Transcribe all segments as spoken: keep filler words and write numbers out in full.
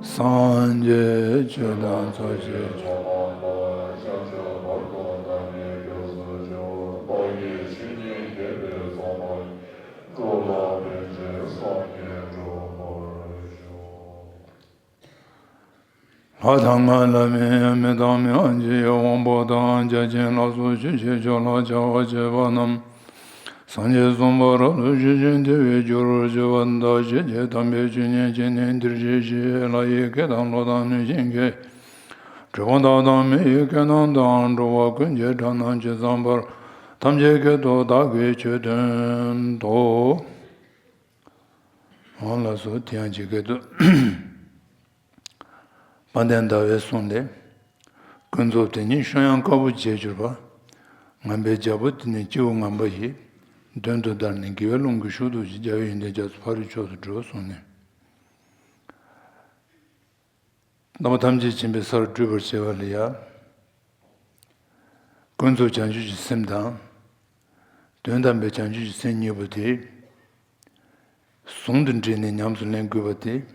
སངས་རྒྱས་ཆོས་དང་ཚོགས་ཀྱི་མཆོག་དང་། བྱང་ཆུབ་བར་དུ་བདག་ནི་སྐྱབས་སུ་མཆི། བདག་གིས་ཆོས་ཉན་མཁས་པའི་བསོད་ནམས་ཀྱིས། འགྲོ་ལ་ཕན་ཕྱིར་སངས་རྒྱས་འགྲུབ་པར་ཤོག། ལྷ་དང་ལྷ་མིན་མི་དང་མི་དབང་ཆེ་ཡི་དབང་པོ་དང་། བརྒྱ་བྱིན་ལ་སོགས་ཆོས་ཀྱི་ཕྱོགས་ལ་བྱ་བ་བྱེད་པ་རྣམས། སངས་རྒྱས་གསུམ་པོ་རབ་ཏུ་ཞི་ཞིང་དེ་བས་རྒྱུར་གྱུར་པ་དག་ཤེས་ཀྱི་དམ་པའི་ཆོས་ཉན་བྱས་ནས། འདིར་གཤེགས་ཞེས་ལྷ་ཡི་སྐད་དང་ཀླུ་དང་གནོད་སྦྱིན་སྐད། གྲུལ་བུམ་དག་དང་མི་ཡི་སྐད་རྣམས་དང་། འགྲོ་བ་ཀུན་གྱི་སྒྲ་རྣམས་ཇི་ཙམ་པར། ཐམས་ཅད་སྐད་དུ་བདག་གིས་ཆོས་བསྟན་ཏོ། འོ་ལགས་སོ། དེ་ཡང་ཇི་སྐད་དུ། དཔལ་ལྡན་ཟླ་བས་གསུངས་ཏེ། ཀུན་རྫོབ་དེ་ཉིད་ཤོ་ཡང་དཀར་པོ་བྱས་གྱུར་པ། ངན་པའི་རྒྱལ་པོ་དེ་ནི་སྤྱི་བོ་ངན་པ་ཡི། མདུན་དུ་བདར་ནས་དགེ་བའི་རླུང་གིས་ཤུགས་ཏུ་གྱིས། རྒྱལ་བའི་ཡོན་ཏན་རྒྱ་མཚོ་ཕ་རོལ་མཆོག་ཏུ་འགྲོ་གསུངས་ནས། རྣམ་པ་ཐམས་ཅད་མཁྱེན་པའི་སར་སྤྲུལ་པར་བྱེད་པ་ལ་ཡ། ཀུན་རྫོབ་བྱང་ཆུབ་ཀྱི་སེམས་དང་། དོན་དམ་པའི་བྱང་ཆུབ་ཀྱི་སེམས་གཉིས་པོ་དེ། ཟུང་དུ་འབྲེལ་ནས་ཉམས་སུ་ལེན་དགོས་པ་དེ།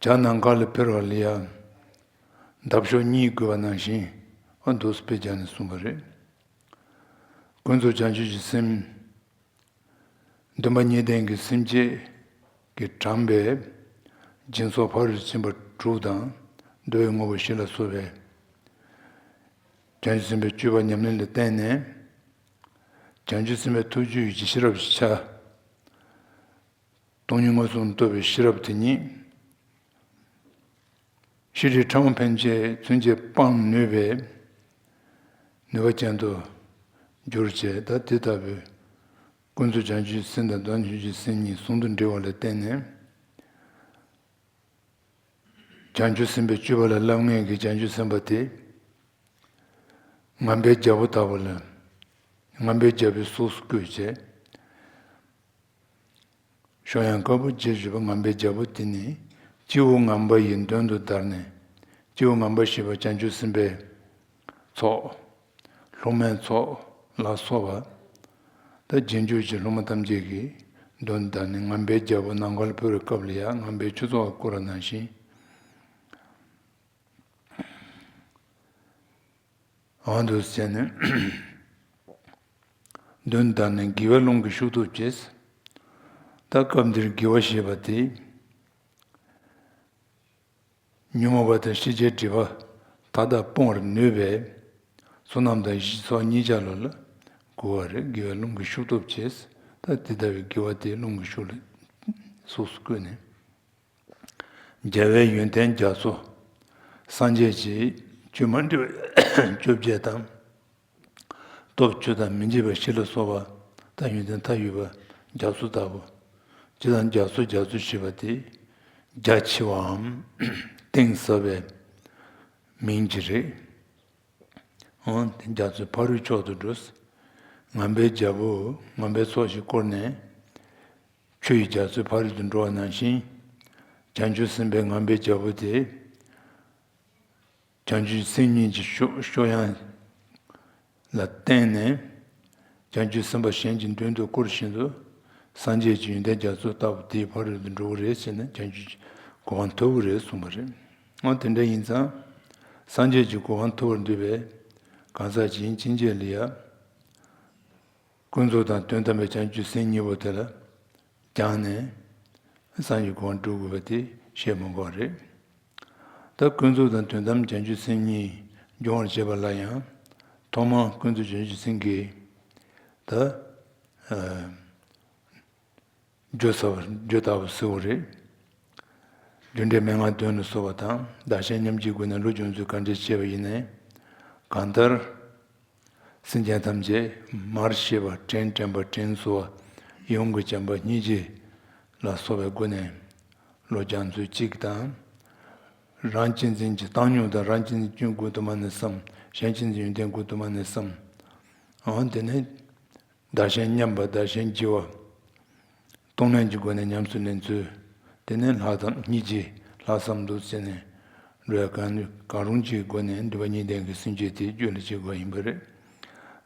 བྱ་ནམ་མཁའ་ལ་འཕུར་བ་ལ་ཡང་། འདབ་གཤོག་གཉིས་དགོས་པ་ནང་བཞིན། ཨ་འདུག་སེ་དཔེ་རྒྱག་ནས་གསུངས་པ་རེད། ཀུན་རྫོབ་བྱང་ཆུབ་ཀྱི་སེམས། འདུན་པ་གཉིས་ལྡན་གྱི་སེམས་བསྐྱེད་ཀྱིས་དྲངས་པའི་སྦྱིན་སོགས་ཕ་རོལ་ཏུ་ཕྱིན་པ་དྲུག་དང་། བསྡུ་བའི་དངོས་པོ་བཞི་ལ་སོགས་པའི་བྱང་ཆུབ་སེམས་དཔའི་སྤྱོད་པ་ཉམས་ལེན་ལ་བརྟེན་ནས། བྱང་ཆུབ་སེམས་དཔའི་ཐུགས་རྒྱུད་ཀྱི་ཤེས་རབ་ཀྱི་ཆ། སྟོང་ཉིད་མངོན་སུམ་རྟོགས་པའི་ཤེས་རབ་དེ་ཉིད། ཤེས་རིག་ཕྲ་མོ་ཕན་ཆད་ཚུན་ཆད་སྤང་ནུས་པའི་ནུས་པ་ཅན་དུ་གྱུར་བྱས། ད་དེ་ལྟ་བུའི་ཀུན་རྫོབ་བྱང་ཆུབ་སེམས་དང་དོན་དམ་བྱང་ཆུབ་སེམས་གཉིས་ཟུང་དུ་འབྲེལ་བ་ལ་བརྟེན་ནས། བྱང་ཆུབ་སེམས་དཔའི་སྤྱོད་པ་ལ་བསླབ་མཁན་གྱི་བྱང་ཆུབ་སེམས་དཔའ་དེ། ངན་པའི་རྒྱལ་པོ་ལྟ་བུ་ལ། ངན་པའི་རྒྱལ་པོའི་གཟུགས་སུ་བཀོད་བྱས། ཤོ་ཡང་དཀར་པོ་བྱས་གྱུར་པ་ངན་པའི་རྒྱལ་པོ་དེ་ནི། སྤྱི་བོ་ངན་པ་ཡི་མདུན་དུ་བདར་ནས། སྤྱི་བོ་ངན་པ་ཞེས་པ་བྱང་ཆུབ་སེམས་དཔའི་ཚོགས། སློབ་མའི་ཚོགས་ལ་སོགས་པ། ད་རྗེས་འཇུག་གི་སློབ་མ་ཐམས་ཅད་ཀྱི་མདུན་དུ་བདར་ནས། ངན་པའི་རྒྱལ་པོ་ནམ་མཁའ་ལ་འཕུར་བའི་སྐབས་ལ་ཡང་། ངན་པའི་ཆོས་ཚོགས་བསྐོར་བ་ནང་བཞིན། འོ་འདུག་སེ་བྱས་ནས། མདུན་དུ་བདར་ནས་དགེ་བའི་རླུང་གིས་ཤུགས་ཐུབ་ཅེས། ད་སྐབས་འདིར་དགེ་བ་ཞེས་པ་དེ། ཉོན་མོངས་པ་དང་ཤེས་བྱའི་སྒྲིབ་པ་མཐའ་དག་སྤོང་བར་ནུས་པའི་བསོད་ནམས་དང་གཞི་ཚོགས་གཉིས་ཆ་ལ་ལ་གོ་བ་རེད། དགེ་བའི་རླུང་གིས་ཤུགས་ཐུབ་ཅེས། ད་དེ་ལྟ་བུའི་དགེ་བ་དེའི་རླུང་གིས་ཤུགས་ལ་གཟུགས་སུ་བཀོད་ནས། རྒྱལ་བའི་ཡོན་ཏན་རྒྱ་མཚོ། སངས་རྒྱས་ཀྱི་ཆོས་མ་འདྲེས་པ་བཅོ་བརྒྱད་དང་། སྟོབས་བཅུ་དང་མི་འཇིགས་པ་བཞི་ལ་སོགས་པ་དང་། ཡོན་ཏན་མཐའ་ཡས་པ་རྒྱ་མཚོ་ལྟ་བུ། སྤྱིར་བཏང་རྒྱ་མཚོ་རྒྱ་མཚོ་ཞེས་པ་དེ་རྒྱ་ཆེ་བའམ་གཏིང་ཟབ་པའི་མིང་ཅིག་རེད། འོ་དེ་རྒྱ་མཚོའི་ཕ་རོལ་མཆོག་ཏུ་འགྲོ། ངན་པའི་རྒྱལ་པོ་ངན་པའི་ཚོགས་ཀྱིས་བསྐོར་ནས་ཆུ་ཡི་རྒྱ་མཚོའི་ཕ་རོལ་ཏུ་འགྲོ་བ་ནང་བཞིན། བྱང་ཆུབ་སེམས་དཔའི་ངན་པའི་རྒྱལ་པོ་དེ། བྱང་ཆུབ་སེམས་གཉིས་ཀྱི་ཤོ་ཤོ་ཡང་ལ་བརྟེན་ནས། བྱང་ཆུབ་སེམས་དཔའ་གཞན་གྱི་མདུན་དུ་བསྐོར་བཞིན་དུ། སངས་རྒྱས་ཀྱི་ཡོན་ཏན་རྒྱ་མཚོ་ལྟ་བུ་དེའི་ཕ་རོལ་ཏུ་འགྲོ་གི་རེད་ཟེར་ནས། བྱང་ཆུབ་ཀྱི་གོ་འཕང་ཐོབ་ཀྱི་རེད་གསུངས་པ་རེད། འོ་དེ་འདྲ་ཡིན་ཙང་། སངས་རྒྱས་ཀྱི་གོ་འཕང་ཐོབ་པར་འདོད་པའི་གང་ཟག་ཅིག་ཡིན་ཕྱིན་ཆད་ལ་ཡ། ཀུན་རྫོབ་དང་དོན་དམ་པའི་བྱང་ཆུབ་སེམས་གཉིས་པོ་དེ་ལ་སྦྱངས་ནས། སངས་རྒྱས་གོ་འཕང་སྒྲུབ་དགོས་པ་དེ་བཤད་མི་དགོས་པ་རེད། ད་ཀུན་རྫོབ་དང་དོན་དམ་བྱང་ཆུབ་སེམས་གཉིས་སྦྱོང་བར་བྱེད་པ་ལ་ཡང་། ཐོག་མར་ཀུན་རྫོབ་བྱང་ཆུབ་སེམས་ཀྱི་ད་རྒྱུ་ཟབ་པ། རྒྱུ་ལྟ་བུ་ཟེར་བ་རེད། རྒྱུ་འབྲས་མན་ངག་བདུན་ལ་སོགས་པ་དང་། བདག་གཞན་མཉམ་བརྗེའི་སྒོ་ནས་བློ་སྦྱོང་ཚུལ་ག་འདྲ་བྱས་པ་ཡིན་ནའི། གང་ལྟར། སེམས་ཅན་ཐམས་ཅད་མར་ཤེས་པ། དྲིན་དྲན་པ། དྲིན་གཟོ་བ། ཡིད་འོང་གི་བྱམས་པ། སྙིང་རྗེ་ལ་སོགས་པའི་སྒོ་ནས་བློ་སྦྱང་ཚུལ་གཅིག་དང་། རང་གཅེས་འཛིན་གྱི་བཏང་སྙོམས་དང་། རང་གཅེས་འཛིན་སྐྱོན་ཀུན་ཏུ་མ་ནི་བསམ། གཞན་གཅེས་འཛིན་ཡོན་ཏན་ཀུན་ཏུ་མ་ནི་བསམ། འོ་དེ་ནས་བདག་གཞན་མཉམ་པ། བདག་གཞན་བརྗེ་བ། གཏོང་ལེན་གྱི་སྒོ་ནས་ཉམས་སུ་ལེན་ཚུལ། དེ་ནས་ལྷག་བསམ་སྙིང་རྗེ། ལྷག་བསམ་འདུག་ཟེར་ནས་འགྲོ་བའི་གང་གང་རུང་གི་སྒོ་ནས་འདུན་པ་གཉིས་ལྡན་གྱི་སེམས་བསྐྱེད་དེ་རྒྱུད་ལ་སྐྱེ་དགོས་ཡིན་པ་རེད།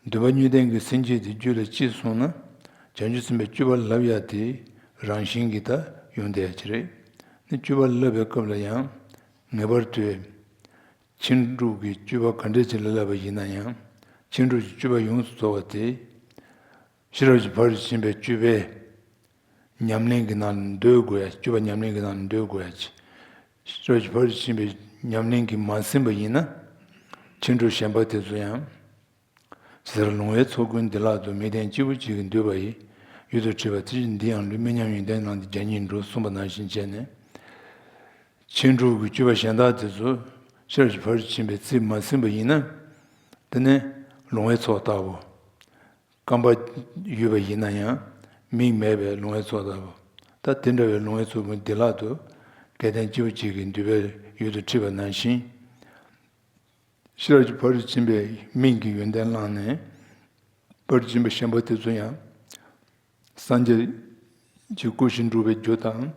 འདུན་པ་གཉིས་ལྡན་གྱི་སེམས་བསྐྱེད་དེ་རྒྱུད་ལ་སྐྱེས་སོང་ན། བྱང་ཆུབ་སེམས་དཔའི་སྤྱོད་པ་ལབ་ཡ་དེ་རང་བཞིན་གྱིས་ད་ཡོང་བསྡད་ཀྱི་རེད། བཅུ་པ་བསླབ་པའི་སྐབས་ལ་ཡང་ངེས་པར་དུ་ཕྱིན་དྲུག་གི་བཅུ་པ་ག་འདྲས་ཅིག་ལ་བསླབ་པ་ཡིན་ན་ཡང་ཕྱིན་དྲུག་གི་བཅུ་པ་ཡོངས་སུ་རྫོགས་པ་དེ། ཤེས་རབ་ཀྱི་ཕ་རོལ་ཏུ་ཕྱིན་པའི་བཅུ་པའི་ཉམས་ལེན་གྱི་ནང་ལ་སྡོད་དགོས་ཡ། བཅུ་པ་ཉམས་ལེན་གྱི་ནང་ལ་སྡོད་དགོས་ཡ། ཤེས་རབ་ཀྱི་ཕ་རོལ་ཏུ་ཕྱིན་པའི་ཉམས་ལེན་གྱིས་མ་ཟིན་པ་ཡིན་ན། ཕྱིན་དྲུག་གཞན་པ་དེ་ཚོ་ཡང་། ཇི་ལྟར་ལོང་བའི་ཚོགས་ཀུན་བདེ་བླག་ཏུ། མིག་ལྡན་སྐྱེས་བུ་གཅིག་གིས་འདུས་པ་ཡི། ཡུལ་དུ་ཁྲིད་པ་དེ་བཞིན་འདི་ཡང་ལུས། མི་མཉམ་ཡོན་ཏན་བླངས་ཏེ་བརྒྱ་སྙེད་འགྲོ། གསུངས་པ་ནང་བཞིན་བྱས་ནས། ཕྱིན་དྲུག་གི་བཅུ་པ་གཞན་དག་དེ་ཚོ་ཤེས་རབ་ཀྱི་ཕ་རོལ་ཏུ་ཕྱིན་པའི་ཚིག་མ་ཟིན་པ་ཡིན་ན། དེ་ནི་ལོང་བའི་ཚོགས་ལྟ་བུ། རྐང་པ་ཡོད་པ་ཡིན་ན་ཡང་མིག་མེད་པའི་ལོང་བའི་ཚོགས་ལྟ་བུ། ད་དེ་འདྲ་བའི་ལོང་བའི་ཚོགས་ཀུན་བདེ་བླག་ཏུ་སྐལ་ལྡན་སྐྱེས་བུ་གཅིག་གིས་འདུས་པའི་ཡུལ་དུ་ཁྲིད་པ་ནང་བཞིན། ཤེས་རབ་ཀྱི་ཕ་རོལ་ཏུ་ཕྱིན་པའི་མིང་གི་ཡོན་ཏན་བླངས་ནས། ཕ་རོལ་ཏུ་ཕྱིན་པའི་ཤན་པ་དེ་ཚོ་ཡང་སངས་རྒྱས་ཀྱི་སྐུ་བཞི་འགྲུབ་པའི་རྒྱུ་དང་།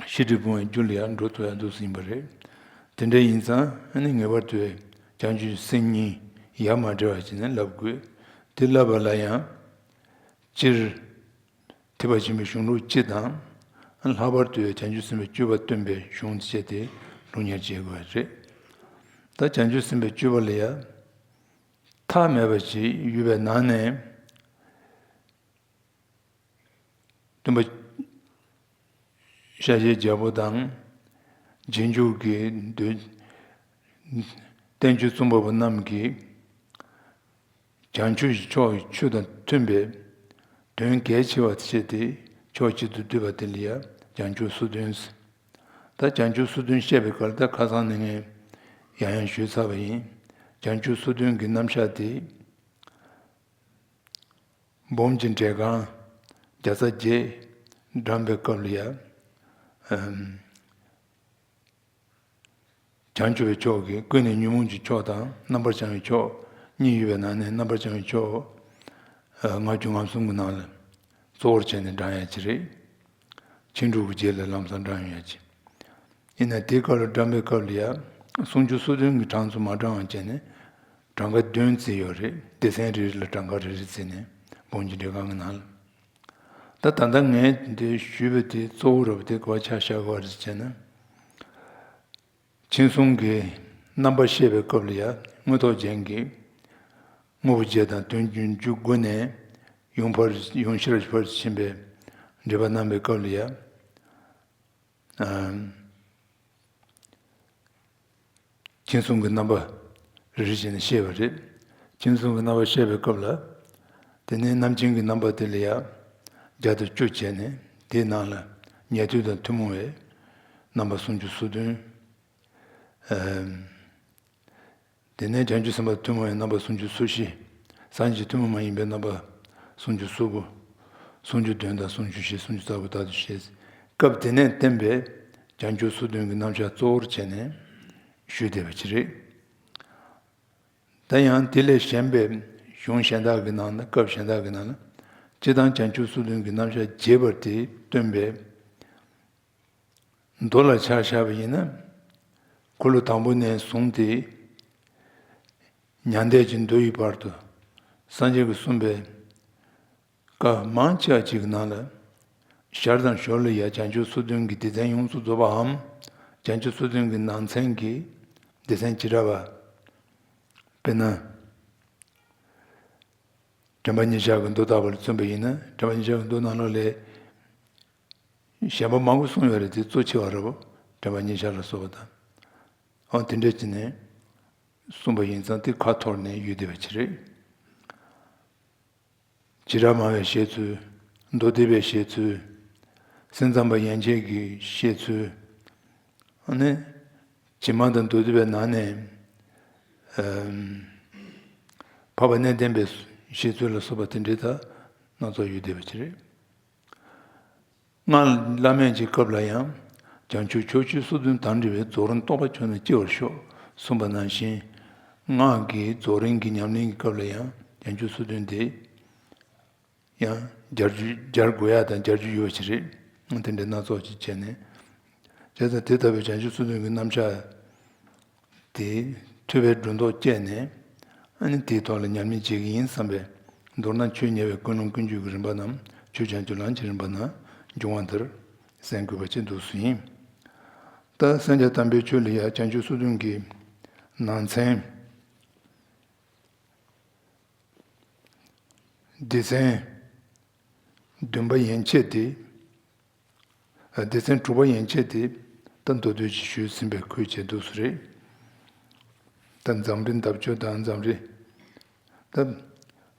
ཤེས་རིག་སྤོང་བའི་རྒྱུ་ལ་ཡང་འགྲོ་ཐུབ་ཡ་འདུག་ཟིན་པ་རེད། དེ་འདྲ་ཡིན་ཙང་ཨ་ནི་ངེས་པར་དུ་བྱང་ཆུབ་སེམས་གཉིས་ཡ་མ་བྲལ་བ་བྱས་ནས་བསླབ་དགོས། དེ་བསླབ་པ་ལ་ཡང་སྤྱིར། ཐེག་པ་ཆེན་པོའི་གཞུང་ལུགས་སྤྱི་དང་། ལྷག་པར་དུ་བྱང་ཆུབ་སེམས་དཔའི་སྤྱོད་པ་སྟོན་པའི་གཞུང་བཅས་ཏེ་སློབ་གཉེར་བྱེད་དགོས་པ་རེད། ད་བྱང་ཆུབ་སེམས་དཔའི་སྤྱོད་པ་ལ་ཡང་མཐའ་མེད་པ་ཞིག་ཡོད་པའི་ནང་ནས། སྟོན་པ་ཤཱཀྱའི་རྒྱལ་པོ་དང་། རྗེས་འཇུག་གི་མདོ། བསྟན་བཅོས་རྩོམ་པ་པོ་རྣམས་ཀྱིས། བྱང་ཆུབ་ཀྱི་ཕྱོགས་ཀྱི་ཆོས་དང་མཐུན་པའི་དོན་གལ་ཆེ་བ་བྱས་ཏེ་ཕྱོགས་གཅིག་ཏུ་བསྡུས་པ་དེ་ལ་ཡང་བྱང་ཆུབ་སོ་བདུན་ཟེར། ད་བྱང་ཆུབ་སོ་བདུན་བཤད་པའི་སྐབས་ལ་ད་ཁ་སང་ནས་ངས་ཡང་ཡང་ཞུས་ཚར་བ་ཡིན། བྱང་ཆུབ་སོ་བདུན་གྱི་རྣམ་གཞག་དེ། འབུམ་གྱི་འགྲེལ་ཁང་བརྒྱ་རྩ་བརྒྱད་བགྲངས་པའི་སྐབས་ལ་ཡང་། ཨམ། བྱང་ཆུབ་པའི་ཕྱོགས་ཀྱི་ཀུན་ནས་ཉོན་མོངས་ཀྱི་ཕྱོགས་དང་རྣམ་པར་བྱང་བའི་ཕྱོགས་གཉིས་ཡོད་པའི་ནང་ནས་རྣམ་པར་བྱང་བའི་ཕྱོགས། ཨ། ལྔ་བཅུ་ང་གསུམ་གྱི་ནང་ལ་གཙོ་བོར་བྱས་ནས་བགྲང་ཡ་ཅིག་རེད། ཕྱིན་དྲུག་གི་རྗེས་ལ་ལམ་སང་བགྲང་ཡོང་ཡ་ཅིག་ཡིན་ན་དེའི་སྐབས་ལ་བགྲང་པའི་སྐབས་ལ་ཡང་སུམ་ཅུ་སོ་བདུན་གྱི་གྲངས་སུ་མ་བགྲང་བ་བྱས་ནས་གྲངས་ཀ་བདུན་བརྩིས་ཡོད་རེད། སྡེ་ཚན་རེ་རེ་ལ་གྲངས་ཀ་རེ་རེ་བརྩིས་ནས་འབུམ་གྱི་འགྲེལ་ཁང་གི་ནང་ལ། ད་ད་ལྟ་ངས་འདི་ཞུས་པ་དེ་གཙོ་བོ་ར་བ་དེ་ག་བ་ཆ་བཞག་གི་རེད་ཟེར་ན། མཁྱེན་གསུམ་གྱི་རྣམ་པ་བཤད་པའི་སྐབས་ལ་ཡང་དངོས་ཐོག་ཅན་གྱི་དངོས་པོ་བརྒྱད་དང་དོན་བདུན་ཅུ་དགུ་ནས་ཡུམ་ཕར་ཡུམ་ཤེས་རབ་ཕར་ཕྱིན་པའི་འགྲེལ་པ་གནང་པའི་སྐབས་ལ་ཡང་། ཨ། མཁྱེན་གསུམ་གྱི་རྣམ་པ་རེ་རེ་བྱས་ནས་བཤད་པ་རེད། མཁྱེན་གསུམ་གྱི་རྣམ་པ་བཤད་པའི་སྐབས་ལ། དེ་ནས་རྣམ་མཁྱེན་གྱི་རྣམ་པ་དེ་ལ་ཡང་བརྒྱ་དང་བཅུ་བྱས་ནས་དེའི་ནང་ལ་ཉན་ཐོས་དང་ཐུན་མོང་བའི་རྣམ་པ་སུམ་ཅུ་སོ་བདུན། ཨ། དེ་ནས་བྱང་ཆུབ་སེམས་དཔའ་ཐུན་མོང་བའི་རྣམ་པ་སུམ་ཅུ་སོ་བཞི། སངས་རྒྱས་ཐུན་མོང་མ་ཡིན་པའི་རྣམ་པ་སུམ་ཅུ་སོ་དགུ། སུམ་ཅུ་བདུན་དང་སུམ་ཅུ་བཞི། སུམ་ཅུ་རྩ་དགུ་དག་ཏུ་བཤད། སྐབས་དེ་ནས་བསྟན་པའི་བྱང་ཆུབ་སོ་བདུན་གྱི་རྣམ་གཞག་གཙོ་བོར་བྱས་ནས་ཞུས་བསྡད་པ་ཅིག་རེད། ད་ཡང་དེ་ལས་གཞན་པའི་གཞུང་གཞན་དག་གི་ནང་ན། སྐབས་གཞན་དག་གི་ནང་ན་སྤྱིར་བཏང་བྱང་ཆུབ་སོ་བདུན་གྱི་རྣམ་གཞག་རྒྱས་པར་དེ་སྟོན་པའི་མདོ་ལ་ཆ་བཞག་པ་ཡིན་ན། འཁོར་ལོ་དང་པོ་ནས་བཟུང་སྟེ་མྱང་འདས་ཀྱི་མདོ་ཡི་བར་དུ་སངས་རྒྱས་ཀྱིས་གསུངས་པའི་སྐབས་མང་ཆེ་བ་ཅིག་གི་ནང་ལ་ཞར་དང་ཞོར་ལ་ཡང་བྱང་ཆུབ་སོ་བདུན་གྱི་སྡེ་ཚན་ཡོངས་སུ་རྫོགས་པའམ། བྱང་ཆུབ་སོ་བདུན་གྱི་ནང་ཚན་གྱི་སྡེ་ཚན་བྱེ་བྲག་པ། དཔེར་ན། དྲན་པ་ཉེར་བཞག་གི་མདོ་ལྟ་བུ་ལ་མཚོན་པ་ཡིན་ན། དྲན་པ་ཉེར་བཞག་གི་མདོ་ནང་ལོགས་ལ་གཞན་པ་མང་པོ་གསུངས་ཡོད་རེད། དེ་གཙོ་ཆེ་བ་རེད་པ། དྲན་པ་ཉེར་བཞག་ལ་སོགས་པ་དང་། འོ་དེ་འདྲ་བྱས་ནས་གསུངས་པ་ཡིན་ཙང་དེ་ཁ་འཐོར་ནས་ཡོད་བསྡད་པ་ཅིག་རེད། བྱེ་བྲག་སྨྲ་བའི་བཤད་ཚུལ། མདོ་སྡེ་པའི་བཤད་ཚུལ། སེམས་ཙམ་པ་ཡན་ཆད་ཀྱི་བཤད་ཚུལ། ཨ་ནི། བྱེ་སྨྲ་དང་མདོ་སྡེ་པའི་ནང་ནས། ཨམ། འཕགས་པ་གནས་བརྟན་པའི་བཤད་ཚུལ་ལ་སོགས་པ་དེ་འདྲའི་ད་སྣ་ཚོགས་ཡོད་བསྡད་པ་ཅིག་རེད། སྔགས་བླ་མེད་ཀྱི་སྐབས་ལ་ཡང་བྱང་ཆུབ་ཕྱོགས་བཅུའི་སོ་བདུན་དང་འབྲེལ་བའི་རྫོགས་རིམ་རྟོགས་པ་ཁྱོད་ནི་སྐྱེ་བར་ཤོག་གསུངས་པ་ནང་བཞིན། སྔགས་ཀྱི་རྫོགས་རིམ་གྱི་ཉམས་ལེན་གྱི་སྐབས་ལ་ཡང་བྱང་ཆུབ་སོ་བདུན་དེ་ཡང་སྦྱར་རྒྱུ། སྦྱར་དགོས་ཡ་དང་སྦྱར་རྒྱུ་ཡོད་པ་ཅིག་རེད། དེ་འདྲའི་སྣ་ཚོགས་ཅིག་བྱས་ནས། བྱས་ཙང་དེ་ལྟ་བུའི་བྱང་ཆུབ་སོ་བདུན་གྱི་རྣམ་གཞག་དེ་ཐོས་པའི་སྒྲོ་འདོགས་བཅད་ནས། ཨ་ནི་དེའི་ཐོག་ལ་ཉམས་ལེན་བྱེད་ཀྱི་ཡིན་བསམ་པས། མདོར་ན་ཆོས་ཉེ་བའི་ཀུན་སློང་ཀུན་སྤྱོད་ཀྱི་རིམ་པ་རྣམས་ཆོས་བྱང་ཆུབ་ལམ་གྱི་རིམ་པ་ན་འབྱུང་བ་འདིར་གསན་དགོས་པ་ཅིག་འདུག་སེ་ཡིན། ད་སེམས་ཅན་དམ་པའི་ཆོས་ལ་ཡང་བྱང་ཆུབ་སོ་བདུན་གྱི་ནང་ཚན། སྡེ་ཚན་བདུན་པ་ཡན་ཆད་དེ། སྡེ་ཚན་དྲུག་པ་ཡན་ཆད་དེ་ད་མདོ་སྡེ་ཅིག་ཞུས་ཟིན་པའི་ཁུལ་བྱས་འདུག་སེ་རེད། ད་འཛམ་རི་འདབ་ཆགས་དང་འཛམ་རི། ད་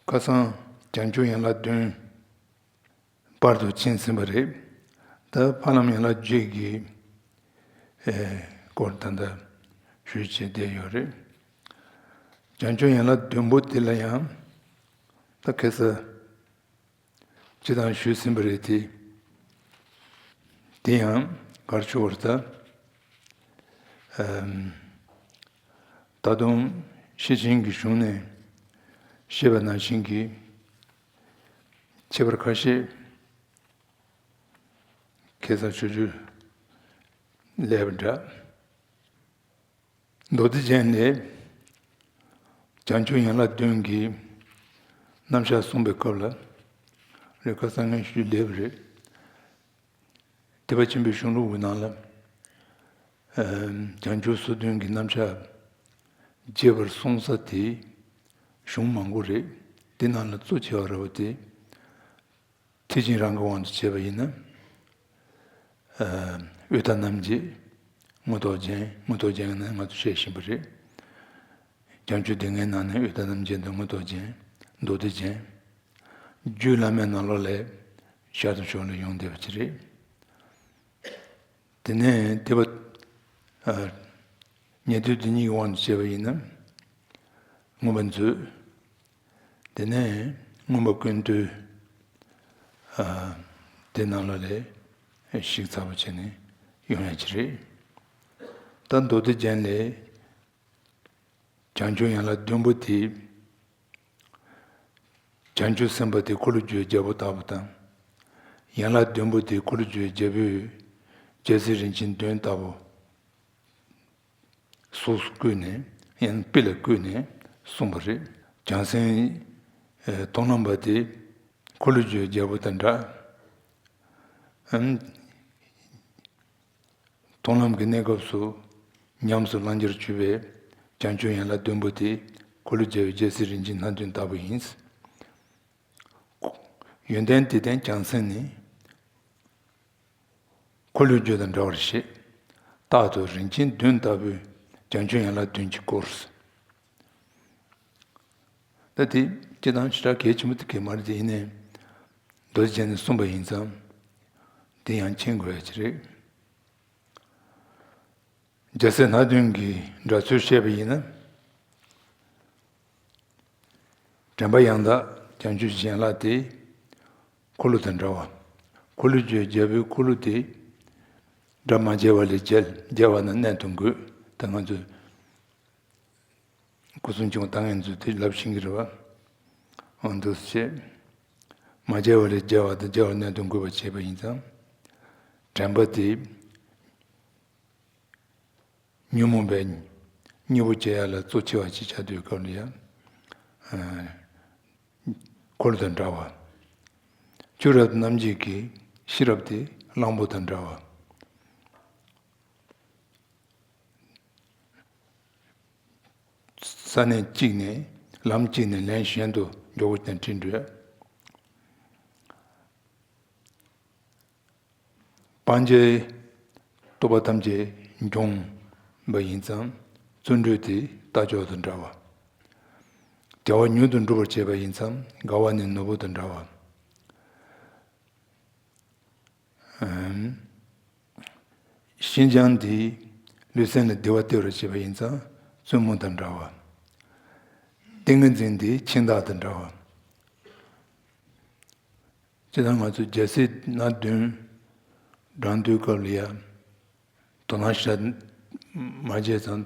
ཁ་སང་བྱང་ཆུབ་ཡན་ལག་བདུན་བར་དུ་ཕྱིན་ཟིན་པ་རེད། ད་ཕ་ལམ་ཡན་ལག་བརྒྱད་ཀྱི་སྐོར་ད་ལྟ་ཞུས་བྱས་བསྡད་ཡོད་རེད། བྱང་ཆུབ་ཡན་ལག་བདུན་པོ་དེ་ལ་ཡང་ད་ཁ་སང་ཅི་དང་ཞུས་ཟིན་པ་རེད་དེ། དེ་ཡང་གར་ཆུ་བར་ད། ད་དུང་ཤེར་ཕྱིན་གྱི་གཞུང་ནས་བཤད་པ་ནང་བཞིན་གྱི་ཁྱད་པར་ཁ་ཤས་ཁ་སང་ཆུ་ཆུ་ལས་པ་འདྲ། མདོ་སྡེ་རྒྱན་ལས་བྱང་ཆུབ་ཡན་ལག་བདུན་གྱི་རྣམ་གཞག་གསུངས་པའི་སྐབས་ལ། རེད། ཁ་སང་ངས་ཞུས་བསྡད་པ་རེད། ཐེག་པ་ཆེན་པོའི་གཞུང་ལུགས་ཀྱི་ནང་ལ། བྱང་ཆུབ་སོ་བདུན་གྱི་རྣམ་གཞག་རྒྱས་པར་གསུངས་ས་དེ་གཞུང་མང་པོ་རེད། དེ་ནང་ལ་གཙོ་ཆེ་བ་ར་བ་དེ། ཐེག་ཆེན་རང་གི་དབང་དུ་བྱས་པ་ཡིན་ན། ཨ། དབུས་མཐའ་རྣམ་འབྱེད། མངོན་རྟོགས་རྒྱན། མངོན་རྟོགས་རྒྱན་ནི་ང་ཚོ་བཤད་བཞིན་པ་རེད། བྱང་ཆུབ་སྡེ་ལྔའི་ནང་ནས་དབུས་མཐའ་རྣམ་འབྱེད་དང་མངོན་རྟོགས་རྒྱན། མདོ་སྡེ་རྒྱན། རྒྱུད་བླ་མའི་ནང་ལོགས་ལས་ཞར་དུ་ཕྱོགས་ལ་ཡོང་བསྡད་པ་ཅིག་རེད། དེ་ནས་ཐེག་པ། ཨ། ཉན་ཐོས་དེ་ཉིད་ཀྱི་དབང་དུ་བྱས་པ་ཡིན་ན། མངོན་པ་མཛོད། དེ་ནས་མངོན་པ་ཀུན་བཏུས། ཨ། དེ་ནང་ལ་ལས་ཤིག་ཚ་པོ་བྱས་ནས་ཡོང་ཡ་ཅིག་རེད། ད་མདོ་སྡེ་རྒྱན་ལས། བྱང་ཆུབ་ཡན་ལག་བདུན་པོ་དེ། བྱང་ཆུབ་སེམས་དཔའ་དེ་འཁོར་ལོས་སྒྱུར་བའི་རྒྱལ་པོ་ལྟ་བུ་དང་། ཡན་ལག་བདུན་པོ་དེ་འཁོར་ལོས་སྒྱུར་བའི་རྒྱལ་པོས་རྒྱལ་སྲིད་རིན་ཆེན་བདུན་ལྟ་བུ། གཟུགས་སུ་བཀོད་ནས་ཡང་དཔེ་ལ་བཀོད་ནས་གསུངས་པ་རེད། བྱང་སེམས། ཨ། མཐོང་ལམ་པ་དེ་འཁོར་ལོས་སྒྱུར་བའི་རྒྱལ་པོ་དང་འདྲ། ཨམ། མཐོང་ལམ་གྱི་གནས་སྐབས་སུ་ཉམས་སུ་བླང་བྱར་གྱུར་པའི་བྱང་ཆུབ་ཡན་ལག་བདུན་པོ་དེ་འཁོར་ལོས་སྒྱུར་བའི་རྒྱལ་སྲིད་རིན་ཆེན་སྣ་བདུན་ལྟ་བུ་ཡིན། ཡོན་ཏན་དེ་ལྡན་བྱང་སེམས་ནི། འཁོར་ལོས་སྒྱུར་དང་འདྲ་བར་བཤད། རྟག་ཏུ་རིན་ཆེན་བདུན་ལྟ་བུའི་བྱང་ཆུབ་ཡན་ལག་བདུན་གྱིས་བསྐོར། ད་དེ་སྤྱིར་བཏང་ཞེ་དྲག་གལ་ཆེན་པོ་དེ་གས་མ་རེད་དེ། ཡིན་ནའི་མདོ་སྡེ་རྒྱན་ནས་གསུངས་པ་ཡིན་ཙང་། དེ་ཡང་མཁྱེན་དགོས་ཡ་ཅིག་རེད། རྒྱལ་སྲིད་སྣ་བདུན་གྱི་འདྲ་ཚུལ་བཤད་པ་ཡིན་ན། དྲན་པ་ཡང་དག་བྱང་ཆུབ་ཡན་ལག་དེ་འཁོར་ལོ་དང་འདྲ་བ། འཁོར་ལོས་སྒྱུར་བའི་རྒྱལ་པོའི་འཁོར་ལོ་དེ་སྒྲ་མ་བརྗེད་པ་ལས་རྒྱལ། རྒྱལ་བ་ནི་གནད་དུ་འགོད། ད་ང་ཚོས་སྐུ་གསུང་ཆེན་པོ་ལྟ་མཁན་ཚོས་དེ་ལབ་ཤེས་ཀྱི་རེད་བ། འོ་འདུག་སེ་བྱས། མ་བརྗེད་པ་ལས་རྒྱལ་བ་དང་རྒྱལ་བ་གནད་དུ་འགོད་པ་བྱས་པ་ཡིན་ཙང་། དྲན་པ་དེ་ཉོན་མོངས་པའི་གཉེན་པོ་བྱེད་ཡ་ལ་གཙོ་ཆེ་བ་ཅིག་ཆགས་དུས་སྐབས་ལ་ཡང་། ཨ། འཁོར་ལོ་དང་འདྲ་བ། ཆོས་རབ་རྣམ་འབྱེད་ཀྱི་ཤེས་རབ་དེ་གླང་པོ་དང་འདྲ་བ། ས་གནས་གཅིག་ནས་ལམ་གཅིག་ནས་ལན་གཞན་དུ་མགྱོགས་པོ་དང་ཁྲིད་འགྲོ་ཡ། སྤང་བྱའི་རྟོགས་པ་ཐམས་ཅད་འབྱོངས་པ་ཡིན་ཙང་བརྩོན་འགྲུས་དེ་རྟ་མཆོག་དང་འདྲ་བ། བྱ་བ་མྱུར་དུ་འགྲུབ་པར་བྱེད་པ་ཡིན་ཙང་དགའ་བ་ནི་ནོར་བུ་དང་འདྲ་བ། ཨམ། ཤིན་སྦྱངས་འདིས་ལུས་སེམས་ལ་བདེ་བ་སྟེར་བར་བྱེད་པ་ཡིན་ཙང་བཙུན་མོ་དང་འདྲ་བ། ཏིང་ངེ་འཛིན་འདིས་ཁྱིམ་བདག་དང་འདྲ་བ། སྤྱིར་བཏང་ང་ཚོ་རྒྱལ་སྲིད་སྣ་བདུན་བགྲང་དུས་སྐབས་ལ་ཡང་དོ་སྣང་ཞེ་དྲག་མ་བྱས་ཙང་།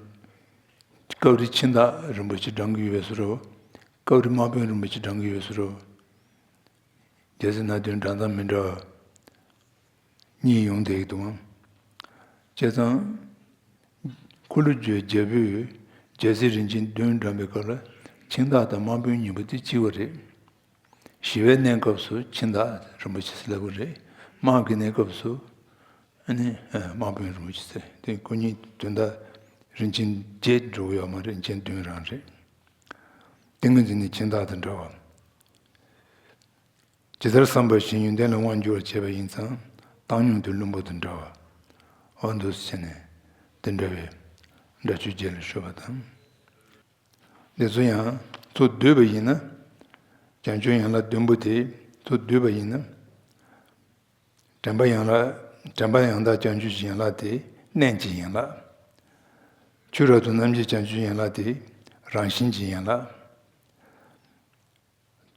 སྐབས་རེ་ཁྱིམ་བདག་རིན་པོ་ཆེ་བགྲང་གི་ཡོད་པའི་བཟོ་འདྲ། སྐབས་རེ་དམག་དཔོན་རིན་པོ་ཆེ་བགྲང་གི་ཡོད་པའི་བཟོ་འདྲ། རྒྱལ་སྲིད་སྣ་བདུན་བགྲང་སྟངས་མི་འདྲ་བ་གཉིས་ཡོང་བསྡད་ཀྱི་འདུག་ཨང་། བྱས་ཙང་། འཁོར་ལོས་སྒྱུར་རྒྱལ་པོས་རྒྱལ་སྲིད་རིན་ཆེན་བདུན་བགྲངས་པའི་སྐབས་ལ་ཁྱིམ་བདག་དང་དམག་དཔོན་གཉིས་པོ་དེ་གཅིག་པ་རེད། ཞི་བའི་གནས་སྐབས་སུ་ཁྱིམ་བདག་རིན་པོ་ཆེ་ཟེར་ལབ་ཀྱི་རེད། དམག་གི་གནས་སྐབས་སུ་ ཨ་ནི་དམག་དཔོན་རིན་པོ་ཆེ་ཟེར་དེ་ཁོ་གཉིས་དོན་དག་རིན་ཆེན་བརྒྱད་འགྲོ་གི་ཡོད་མ་རེད། རིན་ཆེན་བདུན་རང་རེད། ཏིང་ངེ་འཛིན་ནི་ཁྱིམ་བདག་དང་འདྲ་བ། ཇི་ལྟར་བསམ་པ་བཞིན་ཡོན་ཏན་ལ་དབང་བསྒྱུར་བར་བྱེད་པ་ཡིན་ཙང་བཏང་སྙོམས་དེ་བླུན་པོ་དང་འདྲ་བ། འོ་འདུག་སེ་བྱས་ནས་དེ་འདྲ་བའི་སྒྲ་ཆོས་བརྒྱད་ལ་ཞུགས་པ་དང་། འདི་ཚོ་ཡང་ཚུར་བསྡུས་པ་ཡིན་ན། བྱང་ཆུབ་ཡན་ལག་བདུན་པོ་དེ་ཚུར་བསྡུས་པ་ཡིན་ན། དྲན་པ་ཡན་ལག་དྲན་པ་ཡང་དག་བྱང་ཆུབ་ཀྱི་ཡན་ལག་དེ་གནས་ཀྱི་ཡན་ལག་ཆོས་རབ་ཏུ་རྣམ་འབྱེད་བྱང་ཆུབ་ཡན་ལག་དེ་རང་བཞིན་གྱི་ཡན་ལག་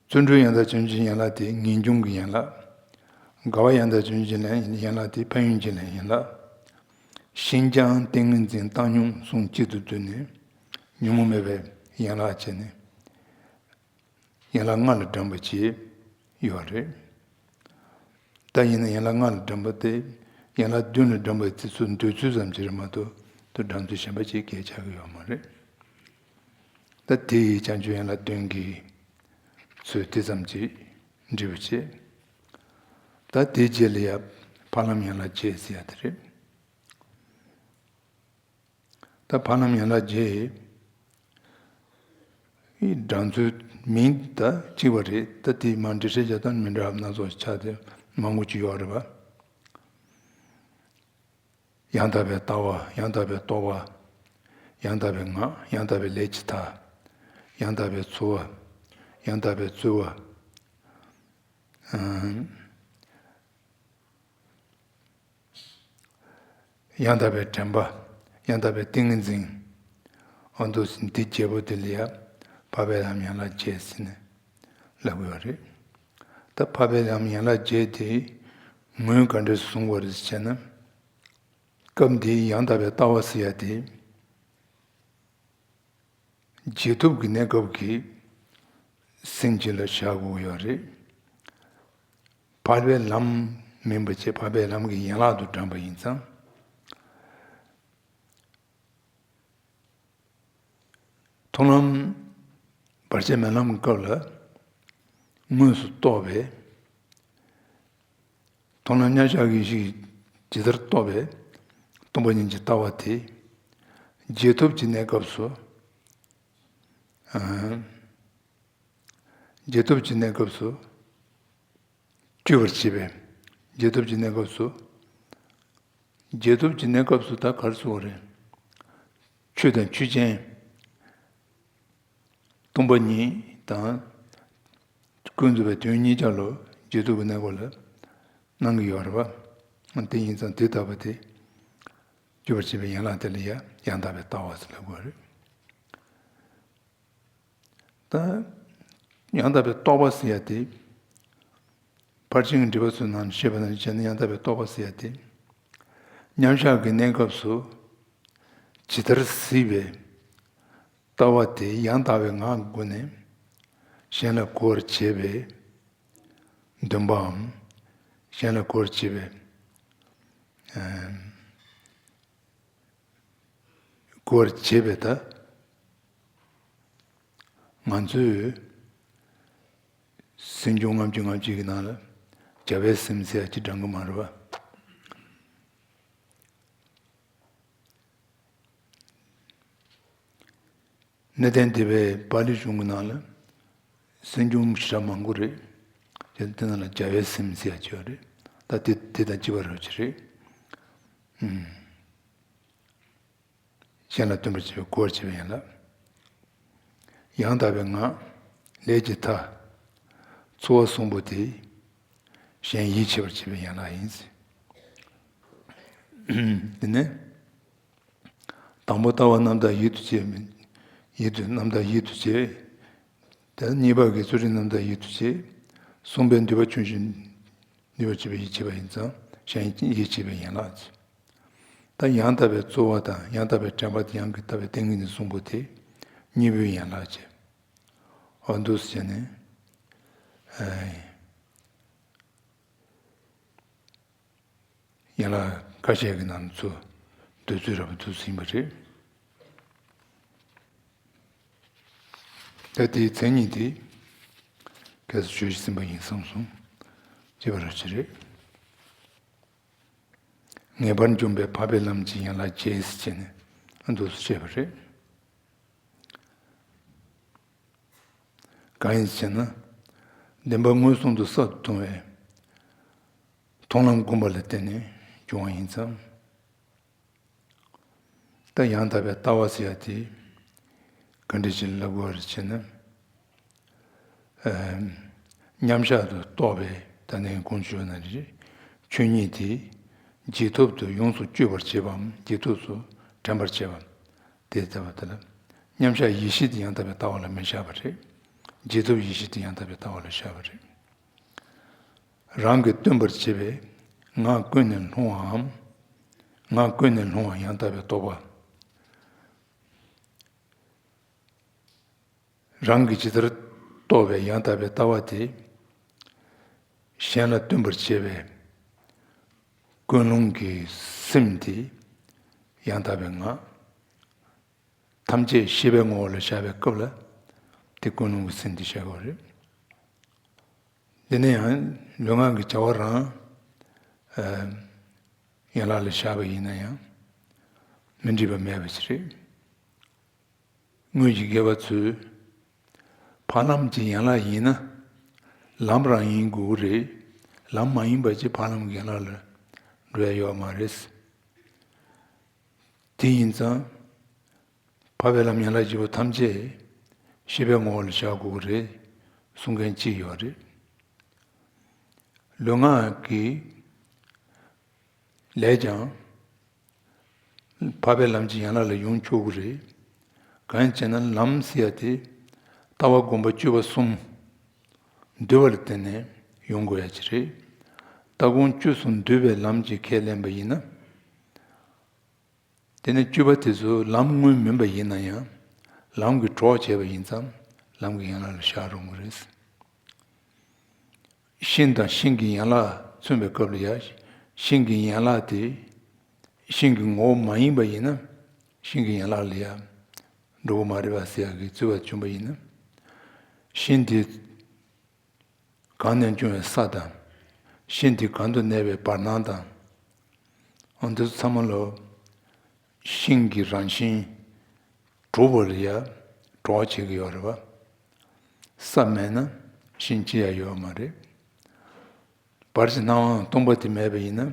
བརྩོན་འགྲུས་ཡང་དག་བྱང་ཆུབ་ཡན་ལག་དེ་ངེས་འབྱུང་གི་ཡན་ལག་དགའ་བ་ཡང་དག་བྱང་ཆུབ་ཡན་ལག་དེ་ཕན་ཡོན་གྱི་ཡན་ལག་ཤིན་སྦྱངས་ཏིང་ངེ་འཛིན་བཏང་སྙོམས་གསུམ་གཅིག་ཏུ་བསྡུས་ནས་ཉོན་མོངས་མེད་པའི་ཡན་ལག་བྱས་ནས། ཡན་ལག་ལྔ་ལ་སྦྱངས་པ་བྱས་ཡོད་རེད། ད་ཡིན་ན་ཡན་ལག་ལྔ་ལ་སྦྱངས་པ་དེ་ཡན་ལག་བདུན་ལ་སྦྱངས་པ་དེ་ཚོ་འདོད་ཚུལ་ཙམ་ཅིག་རེད་མ་གཏོགས་དུ་སྦྱང་ཚུལ་གཞན་པ་ཅིག་གས་ཆགས་ཀྱི་ཡོད་མ་རེད། ད་དེ་ཡི་བྱང་ཆུབ་ཡན་ལག་བདུན་གྱི་ཚུལ་དེ་ཙམ་ཅིག་འབྲི་བ་བྱས། ད་དེའི་རྗེས་ལ་ཡ་ཕ་ལམ་ཡན་ལག་བརྒྱད་ཟེར་ཡ་དེ་རེད། ད་ཕ་ལམ་ཡན་ལག་བརྒྱད་ཡི་སྦྱང་ཚུལ་མིང་ད་གཅིག་པ་རེད། ད་དེ་མར་འགྲེལ་བཤད་རྒྱག་སྟངས་མི་འདྲ་བ་སྣ་ཚོགས་ཆགས་ཏེ་མང་པོ་ཅིག་ཡོད་རེད་པ། ཡང་དག་པའི་ལྟ་བ། ཡང་དག་པའི་རྟོག་པ། ཡང་དག་པའི་ངག་ཡང་དག་པའི་ལས་ཀྱི་མཐའ། ཡང་དག་པའི་འཚོ་བ། ཡང་དག་པའི་རྩོལ་བ། ཡང་དག་པའི་དྲན་པ། ཡང་དག་པའི་ཏིང་ངེ་འཛིན། འོ་འདུག་སེ་འདི་བརྒྱད་པོ་དེ་ལ་ཡང་འཕགས་པའི་ལམ་ཡན་ལག་བརྒྱད་ཟེར་ནས་ལབ་ཀྱི་ཡོད་རེད། ད་འཕགས་པའི་ལམ་ཡན་ལག་བརྒྱད་དེ་ངོས་ག་འདྲས་བཟུང་དགོས་རེད་ཟེར་ན། སྐབས་འདིའི་ཡང་དག་པའི་ལྟ་བ་ཟེར་ཡ་དེ། རྗེས་ཐོབ་ཀྱི་གནས་སྐབས་ཀྱི་སེམས་ཅན་ལ་བཞག་དགོས་ཡོད་རེད། འཕགས་པའི་ལམ་མིན་པ་བྱས་འཕགས་པའི་ལམ་གྱི་ཡན་ལག་ཏུ་བགྲངས་པ་ཡིན་ཙང་། མཐོང་ལམ་བར་ཆད་མེད་ལམ་གྱི་སྐབས་ལ་དངོས་སུ་རྟོགས་པའི། མཐོང་ལམ་མཉམ་གཞག་གི་ཡེ་ཤེས་ཇི་ལྟར་རྟོགས་པའི་སྟོང་པ་ཉིད་ཀྱི་ལྟ་བ་དེ། རྗེས་ཐོབ་ཀྱི་གནས་སྐབས་སུ། ཨ། རྗེས་ཐོབ་ཀྱི་གནས་སྐབས་སུ་སྤྱོད་པར་བྱེད་པས། རྗེས་ཐོབ་ཀྱི་གནས་སྐབས་སུ། རྗེས་ཐོབ་ཀྱི་གནས་སྐབས་སུ་ད་ག་རེ་ཟེར་དགོས་རེད། ཆོས་དང་ཆོས་ཅན། སྟོང་པ་ཉིད་དང་། ཀུན་རྫོབ་པའི་དོན་གཉིས་ཆར་ལ་རྗེས་ཐོབ་ཀྱི་གནས་སྐབས་ལ་སྣང་གི་ཡོད་རེད་པ། དེ་ཡིན་ཙང་དེ་ལྟ་བུ་དེ། སྤྱོད་པར་བྱེད་པའི་ཡན་ལག་དེ་ལ་ཡང་ཡང་དག་པའི་ལྟ་བ་ཟེར་ལབ་དགོས་རེད། ད་ཡང་དག་པའི་རྟོག་པ་ཟེར་ཡ་དེ། ཕར་ཕྱིན་གྱི་འགྲེལ་པ་ཚོའི་ནང་ནས་བཤད་པ་ནང་བཞིན་བྱས་ན་ཡང་དག་པའི་རྟོག་པ་ཟེར་ཡ་དེ། མཉམ་བཞག་གི་གནས་སྐབས་སུ་ཇི་ལྟར་གཟིགས་པའི་ལྟ་བ་དེ་ཡང་དག་པའི་ངག་གི་སྒོ་ནས་གཞན་ལ་གོ་བར་བྱེད་པའི་འདུན་པའམ། གཞན་ལ་གོ་བར་བྱེད་པའི། ཨ། གོ་བར་བྱེད་པའི་ད། ང་ཚོས་སེམས་བྱུང་ལྔ་བཅུ་ང་བཅུ་གི་ནང་ལ་བྱ་བའི་སེམས་ཟེར་ཡ་ཅིག་བགྲང་གི་མ་རེད་པ། གནས་བརྟན་སྡེ་པའི་པཱ་ལི་གཞུང་གི་ནང་ལ་སེམས་བྱུང་ཞེ་དྲག་མང་པོ་རེད། དེ་དེ་ནང་ལ་བྱ་བའི་སེམས་ཟེར་ཡ་ཅིག་ཡོད་རེད། ད་དེ་དེ་དང་གཅིག་པ་རེད་ཅིག་རེད། ཨུམ། གཞན་ལ་སྟོན་པར་བྱེད་པའི་གོ་བར་བྱེད་པའི་ཡན་ལག་ཡང་དག་པའི་ངག་ལས་ཀྱི་མཐའ། ཚོར་བ་གསུམ་པོ་དེ། གཞན་ཡིད་ཆེས་པར་བྱེད་པའི་ཡན་ལག་ཡིན། དེ་ནས། དང་པོ་ལྟ་བ་རྣམ་དག་ཡིད་དུ་བྱེད། ཡིད་དུ་རྣམ་དག་ཡིད་དུ་བྱེད། དེ་ནས་གཉིས་པ་གི་བརྩོན་འགྲུས་རྣམ་དག་ཡིད་དུ་བྱེད། གསུམ་པའི་འདུན་པ་ཆུང་ཞིང་ནུས་པར་བྱེད་པའི་ཡིད་ཆེས་པ་ཡིན་ཙང་གཞན་ཡིད་ཆེས་པའི་ཡན་ལག་ཅེས། ད་ཡང་དག་པའི་རྩོལ་བ་དང་ཡང་དག་པའི་དྲན་པ་དང་ཡང་དག་པའི་ཏིང་ངེ་འཛིན་གསུམ་པོ་དེ་གཉིས་པོའི་ཡན་ལག་ཅེས། འོ་འདུག་སེ་བྱས་ནས། ཨེ། ཡན་ལག་ཁ་ཤས་ཀྱི་ནང་ཚུར་འདོད་ཚུལ་རབ་ཏུ་ཟིན་པ་རེད། ད་དེའི་མཚན་ཉིད་དེ་གལ་སྲིད་ཞུ་ཞིག་ཟིན་པ་ཡིན་བསམ་སོང་། ཅེས་པ་ར་ཅི་རེད། ངེས་པར་འབྱུང་བའི་འཕགས་པའི་ལམ་གྱི་ཡན་ལག་བརྒྱད་ཟེར་བྱས་ནས་འདུག་སེ་བཤད་པ་རེད། གང་ཡིན་ཟེར་ན། བདེན་པ་མངོན་སུམ་དུ་གསར་དུ་མཐོང་བའི་མཐོང་ལམ་བསྒོམ་པ་ལ་བརྟེན་ནས་བྱུང་བ་ཡིན་ཙང་། ད་ཡང་དག་པའི་ལྟ་བ་ཟེར་ཡ་དེ་ག་འདྲ་ཞིག་ལབ་དགོས་རེད་ཟེར་ན། ཨ། མཉམ་བཞག་ཏུ་རྟོགས་པའི་ད་ནས་གོང་ཞུས་པ་ནང་བཞིན་ཆོས་ཉིད་དེ་རྗེས་ཐོབ་ཏུ་ཡོངས་སུ་གཅོད་པར་བྱེད་པའམ་རྗེས་ཐོབ་སུ་དྲན་པར་བྱེད་པ། དེ་ལྟ་བུ་དེ་ལ་མཉམ་བཞག་ཡེ་ཤེས་དེ་ཡང་དག་པའི་ལྟ་བ་ལ་མི་བཞག་པ་རེད། རྗེས་ཐོབ་ཡེ་ཤེས་དེ་ཡང་དག་པའི་ལྟ་བ་ལ་བཞག་པ་རེད། རང་གིས་སྟོན་པར་བྱེད་པའི་ངག་ཀུན་ནས་སློང་བའམ། ངག་ཀུན་ནས་སློང་བ་ཡང་དག་པའི་རྟོག་པ། རང་གིས་ཇི་ལྟར་རྟོགས་པའི་ཡང་དག་པའི་ལྟ་བ་དེ། གཞན་ལ་སྟོན་པར་བྱེད་པའི་ཀུན་སློང་གི་སེམས་དེ་ཡང་དག་པའི་ངག་ཐམས་ཅད་ཤེས་པའི་ངོ་བོ་ལ་བཞག་པའི་སྐབས་ལ་དེ་ཀུན་སློང་གི་སེམས་དེ་བཤད་དགོས་རེད། འདི་ནི་ཡང་ལུས་ངག་གི་བྱ་བ་རང་ཡན་ལག་ལ་བཞག་པ་ཡིན་ན་ཡང་མི་འགྲིག་པ་མེད་པ་ཞིག་རེད། དངོས་ཀྱི་དགེ་བ་ཚོས་འཕགས་ལམ་གྱི་ཡན་ལག་ཡིན་ན་ལམ་རང་ཡིན་དགོས་ཀྱི་རེད། ལམ་མ་ཡིན་པ་ཅིག་འཕགས་ལམ་གྱི་ཡན་ལག་ལ་འགྲོ་ཡ་ཡོད་མ་རེད། དེ་ཡིན་ཙང་། འཕགས་པའི་ལམ་ཡན་ལག་བཞི་པོ་ཐམས་ཅད་ཤེས་པའི་ངོ་བོ་ལ་བཞག་དགོས་ཀྱི་རེད་གསུང་མཁན་གཅིག་ཡོད་རེད། ལུས་ངག་གི་ལས་ཀྱང་འཕགས་པའི་ལམ་གྱི་ཡན་ལག་ལ་ཡོང་ཆོག་གི་རེད། གང་ཡིན་ཟེར་ན་ལམ་ཟེར་ཡ་དེ་ལྟ་བ་སྒོམ་པ་སྤྱོད་པ་གསུམ་འདུས་པ་ལ་བརྟེན་ནས་ཡོང་དགོས་ཡ་ཅིག་རེད། ལྟ་སྒོམ་སྤྱོད་གསུམ་འདུས་པའི་ལམ་གྱི་ཁས་ལེན་པ་ཡིན་ན། དེ་ནས་སྤྱོད་པ་དེ་ཚོ་ལམ་དངོས་མིན་པ་ཡིན་ན་ཡང་ལམ་གྱི་གྲོགས་བྱས་པ་ཡིན་ཙང་ལམ་གྱི་ཡན་ལག་ལ་བཞག་རུང་གི་རེད། ཤིང་དང་ཤིང་གི་ཡན་ལག་མཚོན་པའི་སྐབས་ལ་ཡང་ཤིང་གི་ཡན་ལག་དེ་ཤིང་གི་ངོ་བོ་མ་ཡིན་པ་ཡིན་ན་ཤིང་གི་ཡན་ལག་ལ་ཡང་འགྲོ་གི་མ་རེད་པ་ཟེར་ཡག་གི་རྩོད་པ་བྱུང་པ་ཡིན་ན། ཤིང་དེ་གང་ནས་བྱུང་བའི་ས་དང་། ཤིང་དེ་གང་དུ་གནས་པའི་བར་སྣང་དང་། ཨང་། དེ་ཚོ་ཚང་མ་ལོ། ཤིང་གི་རང་བཞིན་གྲུབ་པ་ལ་ཡ་གྲོགས་བྱེད་ཀྱི་ཡོད་རེད་པ། ས་མེད་ན་ཤིང་སྐྱེ་ཡ་ཡོད་མ་རེད། བར་གྱི་སྣང་བའང་སྟོང་པ་དེ་མེད་པ་ཡིན་ན་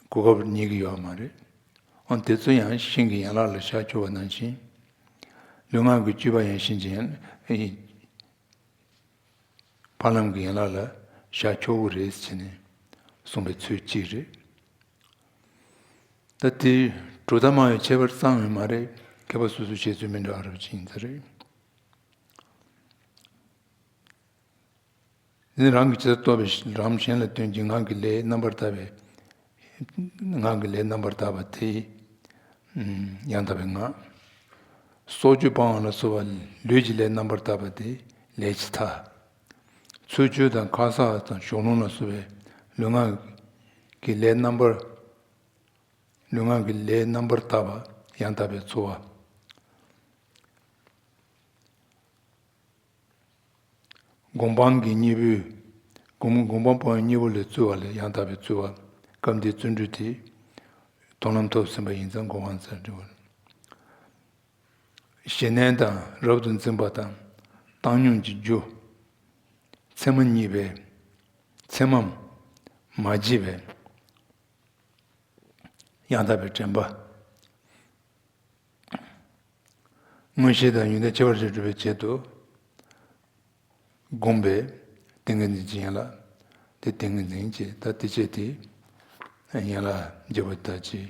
གོ་སྐབས་རྙེད་ཀྱི་ཡོད་མ་རེད། ཨང་། དེ་ཚོ་ཡང་ཤིང་གི་ཡན་ལག་ལ་བཞག་ཆོག་པ་ནང་བཞིན། ལུས་ངག་གི་སྤྱོད་པ་ཡང་ཤིང་གི་ཡན། འཕགས་ལམ་གྱི་ཡན་ལག་ལ་བཞག་ཆོག་གི་རེད་ཟེར་ནས་གསུངས་པའི་ཚུལ་གཅིག་རེད། ད་དེ་གྲུབ་མཐའ་སྨྲ་བའི་ཁྱད་པར་ཙམ་ཡང་མ་རེད། མཁས་པ་སོ་སོའི་བཤད་ཚུལ་མི་འདྲ་བ་རེད་ཅིག་ཡིན་ས་རེད། དེ་ནི་རང་གིས་ཇི་ལྟར་རྟོགས་པའི་ལམ་གཞན་ལ་སྟོན་གྱི་ངག་གི་ལས་རྣམ་པར་དག་པའི། ངག་གི་ལས་རྣམ་པར་དག་པ་དེ་ཡང་དག་པའི་ངག་སྲོག་གཅོད་སྤང་བ་ལ་སོགས་པ་ལུས་ཀྱི་ལས་རྣམ་པར་དག་པ་དེ་ལས་ཀྱི་མཐའ། ཚུལ་འཆོས་དང་ཁ་གསག་དང་གཞོགས་སློང་ལ་སོགས་པའི་ལུས་ངག་གི་ལས་རྣམ་པར། ལུས་ངག་གི་ལས་རྣམ་པར་དག་པ་ཡང་དག་པའི་འཚོ་བ། སྒོམ་སྤང་གི་གཉེན་པོའི། སྒོམ་སྒོམ་སྤང་སྤོང་བའི་གཉེན་པོ་ལ་བརྩོན་པ་ལ་ཡང་དག་པའི་བརྩོན་པ། སྐབས་འདིའི་བརྩོན་འགྲུས་དེ་མཐོང་ལམ་ཐོབ་ཟིན་པ་ཡིན་ཙང་སྒོམ་སྤང་ཟེར་འགྲོ་བ། ཞེ་ནས་དང་རབ་ཏུ་འཛིན་པ་དང་བཏང་སྙོམས་ཀྱི་རྒྱུ། མཚན་མ་གཉིས་པའི་མཚན་མ་མ་བརྗེད་པའི་ཡང་དག་པའི་དྲན་པ། མངོན་ཤེས་དང་ཡོན་ཏན་ཁྱད་པར་ཅན་སྒྲུབ་པའི་ཆེད་དུ་བསྒོམས་པའི་ཏིང་ངེ་འཛིན་གྱི་ཡན་ལག་དེ་ཏིང་ངེ་འཛིན་གྱི་ད་དེ་བྱས་ཏེ་ཡན་ལག་བརྒྱད་པོ་ད་ཅི་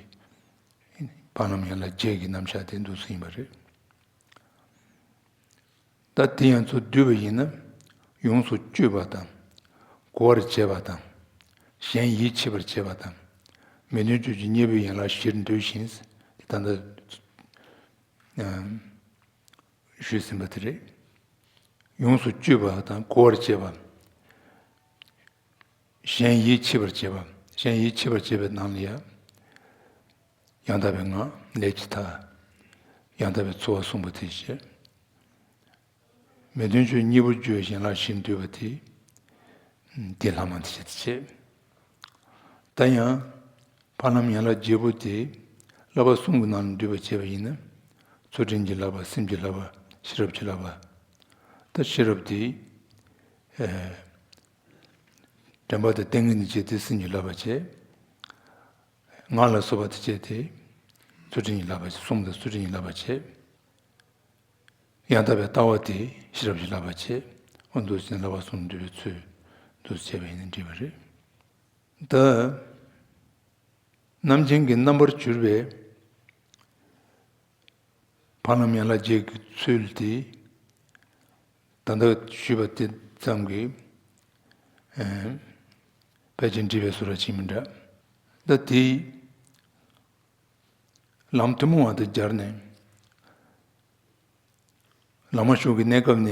འཕགས་ལམ་ཡན་ལག་བརྒྱད་ཀྱི་རྣམ་གཞག་དེ་འདུག་སེ་ཡིན་པ་རེད། ད་དེ་ཡང་ཚུར་བསྡུས་པ་ཡིན་ན་ཡོངས་སུ་གཅོད་པ་དང་། གོ་བར་བྱེད་པ་དང་། གཞན་ཡིད་ཆེས་པར་བྱེད་པ་དང་། མི་མཐུན་ཕྱོགས་ཀྱི་གཉེན་པོའི་ཡན་ལག་བཞིར་འདུས་ཤིང་། ད་ལྟ་ཞུས་ཟིན་པ་དེ་རེད། ཡོངས་སུ་གཅོད་པ་དང་གོ་བར་བྱེད་པ། གཞན་ཡིད་ཆེས་པར་བྱེད་པ། གཞན་ཡིད་ཆེས་པར་བྱེད་པའི་ནང་ལ་ཡང་། ཡང་དག་པའི་ངག་ལས་ཀྱི་མཐའ། ཡང་དག་པའི་འཚོ་བ་གསུངས་པ་དེ་བཞིན། མི་མཐུན་ཕྱོགས་གཉེན་པོར་གྱུར་པའི་ཡན་ལག་བཞིར་འདུས་པ་དེ། དེ་ལྷག་མ་དེ་བྱེད་དེ་བྱེད། ད་ཡང་། ཧ་ལམ་ཡན་ལག་བརྒྱད་པོ་དེ་བསླབ་པ་གསུམ་གྱི་ནང་ལ་འདུས་པ་བྱས་པ་ཡིན་ན། ཚུལ་ཁྲིམས་ཀྱི་བསླབ་པ། སེམས་ཀྱི་བསླབ་པ། ཤེས་རབ་ཀྱི་བསླབ་པ། ད་ཤེས་རབ་དེ་དྲན་པ་དང་ཏིང་ངེ་འཛིན་བྱས་ཏེ་སེམས་ཀྱི་བསླབ་པ་བྱས། ངག་ལ་སོགས་པ་དེ་བྱས་ཏེ་ཚུལ་ཁྲིམས་ཀྱི་བསླབ་པ་བྱས། གསུམ་དང་ཚུལ་ཁྲིམས་ཀྱི་བསླབ་པ་བྱས། ཡང་དག་པའི་ལྟ་བ་དེ་ཤེས་རབ་ཀྱི་བསླབ་པ་བྱས། འོ་འདུག་ཟེར་ནས་བསླབ་པ་གསུམ་འདུས་པའི་ཚུལ་འདུག་བྱས་པ་ཡིན་ན་འགྲིག་པ་རེད། ད་རྣམ་མཁྱེན་གྱི་རྣམ་པར་གྱུར་པའི་ཧ་ལམ་ཡན་ལག་བརྒྱད་ཀྱི་ཚུལ་དེ་ད་ལྟ་ཞུས་པ་དེ་ཙམ་གྱིས་ཕལ་ཆེར་འགྲིག་པའི་བཟོ་འདྲ་ཅིག་མི་འདྲ། ད་དེ་ལམ་ཐུན་མོང་བ་དང་སྦྱར་ནས། བླ་མ་མཆོག་གི་གནས་སྐབས་ནས་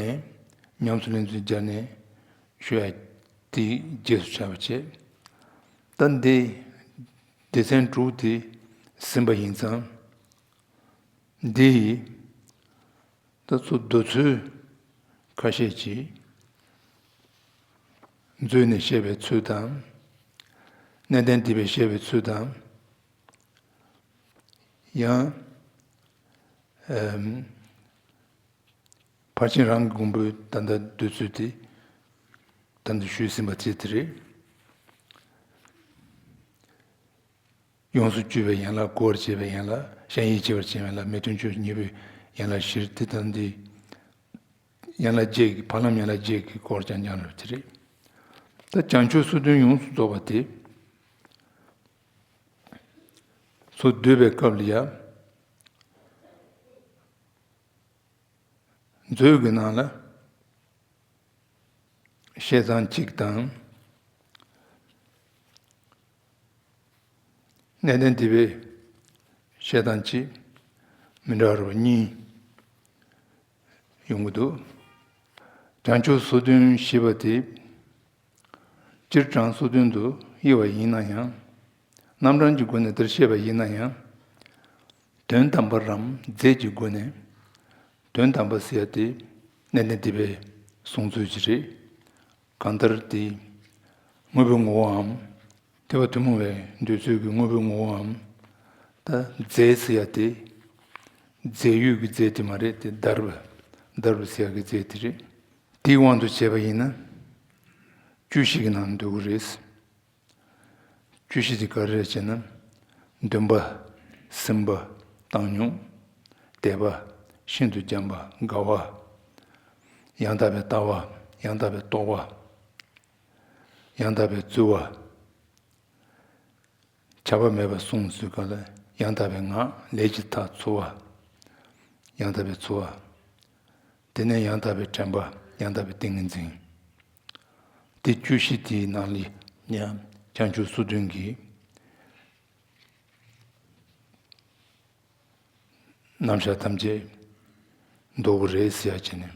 ཉམས་སུ་ལེན་ཚུལ་སྦྱར་ནས་ཞུ་ཡ་དེ་རྗེས་སུ་ཆགས་པ་བྱས། ད་འདི་སྡེ་ཚན་དྲུག་དེ་ཟིན་པ་ཡིན་ཙང་། འདི་ཡི་ད་ཚུར་འདོད་ཚུལ་ཁ་ཤས་ཀྱིས། མཛོད་ནས་བཤད་པའི་ཚུལ་དང་། གནས་བརྟན་སྡེ་པས་བཤད་པའི་ཚུལ་དང་། ཡང་ཨམ། ཕར་ཕྱིན་རང་གི་མགོན་པོའི་ད་ལྟ་འདོད་ཚུལ་དེ་ད་ལྟ་ཞུས་ཟིན་པ་བྱས་དེ་རེད། ཡོངས་སུ་གཅོད་པའི་ཡན་ལག། གོ་བར་བྱེད་པའི་ཡན་ལག། ཞེན་ཡིད་བྱེད་པར་བྱེད་པའི་ཡན་ལག། མི་མཐུན་ཕྱོགས་གཉིས་པོའི་ཡན་ལག་བཞིར་དེ་ལྟར་འདི། ཡན་ལག་བརྒྱད་ཀྱི་ཧ་ལམ་ཡན་ལག་བརྒྱད་ཀྱི་སྐོར་རྐྱང་རྐྱང་རེད་དེ་རེད། ད་བྱང་ཆུབ་སོ་བདུན་ཡོངས་སུ་རྫོགས་པ་དེ་ཚུར་བསྡུས་པའི་སྐབས་ལ་ཡང་། མཛོད་ཀྱི་ནང་ལ་བཤད་སྟངས་གཅིག་དང་། གནས་བརྟན་སྡེ་པས་བཤད་སྟངས་གཅིག་མི་འདྲ་བ་གཉིས་ཡོང་གི་འདུག། བྱང་ཆུབ་སོ་བདུན་ཞེས་པ་དེ། སྤྱིར་བྱང་སོ་བདུན་དུ་དབྱེ་བ་ཡིན་ན་ཡང་། རྣམ་གྲངས་ཀྱི་སྒོ་ནས་འདིར་བཤད་པ་ཡིན་ན་ཡང་། དོན་དམ་པར་རམ་རྫས་ཀྱི་སྒོ་ནས་དོན་དམ་པ་ཟེར་ཡ་དེ་གནས་བརྟན་སྡེ་པའི་གསུང་ཚུལ་ཅིག་རེད། གང་ལྟར་དེ་དངོས་པོའི་ངོ་བོའམ། ཐེག་པ་ཐུན་མོང་བའི་འདོད་ཚུལ་གྱི་དངོས་པོའི་ངོ་བོའམ། ད་རྫས་ཟེར་ཡ་དེ་རྫས་ཡོད་ཀྱི་རྫས་དེ་མ་རེད་དེ། བརྡར་བ་བརྡར་བ་ཟེར་ཡ་གི་རྫས་དེ་རེད། དེའི་དབང་དུ་བྱས་པ་ཡིན་ན། བཅུ་བཞི་གི་ནང་འདུ་གི་རེད། བཅུ་བཞི་དེ་ག་རེ་རེད་ཅེ་ན། འདུན་པ། སིམ་པ། བཏང་སྙོམས། དད་པ། ཤིན་ཏུ་འཇམ་པ། དགའ་བ། ཡང་དག་པའི་ལྟ་བ། ཡང་དག་པའི་རྟོག་པ། ཡང་དག་པའི་རྩོལ་བ། ཆགས་པ་མེད་པར་བསྲུང་ཟེར་ག་ལ། ཡང་དག་པའི་ངག། ལས་ཀྱི་མཐའ་འཚོལ་བ། ཡང་དག་པའི་འཚོལ་བ། དེ་ནས་ཡང་དག་པའི་དྲན་པ། ཡང་དག་པའི་ཏིང་ངེ་འཛིན། དེ་བཅུ་བཞི་དེའི་ནང་ལ་ཡང་བྱང་ཆུབ་སོ་བདུན་གྱི་རྣམ་གཞག་ཐམས་ཅད་འདུ་གི་རེད་ཟེར་ཡ་བྱས་ནས།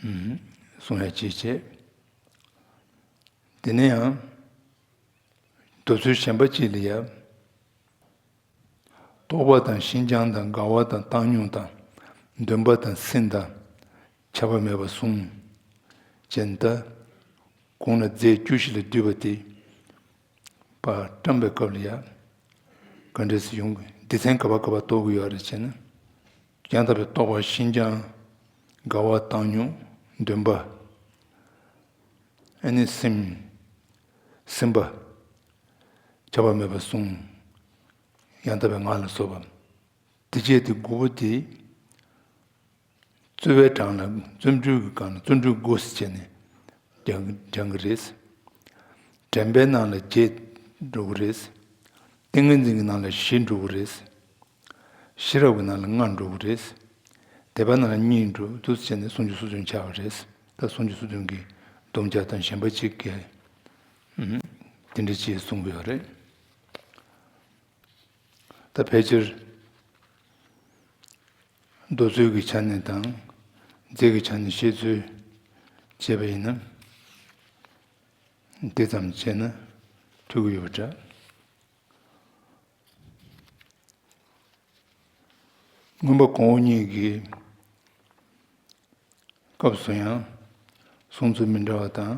ཨུམ། གསུང་ཡ་བྱས་བྱས། དེ་ནས་ཡང་། འདོད་ཚུལ་གཞན་པ་གཅིག་ལ་ཡང་། རྟོག་པ་དང་ཤིན་སྦྱངས་དང་། དགའ་བ་དང་བཏང་སྙོམས་དང་། འདུན་པ་དང་སིམ་དང་། ཆགས་པ་མེད་པར་བསྲུང་། ཅེས་ད། གོང་ལ་རྫས་བཅུ་བཞི་ལ་བསྡུས་པ་དེ། པ་བཀྲམ་པའི་སྐབས་ལ་ཡང་། ག་འདྲ་སེ་ཡོང་གི། སྡེ་ཚན་ག་པ་ག་པ་གཏོགས་ཀྱི་ཡོད་རེད་ཅེ་ན། ཡང་དག་པའི་རྟོག་པ། ཤིན་སྦྱངས། དགའ་བ། བཏང་སྙོམས། འདུན་པ། ཨ་ནི་སིམ། སིམ་པ། ཆགས་པ་མེད་པར་བསྲུང་། ཡང་དག་པའི་ངག་ལ་སོགས་པ། དེ་བྱས་ཏེ་དགུ་པོ་དེ། རྩོལ་བའི་གྲངས་ལ་བརྩོན་འགྲུས་ཀྱི་སྒང་ལ་བརྩོན་འགྲུས་དགུ་ཟེར་བྱས་ནས་སྦྱང་སྦྱང་གི་རེད། དྲན་པའི་ནང་ལ་བརྒྱད་འགྲོ་གི་རེད། ཏིང་ངེ་འཛིན་གྱི་ནང་ལ་བཞི་འགྲོ་གི་རེད། ཤེས་རབ་ཀྱི་ནང་ལ་ལྔ་འགྲོ་གི་རེད། དད་པ་ནང་ལ་གཉིས་འགྲོ། འདུག་སེ་བྱས་ནས་སུམ་ཅུ་སོ་བདུན་ཆགས་པ་རེད། ད་སུམ་ཅུ་སོ་བདུན་གྱི་སྡོམ་རྒྱག་སྟངས་གཞན་པ་གཅིག་གིས་ཨུམ། དེ་འདྲ་ཅིག་གསུང་གི་ཡོད་རེད། ད་ཕལ་ཆེར་མདོ་རྩོད་ཀྱི་ཆ་ནས་དང་རྫས་ཀྱི་ཆ་ནས་བཤད་ཚུལ་བྱས་པ་ཡིན་ན། འདི་ཙམ་བྱས་ན་ཐུག་གི་ཡོད་པ་འདྲ། མངོན་པ་གོང་འོག་གཉིས་ཀྱི་སྐབས་སུ་ཡང་གསུང་ཚུལ་མི་འདྲ་བ་དང་།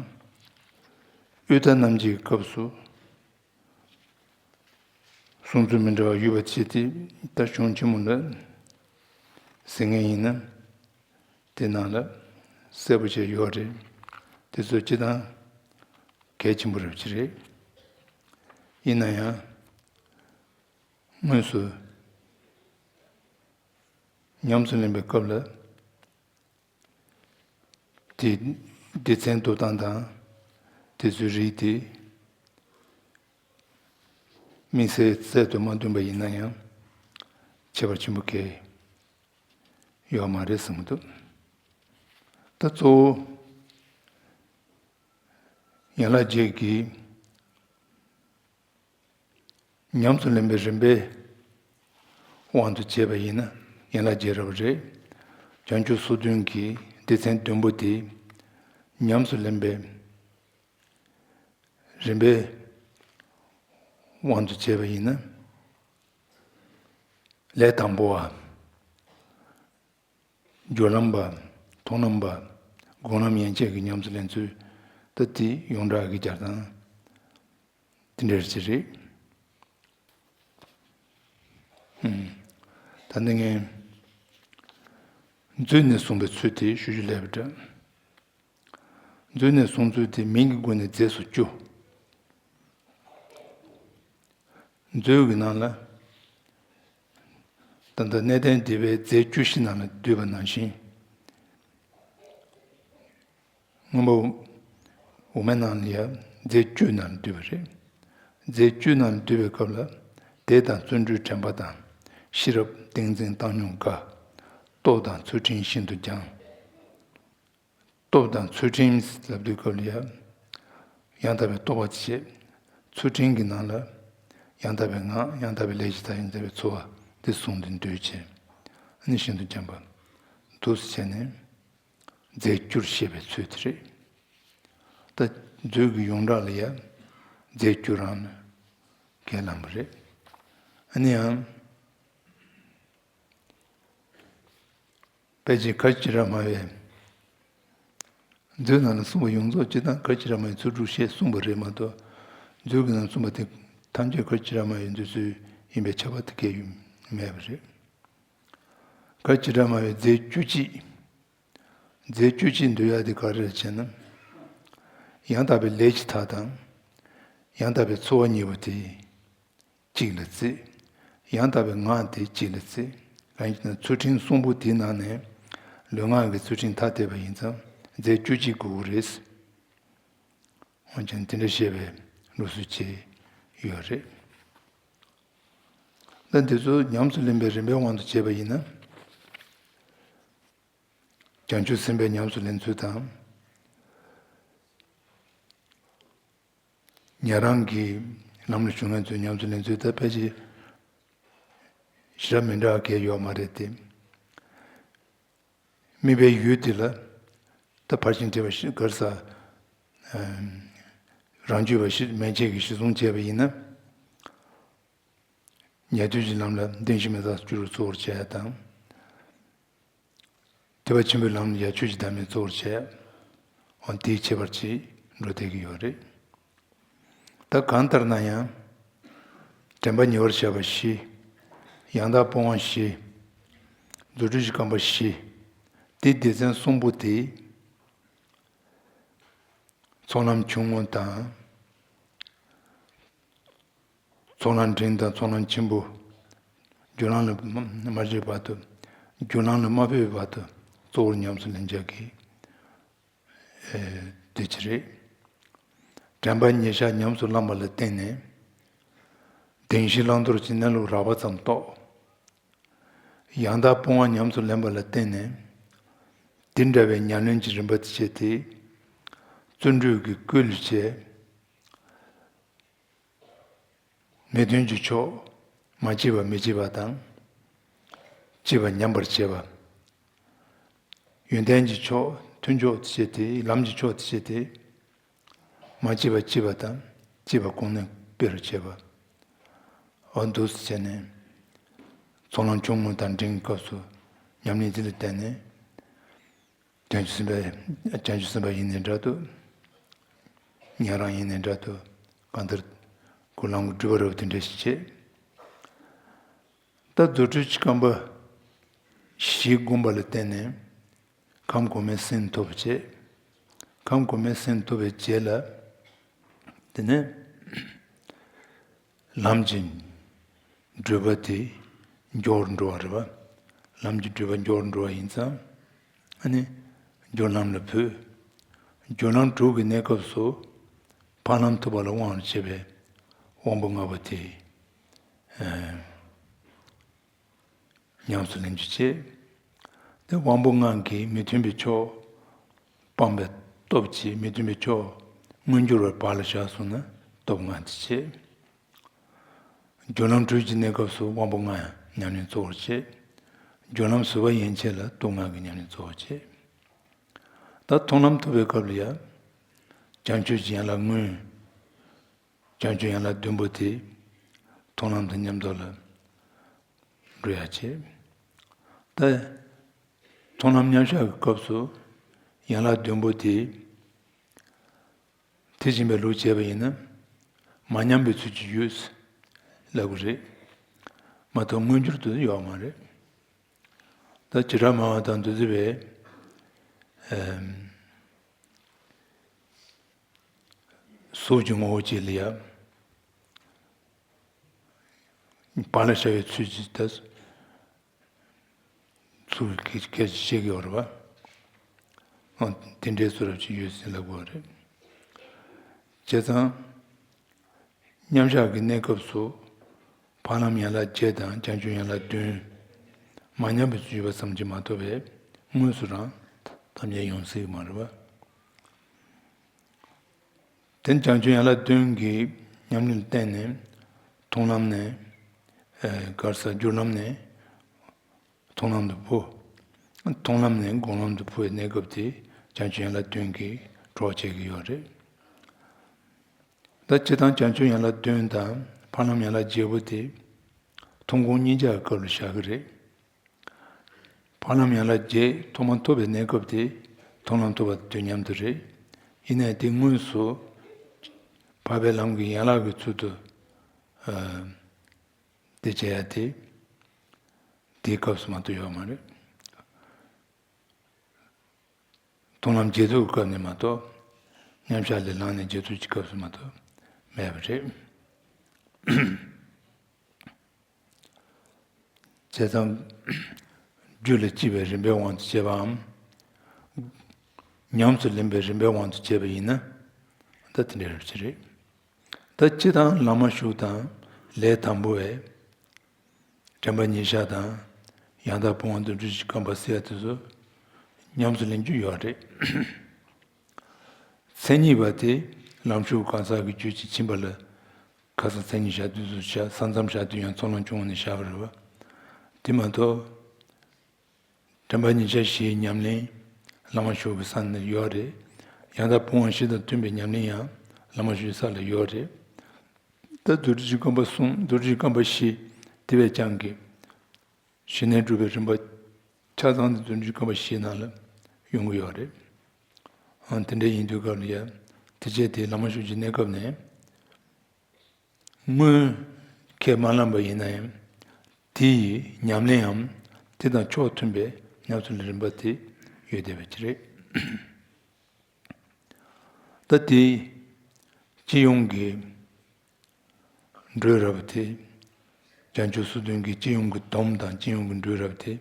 དབུས་མཐའ་རྣམ་འབྱེད་ཀྱི་སྐབས་སུ་ གསུང་ཚུལ་མི་འདྲ་བ་ཡོད་པ་བྱས་ཏེ། ད་གཞུང་ཆེན་མོ་ལ་གཟིགས་མཁན་ཡིན་ན་དེ་ནང་ལ་གསལ་པོ་བྱས་ཡོད་རེད། དེ་ཚོ་སྤྱི་དང་གལ་ཆེན་པོ་རེད་ཅི་རེད། ཡིན་ན་ཡང་དངོས་སུ་ཉམས་སུ་ལེན་པའི་སྐབས་ལ། དེ་སྡེ་ཚན་འདུག་སྟངས་དང་། དེ་ཚོའི་རིགས་དེ་དམིགས་བསལ་རྩལ་དུ་མ་འདོན་པ་ཡིན་ན་ཡང་ཁྱད་པར་ཆེན་པོ་གལ་ཡོད་མ་རེད་བསམ་གྱི་འདུག་ད་གཙོ་བོ་ཡན་ལག་བརྒྱད་ཀྱི་ཉམས་སུ་ལེན་པའི་རིམ་པའི་དབང་དུ་བྱས་པ་ཡིན་ན་ཡན་ལག་བརྒྱད་རབ་རེད། བྱང་ཆུབ་སོ་བདུན་གྱི་སྡེ་ཚན་བདུན་པོ་དེ་ཉམས་སུ་ལེན་པའི་རིམ་པའི་དབང་དུ་བྱས་པ་ཡིན་ན། ལས་དང་པོ་བ། སྦྱོར་ལམ་པ། མཐོང་ལམ་པ། སྒོམ་ལམ་ཡན་ཆད་ཀྱི་ཉམས་སུ་ལེན་ཚུལ་ད་དེ་ཡོངས་གྲགས་ཀྱི་སྦྱར་སྟངས་དེ་འདྲ་ཞིག་རེད། ད་ནི་ངས་མཛོད་ནས་གསུངས་པའི་ཚུལ་དེ་ཞུ་རྒྱུ་ལས་པ་འདྲ། མཛོད་ནས་གསུངས་ཚུལ་དེ་མིང་གི་སྒོ་ནས་རྫས་སུ་བཅུ། མཛོད་ཀྱི་ནང་ལ་ད་ལྟ་གནས་བརྟན་སྡེ་པའི་རྫས་བཅུ་བཞི་ནང་ལ་འདུས་པ་ནང་བཞིན། མངོན་པ་འོག་མའི་ནང་ལ་ཡང་རྫས་བཅུ་ནང་ལ་འདུས་པ་རེད། རྫས་བཅུ་ནང་ལ་འདུས་པའི་སྐབས་ལ། སྡེ་དང་བརྩོན་འགྲུས་དྲན་པ་དང་། ཤེས་རབ་ཏིང་འཛིན་བཏང་སྙོམས་དགའ། སྟོབས་དང་ཚུལ་ཁྲིམས་ཤིན་ཏུ་སྦྱངས། སྟོབས་དང་ཚུལ་ཁྲིམས་ལབ་དུས་སྐབས་ལ་ཡང་། ཡང་དག་པའི་རྟོགས་པ་བྱེད། ཚུལ་ཁྲིམས་ཀྱི་ནང་ལ། ཡང་དག་པའི་ངག་ཡང་དག་པའི་ལས་ཀྱི་མཐའ་ཡང་དག་པའི་འཚོ་བ་འདི་བཟུང་སྟེ་འདུས་བྱས། ཨ་ནི་ཤིན་ཏུ་སྦྱངས་པ། འདུག་སེ་བྱས་ནས། རྫས་བཅུར་བཤད་པའི་ཚུལ་དེ་རེད། ད་མཛོད་ཀྱི་ཡོངས་གྲགས་ལ་ཡང་རྫས་བཅུ་རང་ནས་ཁས་བླངས་པ་རེད། ཨ་ནི་ཡང་དཔེ་ཆའི་ག་ཅི་ར་མ་བའི་མཛོད་ནང་ལ་གསུངས་པ་ཡོངས་རྫོགས་སྤྱི་དང་ག་ཅི་ར་མ་བའི་ཚུལ་དྲུག་བཤད་གསུངས་པ་རེད་མ་གཏོགས། མཛོད་ཀྱི་ནང་གསུངས་པ་དེ་ཐམས་ཅད་ག་ཅི་ར་མ་བའི་འདོད་ཚུལ་ཡིན་པའི་ཁྱབ་པ་དེ་གལ་ཡོད་མེད་པ་རེད། ག་ཅི་ར་མ་བའི་རྫས་བཅུ་གཅིག་རྫས་བཅུ་གཅིག་འདོད་ཡག་དེ་ག་རེ་རེད་ཅེ་ན། ཡང་དག་པའི་ལས་ཀྱི་མཐའ་དང་། ཡང་དག་པའི་འཚོ་བ་གཉིས་པོ་དེ་གཅིག་ལ་བརྩི། ཡང་དག་པའི་ངག་དེ་གཅིག་ལ་བརྩི། གང་ཡིན་ན་ཚུལ་ཁྲིམས་གསུམ་པོ་དེའི་ནང་ནས་ལུས་ངག་གི་ཚུལ་ཁྲིམས་ཐ་དད་པ་ཡིན་ཙང་རྫས་བཅུ་གཅིག་དགོས་ཀྱི་རེད། འོན་ཀྱང་དེ་འདྲ་བཤད་པའི་ལུགས་སྲོལ་ཅིག་ཡོད་རེད། ད་འདི་ཚོ་ཉམས་སུ་ལེན་པའི་རིམ་པའི་དབང་དུ་བྱས་པ་ཡིན་ན། བྱང་ཆུབ་སེམས་དཔའི་ཉམས་སུ་ལེན་ཚུལ་དང་། ཉན་རང་གི་ལམ་ལ་ཞུགས་མཁན་ཚོའི་ཉམས་སུ་ལེན་ཚུལ་དང་ཕལ་ཆེར་ཞེ་དྲག་མི་འདྲ་བ་གང་ཡང་ཡོད་མ་རེད་དེ། དམིགས་པའི་ཡུལ་དེ་ལ་ད་ཕར་ཕྱིན་བྲལ་བ་ཞིག་ག་རེ་ཟ། རང་རྒྱུད་པ་ཞིག་མན་ཆད་ཀྱིས་གཞི་བཟུང་བྱས་པ་ཡིན་ན། ཉན་ཐོས་ཀྱི་ལམ་ལ་བདེན་བཞི་མི་རྟག་སྤྱོད་རུ་གཙོ་བོར་བྱས་དང་། ཐེག་པ་ཆེན་པོའི་ལམ་ལ་ཡང་ཆོས་ཀྱི་བདག་མེད་གཙོ་བོར་བྱས། འོ་དེའི་ཁྱད་པར་གྱིས་འགྲོ་བསྡད་ཀྱི་ཡོད་རེད། ད་གང་ལྟར་ན་ཡང་། དྲན་པ་ཉེ་བར་བཞག་པ་བཞི། ཡང་དག་སྤོང་བ་བཞི། རྫུ་འཕྲུལ་གྱི་རྐང་པ་བཞི། དེ་སྡེ་ཚན་གསུམ་པོ་དེ། ཚོགས་ལམ་ཆུང་ངུ་དང་། ཚོགས་ལམ་འབྲིང་དང་ཚོགས་ལམ་ཆེན་པོ། རྒྱུ་ལམ་ལ་མ་མ་སླེབས་བར་དུ། རྒྱུ་ལམ་ལ་མ་ཕེབས་བར་དུ་གཙོ་བོར་ཉམས་སུ་ལེན་བྱ་གི། ཨེ། དེ་ཅི་རེད། དྲན་པ་ཉེར་བཞག་ཉམས་སུ་བླངས་པ་ལ་བརྟེན་ནས། བདེན་བཞི་བླང་དོར་གྱི་གནས་ལུགས་རགས་པ་ཙམ་རྟོགས། ཡང་དག་སྤོང་བ་ཉམས་སུ་ལེན་པ་ལ་བརྟེན་ནས། དེ་འདྲ་བའི་ཉམས་ལེན་གྱི་རིམ་པ་དེ་བྱས་ཏེ། བརྩོན་འགྲུས་ཀྱི་བསྐུལ་བྱས། མི་མཐུན་གྱི་ཕྱོགས་མ་སྐྱེས་པ་མི་བྱེད་པ་དང་། སྐྱེས་པ་ཉམས་པར་བྱེད་པ། ཡོན་ཏན་གྱི་ཕྱོགས་མཐུན་ཕྱོགས་དེ་བྱས་ཏེ་ལམ་གྱི་ཕྱོགས་དེ་བྱས་ཏེ། མ་སྐྱེས་པ་སྐྱེས་པ་དང་སྐྱེས་པ་གོང་ནས་སྤེལ་རུ་བྱེད་པ། འོ་འདུག་སེ་བྱས་ནས། ཚོགས་ལམ་ཆུང་ངུ་དང་འབྲིང་གི་སྐབས་སུ་ཉམས་ལེན་འདི་ལ་བརྟེན་ནས། བྱང་ཆུབ་སེམས་དཔའ། བྱང་ཆུབ་སེམས་དཔའ་ཡིན་ནའི་འདྲ་འདུག་ཉན་རང་ཡིན་ནའི་འདྲ་འདུག་གང་ལྟར་གོ་ལམ་གྱི་སྒྲུབ་པ་རབ་དེ་འདྲ་ཞིག་བྱེད། ད་རྫུ་འཕྲུལ་གྱི་རྐང་པ་བཞི་བསྒོམ་པ་ལ་བརྟེན་ནས་ཁམས་གོང་མའི་སེམས་ཐོབ་པ་བྱེད། ཁམས་གོང་མའི་སེམས་ཐོབ་པའི་རྗེས་ལ། དེ་ནས་ལམ་གྱི་བགྲོད་པ་དེ་མགྱོགས་རུ་འགྲོ་བ་རེད་པ། ལམ་གྱི་བགྲོད་པ་མགྱོགས་རུ་འགྲོ་བ་ཡིན་ཙང་། ཨ་ནི་སྦྱོར་ལམ་ལ་བུད། སྦྱོར་ལམ་དྲུག་གི་གནས་སྐབས་སུ་འཕགས་ལམ་ཐོབ་པ་ལ་དབང་དུ་བྱས་པའི་དབང་པོ་ལྔ་པོ་དེ་ཉམས་སུ་ལེན་རྒྱུ་བྱེད། དེ་དབང་པོ་ལྔ་གིས་མི་མཐུན་པའི་ཕྱོགས་སྤངས་པའི་སྟོབས་ཀྱིས་མི་མཐུན་པའི་ཕྱོགས་མངོན་གྱུར་བར་བག་ལ་ཞག་སོང་ན་སྟོབས་ལྔ་དེ་བྱེད། སྦྱོར་ལམ་དྲུག་གི་གནས་སྐབས་སུ་དབང་པོ་ལྔ་ཡང་ཉམས་ལེན་གཙོ་བོར་བྱེད། སྦྱོར་ལམ་བཟོད་པ་ཡན་ཆད་ལ་སྟོབས་ལྔ་གི་ཉམས་ལེན་གཙོ་བོར་བྱེད། ད་མཐོང་ལམ་ཐོབ་པའི་སྐབས་ལ་ཡང་བྱང་ཆུབ་ཀྱི་ཡན་ལག་སྔོན། བྱང་ཆུབ་ཡན་ལག་བདུན་པོ་དེ་མཐོང་ལམ་དང་མཉམ་དུ་ལ་འགྲོ་ཡ་བྱེད། ད་མཐོང་ལམ་མཉམ་བཞག་གི་སྐབས་སུ་ཡན་ལག་བདུན་པོ་དེ་དེ་བཞིན་པའི་ལུགས་བྱས་པ་ཡིན་ན་མ་ཉམས་པའི་ཚུལ་གྱིས་ཡོད་ལབ་དགོས་རེད། མ་གཏོགས་མངོན་གྱུར་དུ་ཡོད་མ་རེད། ད་བྱེ་བྲག་སྨྲ་བ་དང་འདུ་འཛི་བས་གཟུགས་ཀྱི་ངོ་བོ་ཅིག་ལ་ཡང་བག་ལ་ཞ་བའི་ཚུལ་གྱིས་ད་ཚུལ་གྱི་སྐད་ཆ་བཤད་ཀྱི་ཡོད་རེད་པ། ཨ་དེ་འདྲའི་བཟོ་འདྲ་ཅིག་ཡོད་ཟེར་ལབ་དགོས་རེད། བྱས་ཙང་། མཉམ་བཞག་གི་གནས་སྐབས་སུ་འཕགས་ལམ་ཡན་ལག་བརྒྱད་དང་བྱང་ཆུབ་ཡན་ལག་བདུན་མ་ཉམས་པའི་ཚུལ་ཡོད་པ་ཙམ་གྱིས་མ་གཏོགས་པའི་དངོས་སུ་རང་ཐམས་ཅད་ཡོང་སྲིད་ཀྱི་མ་རེད་པ། དེ་ནི་བྱང་ཆུབ་ཡན་ལག་བདུན་གྱི་ཉམས་ལེན་ལ་བརྟེན་ནས་མཐོང་ལམ་ནས་ག་རེ་ཟེར་སྦྱོར་ལམ་ནས་མཐོང་ལམ་དུ་འཕོ། མཐོང་ལམ་ནས་སྒོམ་ལམ་དུ་འཕོ་བའི་གནས་སྐབས་དེ་བྱང་ཆུབ་ཡན་ལག་བདུན་གྱིས་གྲོགས་བྱེད་ཀྱི་ཡོད་རེད། ད་སྤྱིར་བཏང་བྱང་ཆུབ་ཡན་ལག་བདུན་དང་འཕགས་ལམ་ཡན་ལག་བརྒྱད་པོ་དེ་མཐོང་སྒོམ་གཉིས་ཆ་གི་སྐབས་ལ་བཞག་གི་རེད། འཕགས་ལམ་ཡན་ལག་བརྒྱད་ཐོག་མ་ཐོབ་པའི་གནས་སྐབས་དེ་མཐོང་ལམ་ཐོབ་པ་དང་དུས་མཉམ་དུ་རེད། ཡིན་ནའི་དེ་དངོས་སུ་འཕགས་པའི་ལམ་གྱི་ཡན་ལག་གི་ཚུལ་དུ་དེ་བྱེད་ཡ་དེ་དེའི་སྐབས་སུ་མ་གཏོགས་ཡོད་མ་རེད། མཐོང་ལམ་རྗེས་ཐོབ་ཀྱི་སྐབས་ནས་མ་གཏོགས། མཉམ་བཞག་ལས་ལངས་ནས་རྗེས་ཐོབ་ཀྱི་སྐབས་སུ་མ་གཏོགས་མེད་པ་རེད། བྱས་ཙང་། རྒྱུད་ལ་སྐྱེས་པའི་རིམ་པའི་དབང་དུ་བྱས་པའམ། ཉམས་སུ་ལེན་པའི་རིམ་པའི་དབང་དུ་བྱས་པ་ཡིན་ན། ད་དེ་འདྲའི་རབ་ཅིག་རེད། ད་སྤྱིར་བཏང་བླ་མ་ཞུགས་དང་ལས་དང་པོ་བས། དྲན་པ་ཉེར་བཞག་དང་། ཡང་དག་ཕུན་དབང་དང་རྡོ་རྗེ་རྐང་པ་ཟེར་ཡ་དེ་ཚོ་ཉམས་སུ་ལེན་རྒྱུ་ཡོད་རེད། མཚན་ཉིད་པ་དེ་ལམ་ཞུགས་གང་ཟག་གི་རྒྱུད་ཀྱིས་ཕྱིན་པ་ལ་ཁ་སང་མཚན་ཉིད་བཞག་དུས་སུ་བཞག་ས་མཚམས་བཞག་དུས་ཡང་ཚོགས་ལམ་བྱུང་བ་ནས་བཞག་པ་རེད་བ། དེ་མ་གཏོགས། དྲན་པ་ཉེར་བཞག་བཞིའི་ཉམས་ལེན། བླ་མ་ཞུགས་ཀྱི་ས་ནས་ཡོད་རེད། ཡང་དག་ཕུན་དབང་བཞི་དང་མཐུན་པའི་ཉམས་ལེན་ཡང་བླ་མ་ཞུགས་ས་ལ་ཡོད་རེད། ད་རྡོ་རྗེ་རྐང་པ་གསུམ་རྡོ་རྗེ་རྐང་པ་བཞི་དེ་བས་ཀྱང་གི་ཞི་གནས་སྒྲུབ་པའི་རིམ་པ་ཆ་ཚང་དེ་རྡོ་རྗེ་རྐང་པ་བཞིའི་ནང་ལ་ཡོང་གི་ཡོད་རེད། ཨང་དེ་འདྲ་ཡིན་དུས་སྐབས་ལ་ཡང་དེ་བྱས་དེ་བླ་མ་ཞུགས་ཀྱི་གནས་སྐབས་ནས། སྔོན་ཁས་མ་བླངས་པ་ཡིན་ན་ཡང་། དེ་ཡི་ཉམས་ལེན་ཡང་དེ་དང་ཕྱོགས་མཐུན་པའི་ཉམས་སུ་ལེན་རིམ་པ་དེ་ཡོད་བསྡད་པ་ཅིག་རེད། ད་དེ་སྤྱི་ཡོངས་ཀྱི་འགྲོས་རབ་དེ། བྱང་ཆུབ་སོ་བདུན་གྱི་སྤྱི་ཡོངས་ཀྱི་སྡོམ་དང་སྤྱི་ཡོངས་ཀྱི་འགྲོས་རབ་དེ།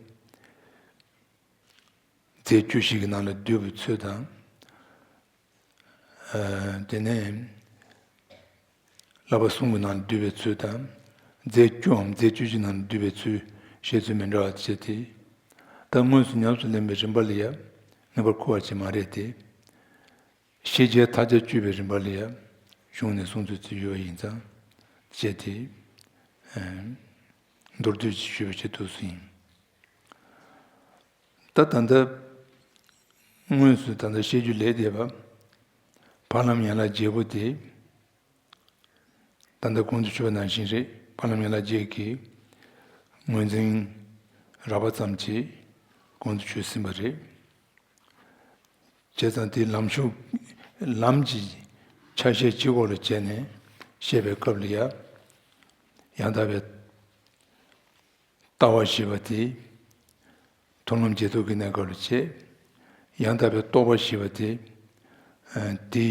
རྫས་བཅུ་བཞི་གི་ནང་ལ་འདུས་པའི་ཚུལ་དང་། ཨ་དེ་ནས་བསླབ་པ་གསུམ་གྱི་ནང་ལ་འདུས་པའི་ཚུལ་དང་། རྫས་བཅུའམ་རྫས་བཅུ་བཞིའི་ནང་ལ་འདུས་པའི་ཚུལ་བཤད་ཚུལ་མི་འདྲ་བ་བྱས་ཏེ། ད་དངོས་སུ་ཉམས་སུ་ལེན་པའི་རིམ་པ་ལ་ཡང་ངེས་པར་མཁོ་བ་ཅིག་མ་རེད་དེ། ཤེས་བྱའི་མཐའ་རྒྱ་གཅོད་པའི་རིམ་པ་ལ་ཡང་གཞུང་ནས་གསུང་ཚུལ་ཅིག་ཡོད་པ་ཡིན་ཙང་བྱས་ཏེ། ཨ་མདོར་བསྡུས་ཅིག་ཞུས་པ་བྱེད་ཐུབ་སོང་ཡིན། ད་ད་ལྟ་དངོས་སུ་ད་ལྟ་བཤད་རྒྱུ་ལས་འདས་པ། འཕགས་ལམ་ཡན་ལག་བརྒྱད་པོ་དེ། ད་ལྟ་གོང་དུ་ཞུས་པ་ནང་བཞིན་རེད། འཕགས་ལམ་ཡན་ལག་བརྒྱད་ཀྱི་ངོས་འཛིན་རགས་པ་ཙམ་གྱིས་གོང་དུ་ཞུས་ཟིན་པ་རེད། བྱས་ཙང་དེ་ལམ་ཞུགས་ལམ་གྱི་ཆ་ཤས་གཅིག་པོ་ལ་བྱས་ནས་བཤད་པའི་སྐབས་ལ་ཡང་ཡང་དག་པའི། ལྟ་བ་ཞེས་པ་དེ་མཐོང་ལམ་རྗེས་ཐོབ་ཀྱི་གནས་སྐབས་ལ་བྱེད། ཡང་དག་པའི་རྟོག་པ་ཞེས་པ་དེ་ཨ་དེ་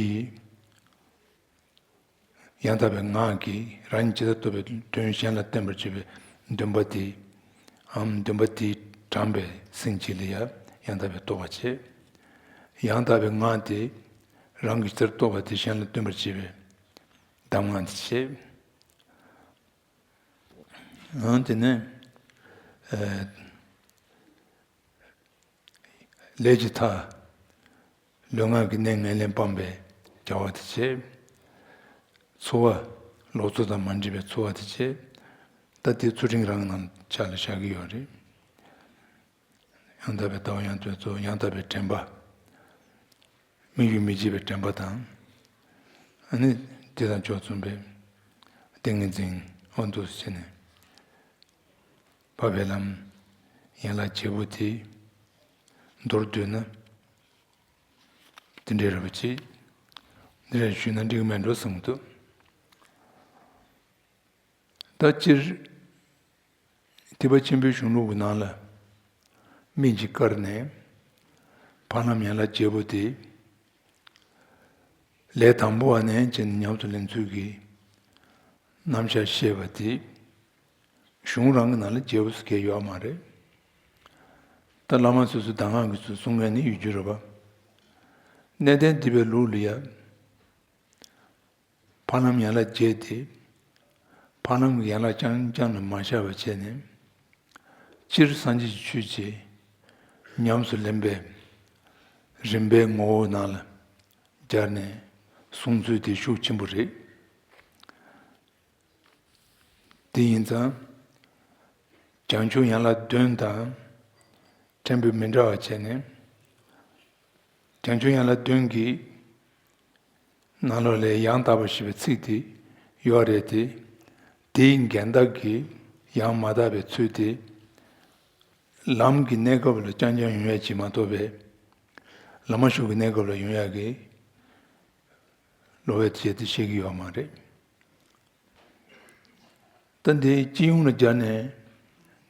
ཡང་དག་པའི་ངག་གིས་རང་ཉིད་ཇི་ལྟར་རྟོགས་པའི་དོན་གཞན་ལ་སྟོན་པར་བྱེད་པའི་འདུན་པ་དེ་འམ་འདུན་པ་དེས་དྲངས་པའི་སེམས་བསྐྱེད་ལ་ཡང་ཡང་དག་པའི་རྟོག་པ་བྱེད། ཡང་དག་པའི་ངག་དེ་རང་གིས་ཇི་ལྟར་རྟོགས་པ་དེ་གཞན་ལ་སྟོན་པར་བྱེད་པའི་གདམས་ངག་དེ་བྱེད། ཨང་། དེ་ནས་ཨ་ལས་ཀྱི་མཐའ། ལུས་ངག་གི་གནད་ངན་ལེན་སྤངས་པའི་བྱ་བ་དེ་བྱེད། འཚོ་བ། ལོག་འཚོ་དང་མ་འདྲེས་པའི་འཚོ་བ་དེ་བྱེད། ད་དེ་ཚུལ་ཁྲིམས་རང་གི་ནང་ཆ་ལ་བཞག་གི་ཡོད་རེད། ཡང་དག་པའི་ལྟ་བ་ཡང་དག་པའི་གཙོ་བོ་ཡང་དག་པའི་དྲན་པ། དམིགས་ཡུལ་མི་བརྗེད་པའི་དྲན་པ་དང་། ཨ་ནི་དེ་དང་ཕྱོགས་མཚུངས་པའི་ཏིང་ངེ་འཛིན་འོ་འདུག་སེ་བྱས་ནས་འཕགས་པའི་ལམ་ཡན་ལག་བརྒྱད་པོ་དེ་མདོར་བསྡུས་ན་དེ་འདྲའི་རེད་པ་ཅིག་འདི་འདྲ་ཞུས་ན་འགྲིག་གི་མེད་འགྲོ་བསམ་གྱི་འདུག་ད་སྤྱིར་ཐེག་པ་ཆེན་པོའི་གཞུང་ལུགས་ཀྱི་ནང་ལ་སྨན་གྱིས་བཀར་ནས་འཕགས་ལམ་ཡན་ལག་བརྒྱད་པོ་དེ་ལས་དང་པོ་བ་ནས་བྱས་ནས་ཉམས་སུ་ལེན་ཚུལ་གྱི་རྣམ་གཞག་བཤད་པ་དེ་གཞུང་རང་གི་ནང་ལ་བརྒྱད་པོ་ཟེར་མཁན་ཡོད་མ་རེད། ད་བླ་མ་སོ་སོའི་གདམས་ངག་གི་ཚུལ་གསུང་མཁན་ནི་ཡོད་རྒྱུ་རེད་པ། གནས་བརྟན་སྡིག་པའི་ལུགས་ལ་ཡ། འཕགས་ལམ་ཡན་ལག་བརྒྱད་དེ། འཕགས་ལམ་གྱི་ཡན་ལག་རྐྱང་རྐྱང་ལ་མ་བཞག་པ་བྱས་ནས། སྤྱིར་སངས་རྒྱས་ཀྱི་ཆོས་ཀྱི་ཉམས་སུ་ལེན་པའི་རིམ་པའི་ངོ་བོ་ནང་ལ་སྦྱར་ནས་གསུང་ཚུལ་དེ་ཤུགས་ཆེན་པོ་རེད། དེ་ཡིན་ཙང་། བྱང་ཆུབ་ཡན་ལག་བདུན་དང་ཕྲན་བུ་མི་འདྲ་བ་བྱས་ནས། བྱང་ཆུབ་ཡན་ལག་བདུན་གྱི་ནང་ལོགས་ལས་ཡང་དག་པ་ཞེས་པའི་ཚིག་དེ་ཡོད་རེད་དེ། དེའི་འགལ་ཟླ་གི་ཡང་མ་དག་པའི་ཚུལ་དེ་ལམ་གྱི་གནས་སྐབས་ལ་རྐྱང་རྐྱང་ཡོང་ཡ་ཅིག་མ་གཏོགས་པའི་ལམ་མ་ཞུགས་ཀྱི་གནས་སྐབས་ལ་ཡོང་ཡ་གི་ལོག་པའི་ཆེད་དུ་བཤད་ཀྱི་ཡོད་མ་རེད། ད་འདི་སྤྱི་ཡོངས་ལ་སྦྱར་ནས་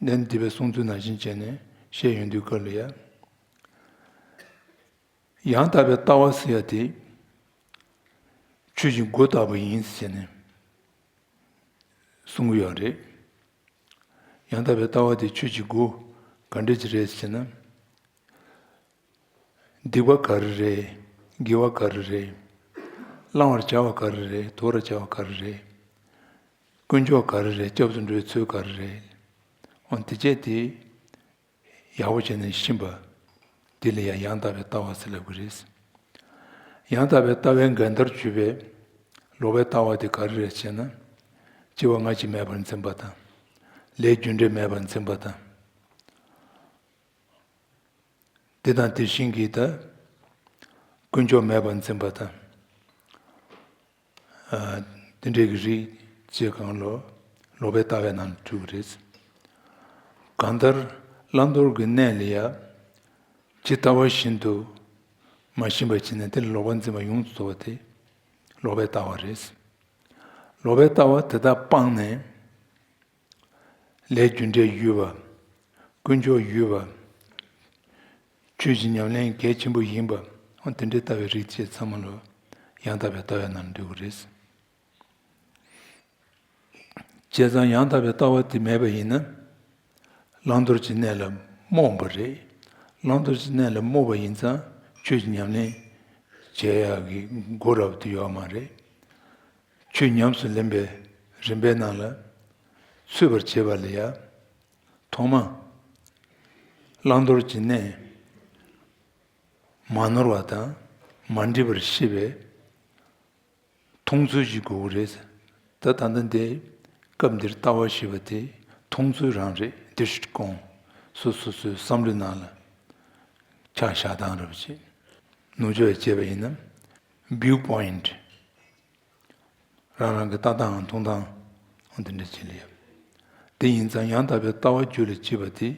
གནས་འདི་པའི་གསུང་ཚུལ་ནང་བཞིན་བྱས་ནས་བཤད་ཡོང་དུས་སྐབས་ལ་ཡ། ཡང་དག་པའི་ལྟ་བ་ཟེར་ཡ་དེ་ཆོས་ཀྱི་སྒོ་ལྟ་བུ་ཡིན་ཟེར་ནས་གསུང་གི་ཡོད་རེད། ཡང་དག་པའི་ལྟ་བ་དེ་ཆོས་ཀྱི་སྒོ་ག་འདྲ་ཅིག་རེད་ཟེར་ན། སྡིག་པ་ག་རེ་རེད། དགེ་བ་ག་རེ་རེད། བླང་བར་བྱ་བ་ག་རེ་རེད། དོར་བར་བྱ་བ་ག་རེ་རེད། དཀོན་མཆོག་ག་རེ་རེད། སྐྱབས་སུ་འགྲོ་བའི་ཚུལ་ག་རེ་རེད། འོ་དེ་བྱས་དེ་ཡག་པོ་བྱས་ནས་ཤེས་པ་དེ་ལ་ཡང་ཡང་དག་པའི་ལྟ་བ་ཟེར་ལབ་ཀྱི་རེད། ཡང་དག་པའི་ལྟ་བའི་འགལ་ཟླར་གྱུར་པའི་ལོག་པའི་ལྟ་བ་དེ་ག་རེ་རེད་ཟེར་ན། སྐྱེ་བ་སྔ་ཕྱི་མེད་པར་འཛིན་པ་དང་། ལས་རྒྱུ་འབྲས་མེད་པར་འཛིན་པ་དང་། དེ་དང་དེ་བཞིན་གྱི་ད། དཀོན་མཆོག་མེད་པར་འཛིན་པ་དང་། ཨ། དེ་འདྲའི་གི་རིགས་བཅས་གང་ལོ་ལོག་པའི་ལྟ་བའི་ནང་ལ་འཁྲུལ་གྱི་རེད། གང་ལྟར་བླང་དོར་གྱི་གནས་ལ་ཡ། ཇི་ལྟ་བ་བཞིན་དུ་མ་ཤེས་པ་བྱས་ནས་དེ་ལ་ལོག་པར་འཛིན་པ་ཡོངས་སུ་རྫོགས་པ་དེ་ལོག་པའི་ལྟ་བ་རེད། ལོག་པའི་ལྟ་བ་དེ་དག་སྤངས་ནས། ལས་རྒྱུ་འབྲས་ཡོད་པ། དཀོན་མཆོག་ཡོད་པ། ཆོས་ཀྱི་ཉམས་ལེན་གལ་ཆེན་པོ་ཡིན་པ། འོ་དེ་འདྲའི་ལྟ་བའི་རིགས་བཅས་ཚང་མ་ལོ་ཡང་དག་པའི་ལྟ་བའི་ནང་འདུས་ཀྱི་རེད། བྱས་ཙང་ཡང་དག་པའི་ལྟ་བ་དེ་མེད་པ་ཡིན་ན། བླང་དོར་གྱི་གནས་ལ་རྨོངས་པ་རེད། བླང་དོར་གྱི་གནས་ལ་རྨོངས་པ་ཡིན་ཙང་ཆོས་ཀྱི་ཉམས་ལེན་བྱེད་ཡག་གི་སྒོ་ར་བ་དེ་ཡོད་མ་རེད། ཆོས་ཉམས་སུ་ལེན་པའི་རིམ་པའི་ནང་ལ་ཚུད་པར་བྱེད་པ་ལ་ཡ། ཐོག་མ་བླང་དོར་གྱི་གནས་མ་ནོར་བ་དང་མ་འདྲེས་པར་ཤེས་པའི་མཐོང་ཚུལ་ཞིག་དགོས་ཀྱི་རེད། ད་ད་ལྟ་འདི་སྐབས་འདིར་ལྟ་བ་ཞེས་པ་དེ་མཐོང་ཚུལ་རང་རེད། དིར་ཤྲི་ཀོ་ཎ་སོ་སོ་སོའི་བསམ་བློའི་ནང་ལ་ཆ་བཞག་སྟངས་རེད་པ་ཅིག་ནུབ་ཕྱོགས་བྱས་པ་ཡིན་ན་བིའུ་པོ་ཡིན་ཊི། རང་རང་གི་ལྟ་སྟངས་མཐོང་སྟངས་འདི་འདྲ་ཅིག་ལ་ཡོད། དེ་ཡིན་ཙང་ཡང་དག་པའི་ལྟ་བ་རྒྱུད་ལ་སྐྱེས་པ་དེ་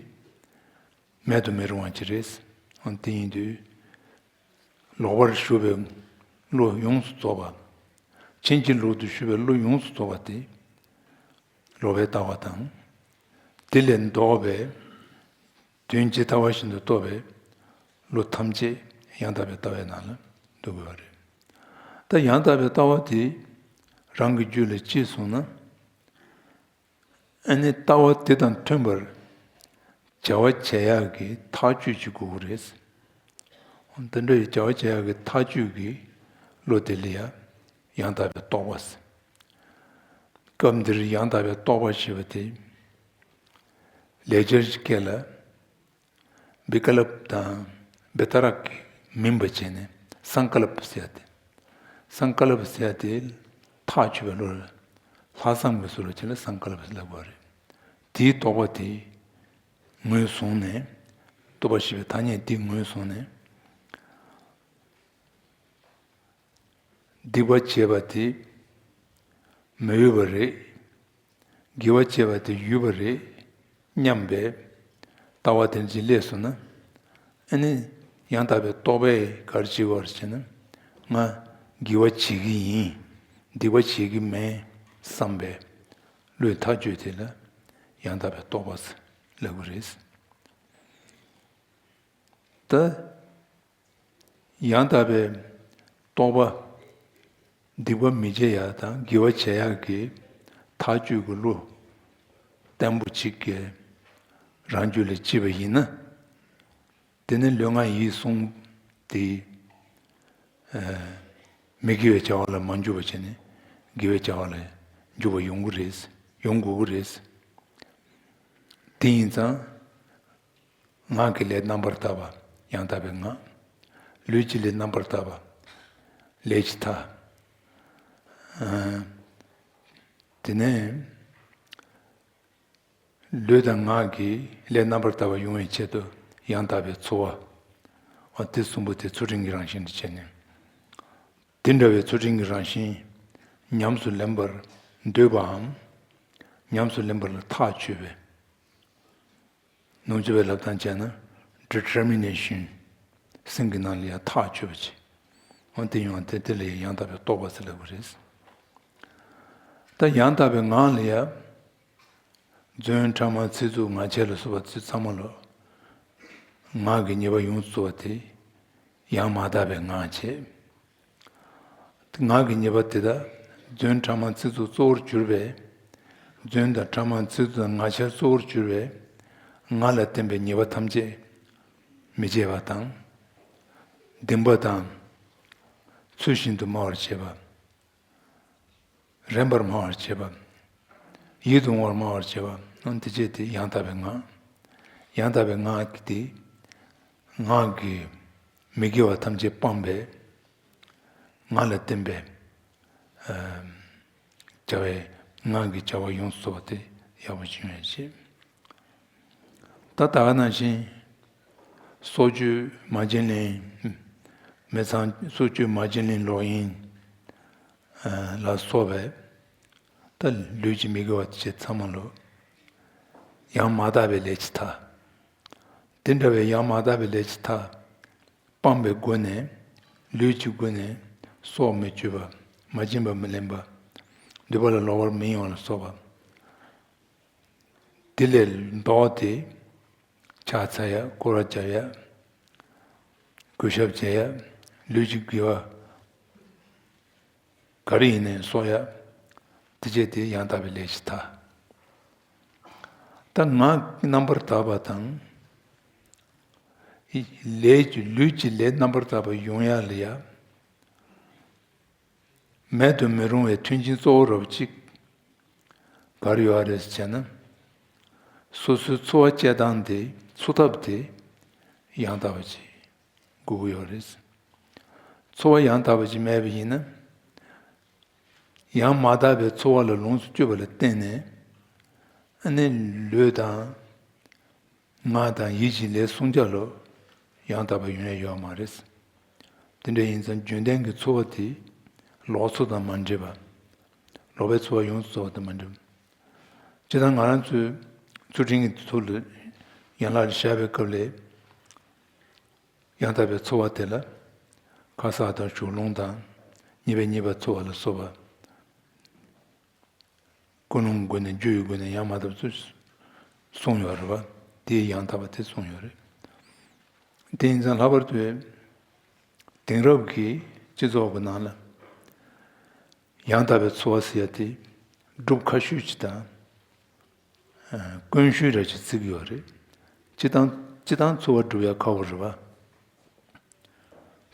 མེད་དུ་མི་རུང་བ་ཅིག་རེད། དེ་ཡིན་དུས་ལོག་པར་ཞུགས་པའི་བློ་ཡོངས་སུ་རྫོགས་པ། ཕྱིན་ཅི་ལོག་ཏུ་ཞུགས་པའི་བློ་ཡོངས་སུ་རྫོགས་པ་དེ་ལོག་པའི་ལྟ་བ་དང་། དེ་ལས་ལྡོག་པའི་དོན་ཇི་ལྟ་བ་བཞིན་དུ་རྟོགས་པའི་བློ་ཐམས་ཅད་ཡང་དག་པའི་ལྟ་བའི་ནང་ལ་འདུ་དགོས་པ་རེད། ད་ཡང་དག་པའི་ལྟ་བ་དེ་རང་གི་རྒྱུད་ལ་སྐྱེས་སོང་ན། ཨ་ནི་ལྟ་བ་དེ་དང་མཐུན་པར་བྱ་བ་བྱེད་ཡག་གི་ཐག་གཅོད་ཅིག་དགོས་ཀྱི་རེད། དེ་འདྲ་ཡི་བྱ་བ་བྱེད་ཡག་གི་ཐག་གཅོད་ཀྱི་བློ་དེ་ལ་ཡང་ཡང་དག་པའི་རྟོག་པ་ཟེར། སྐབས་འདིར་ཡང་དག་པའི་རྟོག་པ་ཞེས་པ་དེ་ལེགས་སྦྱར་གྱི་སྐད་ལ་བི་ཀ་ལབ་དང་བི་ཏ་རག་གི་མིན་པ་བྱས་ནས་སངས་ཀ་ལབ་ཟེར་ཡ་དེ། སངས་ཀ་ལབ་ཟེར་ཡ་དེ་ཐག་ཆོད་པའི་བློ་ལ་ལྷག་བསམ་གྱི་སྲོལ་ལ་བྱས་ན་སངས་ཀ་ལབ་ཟེར་ལབ་པ་རེད། དེའི་རྟོག་པ་དེ་ངོས་བཟུང་ནས། རྟོག་པ་ཞེས་པའི་ཐ་སྙད་འདི་ངོས་བཟུང་ནས། སྡིག་པ་བྱས་པ་དེ་མི་འོས་པ་རེད། དགེ་བ་བྱས་པ་དེ་འོས་པ་རེད་སྙམ་པའི་ལྟ་བ་དེ་འདྲ་ཅིག་སླེབས་སོང་ན། ཨ་ནི་ཡང་དག་པའི་རྟོག་པས་ག་རེ་བྱེད་པ་རེད་ཟེར་ན། ང་དགེ་བ་བྱེད་ཀྱི་ཡིན། སྡིག་པ་བྱེད་ཀྱི་མེད་བསམ་པའི་བློའི་ཐག་གཅོད་དེ་ལ་ཡང་དག་པའི་རྟོག་པ་ལབ་ཀྱི་རེད། ད། ཡང་དག་པའི་རྟོག་པ། སྡིག་པ་མི་བྱེད་ཡག་དང་དགེ་བ་བྱེད་ཡག་གི་ཐག་གཅོད་ཀྱི་བློ་བརྟན་པོ་གཅིག་གིས་རང་རྒྱུད་ལ་སྐྱེས་པ་ཡིན་ན། དེ་ནི་ལུས་ངག་ཡིད་གསུམ་དེ་མི་དགེ་བའི་བྱ་བ་ལ་མ་འཇུག་པ་བྱས་ནས་དགེ་བའི་བྱ་བ་ལ་འཇུག་པ་ཡོང་གི་རེད། ཡོང་དགོས་ཀྱི་རེད། དེ་ཡིན་ཙང་། ངག་གི་ལས་རྣམ་པར་དག་པ་ཡང་དག་པའི་ངག། ལུས་ཀྱི་ལས་རྣམ་པར་དག་པ་ལས་ཀྱི་མཐའ། དེ་ནས་ལུས་དང་ངག་གི་ལས་རྣམ་པར་དག་པ་ཡོང་བའི་ཆེད་དུ་ཡང་དག་པའི་འཚོ་བ། འོ་དེ་གསུམ་པོ་དེ་ཚུལ་ཁྲིམས་ཀྱི་རང་བཞིན་དུ་བྱས་ནས། དེ་འདྲ་བའི་ཚུལ་ཁྲིམས་ཀྱི་རང་བཞིན་ཉམས་སུ་ལེན་པར་འདོད་པའམ། ཉམས་སུ་ལེན་པ་ལ་ཐག་ཆོད་པའི། ནུབ་ཕྱོགས་པའི་ལབ་སྟངས་བྱས་ན་determination། སེམས་ཀྱི་ནང་ལ་ཡང་ཐག་ཆོད་པ་བྱེད། འོ་དེ་ཡོང་དེ་དེ་ལ་ཡང་དག་པའི་རྟོག་པ་ཟེར་ལབ་པ་རེད། ད་ཡང་དག་པའི་ངག་ལ་ཡང་། རྫུན་ཕྲ་མ་ཚིག་རྩུབ་ངག་འཁྱལ་ལ་སོགས་པ་ཚིག་ཚང་མ་ལ། ངག་གི་ཉེས་པ་ཡོངས་སུ་རྫོགས་པ་དེ། ཡང་མ་དག་པའི་ངག་བྱེད། ངག་གི་ཉེས་པ་དེ་དག་རྫུན་ཕྲ་མ་ཚིག་རྩུབ་གཙོ་བོར་གྱུར་པས། རྫུན་དང་ཕྲ་མ་ཚིག་རྩུབ་དང་ངག་འཁྱལ་གཙོ་བོར་གྱུར་པས། ངག་ལ་བརྟེན་པའི་ཉེས་པ་ཐམས་ཅད་མི་བྱེད་པ་དང་། བདེན་པ་དང་། ཚུལ་བཞིན་དུ་སྨྲ་བར་བྱེད་པ། རན་པར་སྨྲ་བར་བྱེད་པ། ཡིད་དུ་འོང་བར་སྨྲ་བར་བྱེད་པ། འོ་དེ་བྱས་ཏེ་ཡང་དག་པའི་ངག་ཡང་དག་པའི་ངག་གི་དེ། ངག་གི་མི་དགེ་བ་ཐམས་ཅད་སྤངས་པས། ངག་ལ་བརྟེན་པའི་བྱ་བའི་ངག་གི་བྱ་བ་ཡོངས་སུ་རྫོགས་པ་དེ་ཡག་པོ་བྱུང་བའི་ཕྱིར། ད་ད་ག་ནང་བཞིན། སྲོག་གཅོད་མ་བྱིན་ལེན། མི་ཚངས་སྲོག་གཅོད་མ་བྱིན་ལེན་ལོག་གཡེམ་ལ་སོགས་པའི་ད་ལུས་ཀྱི་མི་དགེ་བ་བཅས་ཚང་མ་ལོ། ཡང་མ་དག་པའི་ལས་ཀྱི་མཐའ། དེ་འདྲ་བའི་ཡང་མ་དག་པའི་ལས་ཀྱི་མཐའ། སྤངས་པའི་སྒོ་ནས་ལུས་ཀྱི་སྒོ་ནས་སྲོག་མི་གཅོད་པ། མ་བྱིན་པ་མི་ལེན་པ། འདོད་པ་ལ་ལོག་པར་མི་གཡེང་བ་ལ་སོགས་པ། དེ་ལས་ལྡོག་སྟེ་ཕྱག་འཚལ་ཡ། སྐོར་བ་རྒྱབ་ཡ། གུས་ཞབས་བྱེད་ཡ། ལུས་ཀྱི་དགེ་བ་ག་རེ་ཡིན་ནའི་གསོག་ཡ། དེ་བྱས་ཏེ་ཡང་དག་པའི་ལས་ཀྱི་མཐའ། ད་ངག་རྣམ་པར་དག་པ་དང་། ལས་ཀྱི་ལུས་ཀྱི་ལས་རྣམ་པར་དག་པ་ཡོང་ཡ་ལ་ཡ། མེད་དུ་མི་རུང་བའི་མཐུན་རྐྱེན་གཙོ་བོ་རབ་གཅིག་ག་རེ་ཡོད་རེད་ཟེར་ན། སོ་སོའི་འཚོ་བ་སྐྱེལ་སྟངས་དེ་འཚོ་ཐབས་དེ་ཡང་དག་པ་ཅིག་དགོས་ཀྱི་ཡོད་རེད། འཚོ་བ་ཡང་དག་པ་ཅིག་མེད་པ་ཡིན་ན། ཡང་མ་དག་པའི་འཚོ་བ་ལ་ལོངས་སུ་སྤྱོད་པ་ལ་བརྟེན་ནས། ཨ་ནི་ལུས་དང་། ངག་དང་ཡིད་ཀྱི་ལས་བསྲུང་བྱ་ལོ། ཡང་དག་པ་ཡོང་ཡ་ཡོད་མ་རེད། དེ་འདྲ་ཡིན་ཙང་རྒྱུན་ལྡན་གྱི་འཚོ་བ་དེ་ལོག་འཚོ་དང་མ་འདྲེས་པ། ལོག་པའི་འཚོ་བ་ཡོངས་སུ་རྫོགས་པ་དང་མ་འདྲེས་པ། སྤྱིར་བཏང་ང་རང་ཚོའི་ཚུལ་ཁྲིམས་ཀྱི་ཐོག་ལ་ཡན་ལག་བཞག་པའི་སྐབས་ལ། ཡང་དག་པའི་འཚོ་བ་དེ་ལ་ཁ་གསག་དང་ཕྱོགས་ལྷུང་དང་ཉེས་པའི་ཉེས་པ་འཚོ་བ་ལ་སོགས་པ། ཀུན་སློང་སྒོ་ནས་རྒྱུ་ཡི་སྒོ་ནས་ཡང་མ་དག་པའི་ཚུལ། གསུངས་ཡོད་རེད་བ། དེའི་ཡང་དག་པ་དེ་གསུངས་ཡོད་རེད། དེ་ཡིན་ཙང་ལྷག་པར་དུ་དེང་རབས་ཀྱི་སྤྱི་ཚོགས་ཀྱི་ནང་ལ་ཡང་དག་པའི་འཚོ་བ་ཟེར་ཡ་དེ་སྒྲུབ་ཁག་ཤོས་ཅིག་དང་། ཀུན་ཤོས་ར་ཅིག་བརྩི་གི་ཡོད་རེད། སྤྱི་བཏང་སྤྱི་བཏང་འཚོ་བ་སྒྲུབ་ཡ་ཁག་པོ་རེད་བ།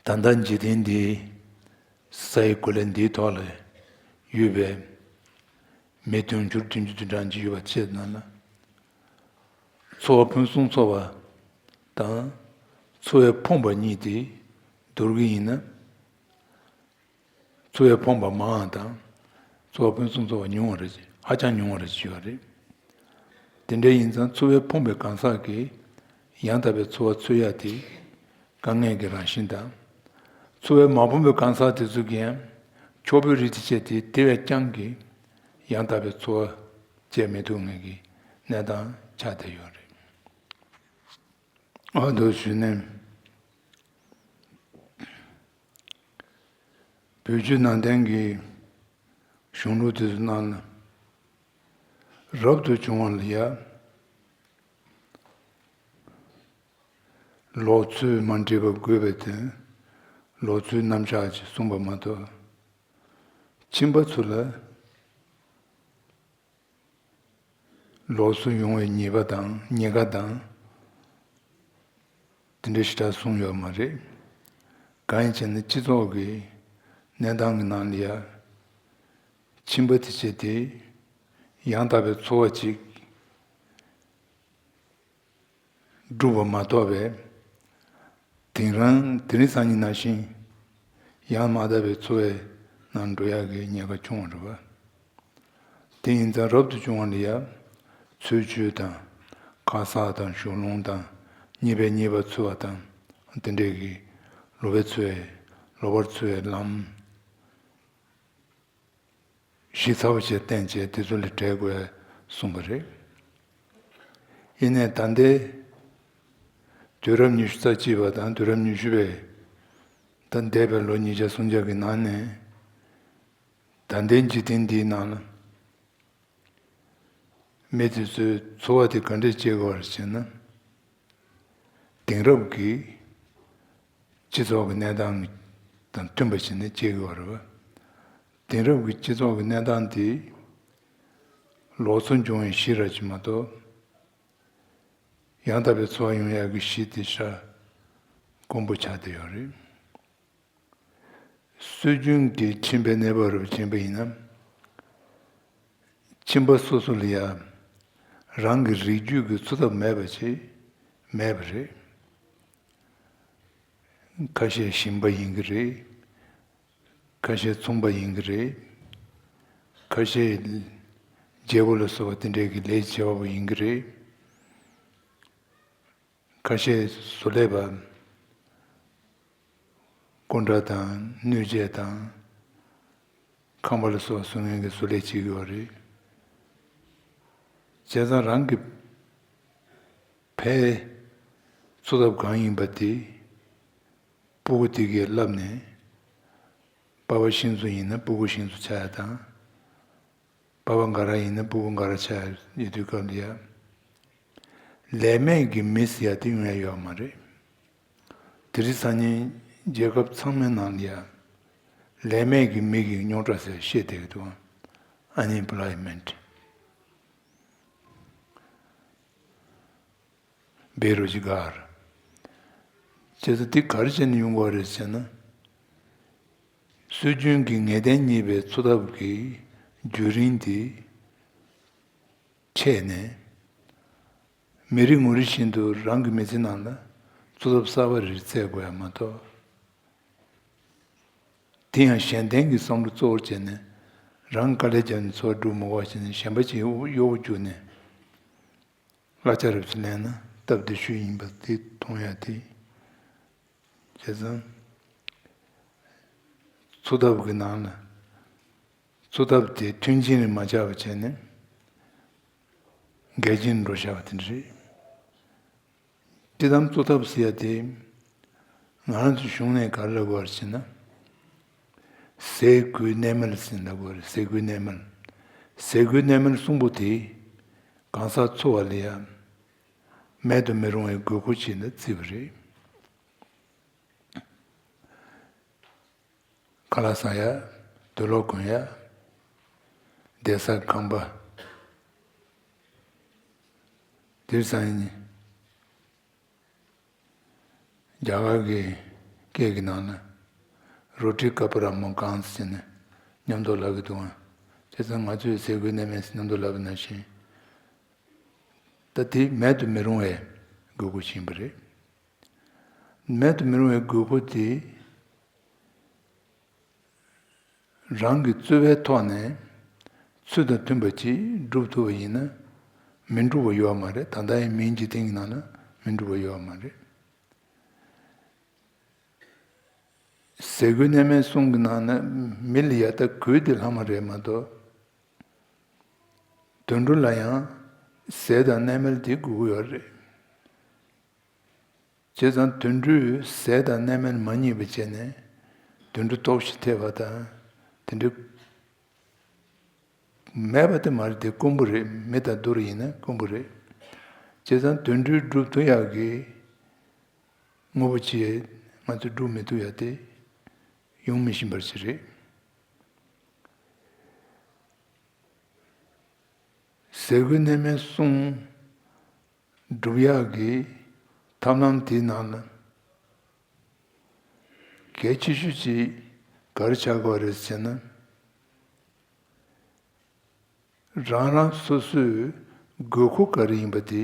ད་ལྟ་འཇིག་རྟེན་འདིའི་སའི་གོ་ལའི་འདིའི་ཐོག་ལ་ཡོད་པའི་མི་དུང་ཕྱུར་བདུན་ཅུ་དོན་གྲངས་ཅིག་ཡོད་པ་བཅས་ནང་ལ། འཚོ་བ་ཕུན་སུམ་ཚོགས་པ་དང་འཚོ་བས་ཕོངས་པ་གཉིས་དེ་བསྡུར་གྱི་ཡིན་ན། འཚོ་བས་ཕོངས་པ་མང་བ་དང་འཚོ་བ་ཕུན་སུམ་ཚོགས་པ་ཉུང་བ་རེ་ཧ་ཅང་ཉུང་བ་རེ་ཡོད་རེད། དེ་འདྲ་ཡིན་ཙང་འཚོ་བས་ཕོངས་པའི་གང་ཟག་གིས་ཡང་དག་པའི་འཚོ་བ་འཚོ་ཡ་དེ་དཀའ་ངལ་གྱི་རང་བཞིན་དང་། འཚོ་བས་མ་ཕོངས་པའི་གང་ཟག་དེ་ཚོ་གིས་ཡང་ཕྱུག་པོའི་རིགས་དེ་བྱས་ཏེ་དེ་བས་ཀྱང་གི་ཡང་དག་པའི་འཚོ་བ་བྱས་མི་ཐུབ་མཁན་གྱི་གནས་སྟངས་ཆགས་བསྡད་ཡོད་རེད། ཨ་དོ་ཞུས་ནས། བོད་བརྒྱུད་ནང་བསྟན་གྱི་གཞུང་ལུགས་དེ་ཚོའི་ནང་ལ་རབ་ཏུ་བྱུང་བ་ལ་ཡ། ལོག་འཚོས་མ་འདྲེས་པ་དགོས་པའི་དོན། ལོག་འཚོའི་རྣམ་གཞག་ཅིག་གསུངས་པ་མ་གཏོགས། ཁྱིམ་པ་ཚོ་ལ་ལོགས་སུ་ཡོང་བའི་ཉེས་པ་དང་ཉེན་ཁ་དང་། དེ་འདྲ་ཞེ་དྲག་གསུངས་ཡོད་མ་རེད། གང་ཡིན་ཟེར་ན་སྤྱི་ཚོགས་ཀྱི་གནས་སྟངས་ཀྱི་ནང་ལ་ཡ། ཁྱིམ་པ་དེ་བྱས་ཏེ་ཡང་དག་པའི་འཚོ་བ་ཅིག་སྒྲུབ་པ་མ་གཏོགས་པའི། དེང་རང་དེ་རིང་སང་ཉིན་ནང་བཞིན་ཡང་མ་དག་པའི་འཚོ་བའི་ནང་འགྲོ་ཡག་གི་ཉེན་ཁ་ཆུང་བ་རེད་པ། དེ་ཡིན་ཙང་རབ་ཏུ་བྱུང་བ་ལ་ཡང་ཚུལ་འཆོས་དང་ཁ་གསག་དང་ཞོར་ལོངས་དང་ཉེས་པས་ཉེས་པ་འཚོལ་བ་དང་དེ་འདྲས་ཀྱི་ལོག་པའི་འཚོ་བའི་ལོག་པར་འཚོ་བའི་ལམ། ཞིབ་ཚགས་པོ་བྱས་བསྟན་བྱས་དེ་ཚོ་ལས་བྲལ་དགོས་གསུངས་པ་རེད། ཡིན་ནའི་ད་ལྟའི་དུས་རབས་ཉི་ཤུ་རྩ་གཅིག་པ་དང་དུས་རབས་ཉི་ཤུ་པའི་ད་འདས་པའི་ལོ་ཉིས་བརྒྱ་སུམ་བརྒྱ་གི་ནང་ནས་ད་ལྟའི་འཇིག་རྟེན་འདིའི་ནང་ལ་མི་དེ་ཚོའི་འཚོ་བ་དེ་ག་འདྲས་སྐྱེལ་དགོས་པ་རེད་ཟེར་ན། དེང་རབས་ཀྱི་སྤྱི་ཚོགས་ཀྱི་གནས་སྟངས་དང་མཐུན་པ་བྱས་ནས་སྐྱེལ་དགོས་པ་རེད་པ། དེང་རབས་ཀྱི་སྤྱི་ཚོགས་ཀྱི་གནས་སྟངས་དེ་ལོག་འཚོ་འབྱུང་བའི་གཞི་ར་ཅིག་མ་གཏོགས། ཡང་དག་པའི་འཚོ་བ་ཡོང་ཡག་གི་གཞི་དེ་ཤ་དཀོན་པོ་ཆགས་བསྡད་ཡོད་རེད། སྲོལ་རྒྱུན་གྱི་ཁྱིམ་པའི་གནས་བབ་རུ་ཕྱིན་པ་ཡིན་ན། ཁྱིམ་པ་སོ་སོ་ལ་ཡང་རང་གི་རིགས་རྒྱུད་ཀྱི་འཚོ་ཐབས་མེད་པ་ཅིག་མེད་པ་རེད། ཁ་ཤས་ཞིང་པ་ཡིན་གྱི་རེད། ཁ་ཤས་ཚོང་པ་ཡིན་གྱི་རེད། ཁ་ཤས་རྒྱལ་པོ་ལ་སོགས་པ་དེ་འདྲས་ཀྱི་ལས་བྱེད་པ་པོ་ཡིན་གྱི་རེད། ཁ་ཤས་བཟོ་ལས་པ། སྐུ་འདྲ་དང་སྣོད་ཆས་དང་། ཁང་པ་ལ་སོགས་བཟོ་མཁན་གྱི་བཟོ་ལས་བྱེད་ཀྱི་ཡོད་རེད། བྱས་ཙང་རང་གི་ཕའི་འཚོ་ཐབས་གང་ཡིན་པ་དེ་སྤུ་གུ་དེ་གས་བསླབས་ནས། པ་ཕ་ཤིང་བཟོ་ཡིན་ན་སྤུ་གུ་ཤིང་བཟོ་ཆགས་ཡ་དང་། པ་ཕ་འགའ་ར་ཡིན་ན་སྤུ་གུ་འགའ་ར་ཆགས་ཡ་ཡོད་དུས་སྐབས་ལ་ཡ། ལས་མེད་ཀྱི་མི་ཟེར་ཡ་དེ་ཡོང་ཡ་ཡོད་མ་རེད། དེ་རིང་སང་ཉིན་རྒྱལ་ཁབ་ཚང་མའི་ནང་ལ་ཡ། ལས་མེད་ཀྱི་མི་གི་རྙོག་དྲ་ཟེར་བཤད་བསྡད་ཀྱི་འདུག Unemployment། བེ་རོ་ཇི་གར། བྱས་ཙང་འདི་ག་རེ་བྱས་ནས་ཡོང་གི་ཡོད་རེད་ཟེར་ན། སྲོལ་རྒྱུན་གྱི་ངེས་གཏན་རྙེད་པའི་འཚོ་ཐབས་ཀྱི་བརྒྱུད་རིམ་དེ་ཆད་ནས། མི་རེ་ངོ་རེ་བཞིན་དུ་རང་གི་མི་ཚེ་ནང་ལ་འཚོ་ཐབས་གསར་པ་རེ་བཙལ་དགོས་ཡ་མ་གཏོགས། དེ་ཡང་གཞན་བརྟེན་གྱི་བསམ་བློ་གཙོ་བོར་བྱས་ནས་རང་དཀའ་ལས་བརྒྱབ་ནས་འཚོ་བ་སྒྲུབ་མི་དགོས་པ་བྱས་ནས་གཞན་པ་ཅིག་གཡོ་བོ་བརྒྱུགས་ནས། གླ་ཆ་རབ་ཅིག་ལེན་ན་སྟབས་བདེ་ཤོས་ཡིན་པ་དེ་མཐོང་ཡ་དེ། བྱས་ཙང་། འཚོ་ཐབས་ཀྱི་ནང་ལ། འཚོ་ཐབས་དེ་མཐུན་རྐྱེན་རེ་མ་ཆགས་པ་བྱས་ནས། འགལ་རྐྱེན་འགྲོ་བཞག་པ་དེ་འདྲ་རེད། སྤྱིར་བཏང་འཚོ་ཐབས་ཟེར་ཡ་དེ། ང་རང་ཚོའི་གཞུང་ནས་ག་རེ་ལབ་དགོས་རེད་ཟེར་ན། ཟས་གོས་གནས་མལ་ཟེར་ལབ་དགོས་རེད། ཟས་གོས་གནས་མལ། ཟས་གོས་གནས་མལ་གསུམ་པོ་དེ། གང་ཟག་འཚོ་བ་ལ་ཡ། མེད་དུ་མི་རུང་བའི་དགོས་མཁོ་ཅིག་ནི་བརྩིས་པ་རེད། ཁ་ལག་ཟ་ཡ། དུག་ལོག་གོན་ཡ། བསྡད་ས་ཁང་པ། དེར་སང་ཉིན། རྒྱ་གར་གྱི་སྐད་ཀྱི་ནང་ན། རོ་ཊི་ཀ་པ་ར་མ་ཀཱན་ཟེར་ནས་མཉམ་དུ་ལབ་ཀྱི་འདུག་ཨང་། བྱས་ཙང་ང་ཚོས་ཟས་གོས་གནས་མལ་ཟེར་མཉམ་དུ་ལབ་པ་ནང་བཞིན། ད་དེ་མེད་དུ་མི་རུང་བའི་དགོས་མཁོ་ཞིག་ཡིན་པ་རེད། མེད་དུ་མི་རུང་བའི་དགོས་མཁོ་དེ། རང་གི་རྩོལ་བའི་ཐོག་ནས་ཚུལ་དང་མཐུན་པ་ཅིག་སྒྲུབ་ཐུབ་པ་ཡིན་ན། མི་འགྲུབ་པ་ཡོད་མ་རེད། ད་ལྟ་ཡང་མིའི་འཇིག་རྟེན་གྱི་ནང་ན་མི་འགྲུབ་པ་ཡོད་མ་རེད། ཟས་གོས་གནས་མལ་གསུམ་གྱི་ནང་ན་མི་ལ་ཡ་ད་གོས་དེ་ལྷག་མ་རེད་མ་གཏོགས། དུད་འགྲོ་ལ་ཡང་ཟས་དང་གནས་མལ་དེ་དགོས་ཀྱི་ཡོད་རེད། བྱས་ཙང་དུད་འགྲོས་ཟས་དང་གནས་མལ་མ་རྙེད་པ་བྱས་ནས་དུད་འགྲོ་ལྟོགས་ཤི་ཐེབས་པ་དང་། དེ་འདྲའི་མེད་པ་དེ་མ་རེད། དེ་དཀོན་པོ་རེད། མི་དང་བསྡུར་ཡིན་ན་དཀོན་པོ་རེད། བྱས་ཙང་དུད་འགྲོས་སྒྲུབ་ཐུབ་ཡག་གི་དངོས་པོ་ཅིག་ང་ཚོས་སྒྲུབ་མི་ཐུབ་ཡག་དེ་ཡོང་མི་བཞིན་པར་ཞིག་རེད། ཟས་གོས་གནས་མལ་གསུམ་སྒྲུབ་ཡག་གི་ཐབས་ལམ་དེའི་ནང་ལ་གལ་ཆེ་ཤོས་ཅིག་ག་རེ་ཆགས་ཀྱི་ཡོད་རེད་ཟེར་ན། རང་རང་སོ་སོའི་དགོས་མཁོ་ག་རེ་ཡིན་པ་དེ་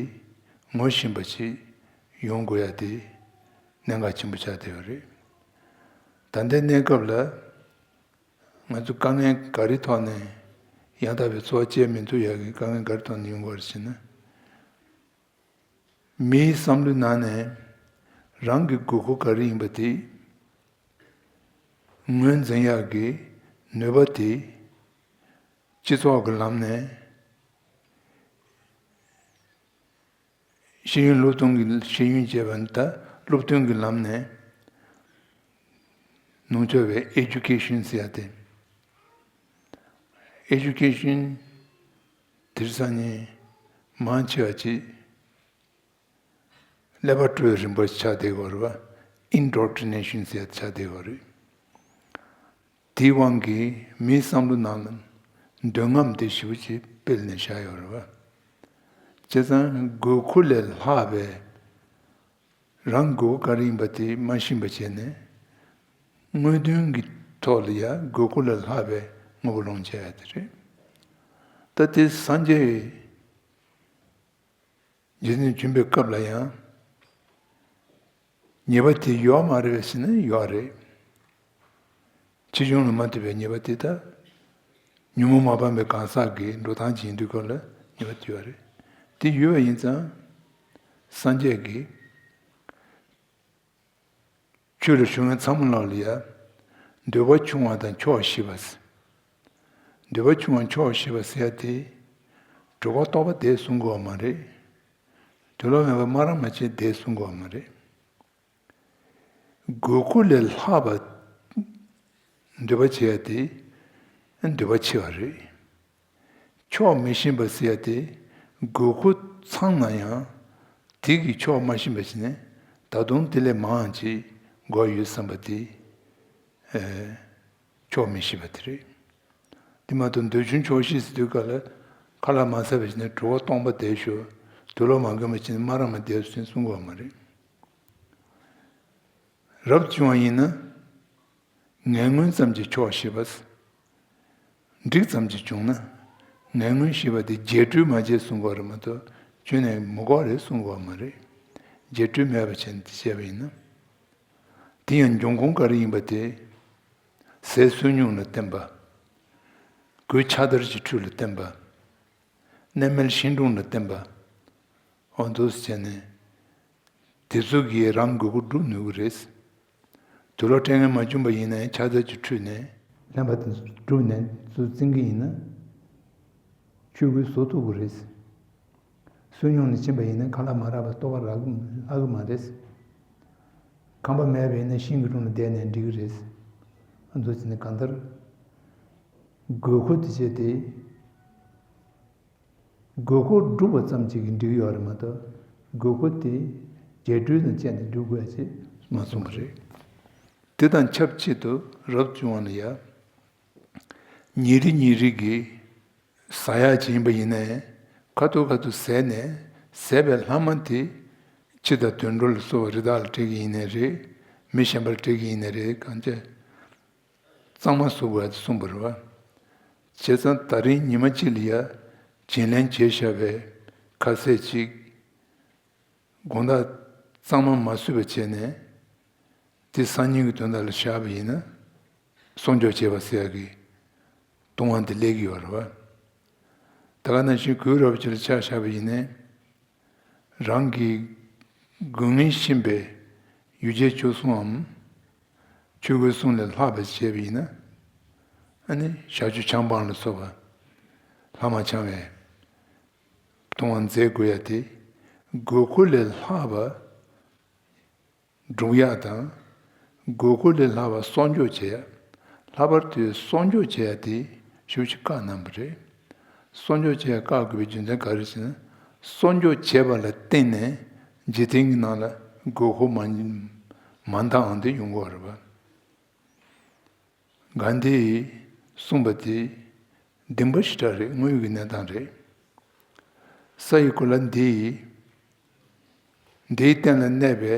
ངོ་ཤེས་པ་ཞིག་ཡོང་དགོས་ཡ་དེ་གནད་འགག་ཆེན་པོ་ཆགས་བསྡད་ཡོད་རེད། ད་ལྟའི་གནས་སྐབས་ལ་ང་ཚོ་དཀའ་ངལ་ག་རེ་ཐོག་ནས་ཡང་དག་པའི་འཚོ་བ་སྐྱེལ་མི་ཐུབ་ཡ་གི་དཀའ་ངལ་ག་རེ་ཐོག་ནས་ཡོང་དགོས་རེད་ཟེར་ན། མིའི་བསམ་བློའི་ནང་ནས་རང་གི་དགོས་མཁོ་ག་རེ་ཡིན་པ་དེ་ངོས་འཛིན་ཡག་གི་ནུས་པ་དེ་སྤྱི་ཚོགས་ཀྱི་ལམ་ནས། ཤེས་ཡོན་སློབ་སྟོན་གྱི་ཤེས་ཡོན་ཅེས་པ་ནི་ད་སློབ་སྟོན་གྱི་ལམ་ནས་གནང་ཆོག་པའི་ཨེ་ཌུ་ཀེ་ཤན་ཟེར་ཡ་དེ། ཨེ་ཌུ་ཀེ་ཤན་དེང་སང་ཉིན་མང་ཆེ་བ་ཅིག་ཀླད་པ་བཀྲུ་བའི་རིམ་པ་ཆགས་བསྡད་ཡོད་རེད་པ། ཨིན་ཌོག་ཊི་རི་ནེ་ཤན་ཟེར་ཡ་ཆགས་བསྡད་ཡོད་རེད། དེའི་དབང་གིས་མིའི་བསམ་བློ་ནང་ལ་འདོད་རྔམ་དེ་ཞེ་པོ་ཅིག་སྤེལ་ནས་བཞག་ཡོད་རེད་པ། བྱས་ཙང་དགོས་མཁོ་ལས་ལྷག་པའི་རང་དགོས་མཁོ་ག་རེ་ཡིན་པ་དེ་མ་ཤེས་པ་བྱས་ནས། དངོས་དོན་གྱི་ཐོག་ལ་ཡང་དགོས་མཁོ་ལས་ལྷག་པའི་དངོས་པོ་སློང་བྱས་ཡ་དེ་རེད། ད་དེ་སངས་རྒྱས་རྗེ་བཙུན་བྱོན་པའི་སྐབས་ལ་ཡང་ཉེས་པ་དེ་ཡོད་མ་རེད་ཟེར་ན་ཡོད་རེད། ཕྱིས་འབྱུང་ལ་མ་ལྟོས་པའི་ཉེས་པ་དེ་ད་ཉོན་མོངས་མ་སྤངས་པའི་གང་ཟག་གི་འགྲོ་སྟངས་ཅིག་ཡིན་དུས་སྐབས་ལ་ཉེས་པ་དེ་ཡོད་རེད། དེ་ཡོད་པ་ཡིན་ཙང་། སངས་རྒྱས་ཀྱིས་ཆོས་ལ་ཞུགས་མཁན་ཚང་མ་ལ་ལ་ཡ། འདོད་པ་ཆུང་བ་དང་ཆོག་ཤེས་པ། འདོད་པ་ཆུང་བ་ཆོག་ཤེས་པ་ཟེར་ཡ་དེ། གྲོད་ཁོག་ལྟོགས་པ་དེ་གསུང་དགོས་པ་མ་རེད། དུག་ལོག་མེད་པར་སྨ་ར་མ་བྱེད་དེ་གསུང་དགོས་པ་མ་རེད། དགོས་མཁོ་ལས་ལྷག་པ་འདོད་པ་བྱེད་ཡ་དེ་འདོད་པ་ཆེ་བ་རེད། ཆོག་མི་ཤེས་པ་ཟེར་ཡ་དེ་དགོས་མཁོ་ཚང་ན་ཡང་དེ་གི་ཆོག་མ་ཤེས་པ་ཞིག་ནས་ད་དུང་དེ་ལས་མང་ཅིག་དགོས་ཡོད་བསམ་པ་དེ་ཨེ་ཆོག་མི་ཤེས་པ་དེ་རེད། དེ་མ་གཏོགས་འདོད་ཆུང་ཆོག་ཤེས་ཟེར་དུས་སྐབས་ལ་ཁ་ལག་མ་ཟ་བ་ཞིག་ནས་གྲོད་ཁོག་སྟོང་པ་བསྡད་ཤོག་དུག་ལོག་མ་གོན་པ་ཞིག་ནས་སྨ་ར་མ་བསྡད་ཟེར་གསུང་དགོས་པ་མ་རེད། རབ་བྱུང་བ་ཡིན་ན། ངན་ངོན་ཙམ་གྱིས་ཆོག་ཤེས་པ། འགྲིག་ཙམ་གྱིས་བྱུང་ན། ངན་ངོན་ཤེས་པ་དེ་རྒྱས་སྤྲོས་མ་བྱེད་གསུང་གི་ཡོད་རེད་མ་གཏོགས་ཁྱོན་ནས་མི་དགོས་རེད་གསུང་གི་ཡོད་མ་རེད། རྒྱས་སྤྲོས་མེད་པ་བྱས་ནས་དེ་བྱས་པ་ཡིན་ན། དེ་ཡང་འབྱུང་ཁུངས་ག་རེ་ཡིན་པ་དེ། ཟས་སུན་སྙུང་ལ་བརྟེན་པ། གོས་ཆག་སྡེར་གྱི་འཁྲུད་ལ་བརྟེན་པ། གནས་མལ་ཤིང་དྲུང་ལ་བརྟེན་པ། འོ་འདུག་སེ་བྱས་ནས། དེ་ཚོ་གིས་རང་དགོས་མཁོ་སྒྲུབ་ནུས་ཀྱི་རེད། དུག་ལོག་སྤྲད་མཁན་མ་བྱུང་པ་ཡིན་ན་ཡང་ཆག་སྡེར་གྱི་འཁྲུད་ནས། ལྷན་པ་དེ་ཚོ་བསྒྲུབས་ནས་ཚུར་བཙིར་གྱི་ཡིན་ན། ཆོས་གོས་བཟོ་ཐུབ་ཀྱི་རེད། སུན་སྙུང་ནས་ཕྱིན་པ་ཡིན་ན་ཁ་ལག་མ་རག་པར་ལྟོ་བ་རག་གི་ཨ་གི་མ་རེད། ཁང་པ་མེད་པ་ཡིན་ན་ཤིང་གི་དྲུང་ལ་བསྡད་ནས་འགྲིག་གི་རེད། ཨ་འདུག་བྱས་ནས་གང་ལྟར། དགོས་མཁོ་དེ་བྱས་ཏེ། དགོས་མཁོ་སྒྲུབ་པ་ཙམ་གཅིག་གིས་འགྲིག་ཡོད་རེད་མ་གཏོགས། དགོས་མཁོ་དེ་རྒྱས་སྤྲོས་དང་བཅས་ནས་བསྒྲུབ་དགོས་ཡ་ཅེས་མ་གསུངས་པ་རེད། དེ་དང་ཆབས་ཅིག་ཏུ་རབ་བྱུང་བ་ལ་ཡ། ཉིན་རེ་ཉིན་རེ་གི་ཟ་ཡག་ཅིག་ཡིན་པ་ཡིན་ནའི་ཁ་ཐུག་ཁ་ཐུག་ཟས་ནས་ཟས་པའི་ལྷག་མ་དེ་ཕྱི་དང་དུད་འགྲོ་ལ་སོགས་པ་རི་དྭགས་ལ་སྤྲད་གི་ཡིན་ནའི་རེད། མི་གཞན་པར་སྤྲད་གི་ཡིན་ནའི་རེད། གང་བྱས་གཙང་མ་བཟོ་དགོས་ཡ་དེ་གསུངས་པ་རེད་བ། བྱས་ཙང་ད་རིང་ཉི་མ་གཅིག་ལ་ཡ་བྱིན་ལེན་བྱས་བཞག་པའི་ཁ་ཟས་ཅིག་དགོང་དག་གཙང་མ་མ་བཟོས་པ་བྱས་ནས་དེ་སང་ཉིན་གྱི་དོན་དག་ལ་བཞག་པ་ཡིན་ན་གསོག་འཇོག་བྱས་པ་ཟེར་ཡག་གི་ལྟུང་བ་འདི་སླེབས་ཀྱི་ཡོད་རེད་བ། ད་ག་ནང་བཞིན་གོས་རབ་ཅིག་ལ་ཆ་བཞག་པ་ཡིན་ནའི་རང་གི་དགོས་ངེས་ཤེས་པའི་ཡོ་བྱད་བཅུ་གསུམ་འམ། ཆོས་གོས་གསུམ་ལས་ལྷག་པ་བྱས་པ་ཡིན་ན། ཨ་ནི་ཞག་བཅུ་ཆང་སྤང་ལ་སོགས་པ་ལྷག་མ་འཆང་བའི་ལྟུང་བ་འཛད་དགོས་ཡ་དེ་དགོས་མཁོ་ལས་ལྷག་པ་སྒྲུབ་ཡ་དང་། དགོས་མཁོ་ལས་ལྷག་པ་གསོག་འཇོག་བྱེད་ཡ། ལྷག་པར་དུ་གསོག་འཇོག་བྱེད་ཡ་དེ་ཞེ་པོ་ཅིག་བཀག་གནང་བ་རེད། གསོག་འཇོག་བྱེད་ཡ་བཀག་དགོས་པའི་རྒྱུ་མཚན་ག་རེ་ཟེར་ན། གསོག་འཇོག་བྱས་པ་ལ་བརྟེན་ནས་འཇིག་རྟེན་གྱི་ནང་ལ་དགོས་མཁོ་མ་མ་འདང་འདི་ཡོང་གི་ཡོད་རེད་པ། གྷན་དྷིས་གསུངས་པ་དེ་བདེན་པ་ཞེ་དྲག་རེད། དངོས་ཡོད་ཀྱི་གནས་སྟངས་རེད། ས་ཡི་གོ་ལ་འདི་འདིའི་སྟེང་ལ་གནས་པའི་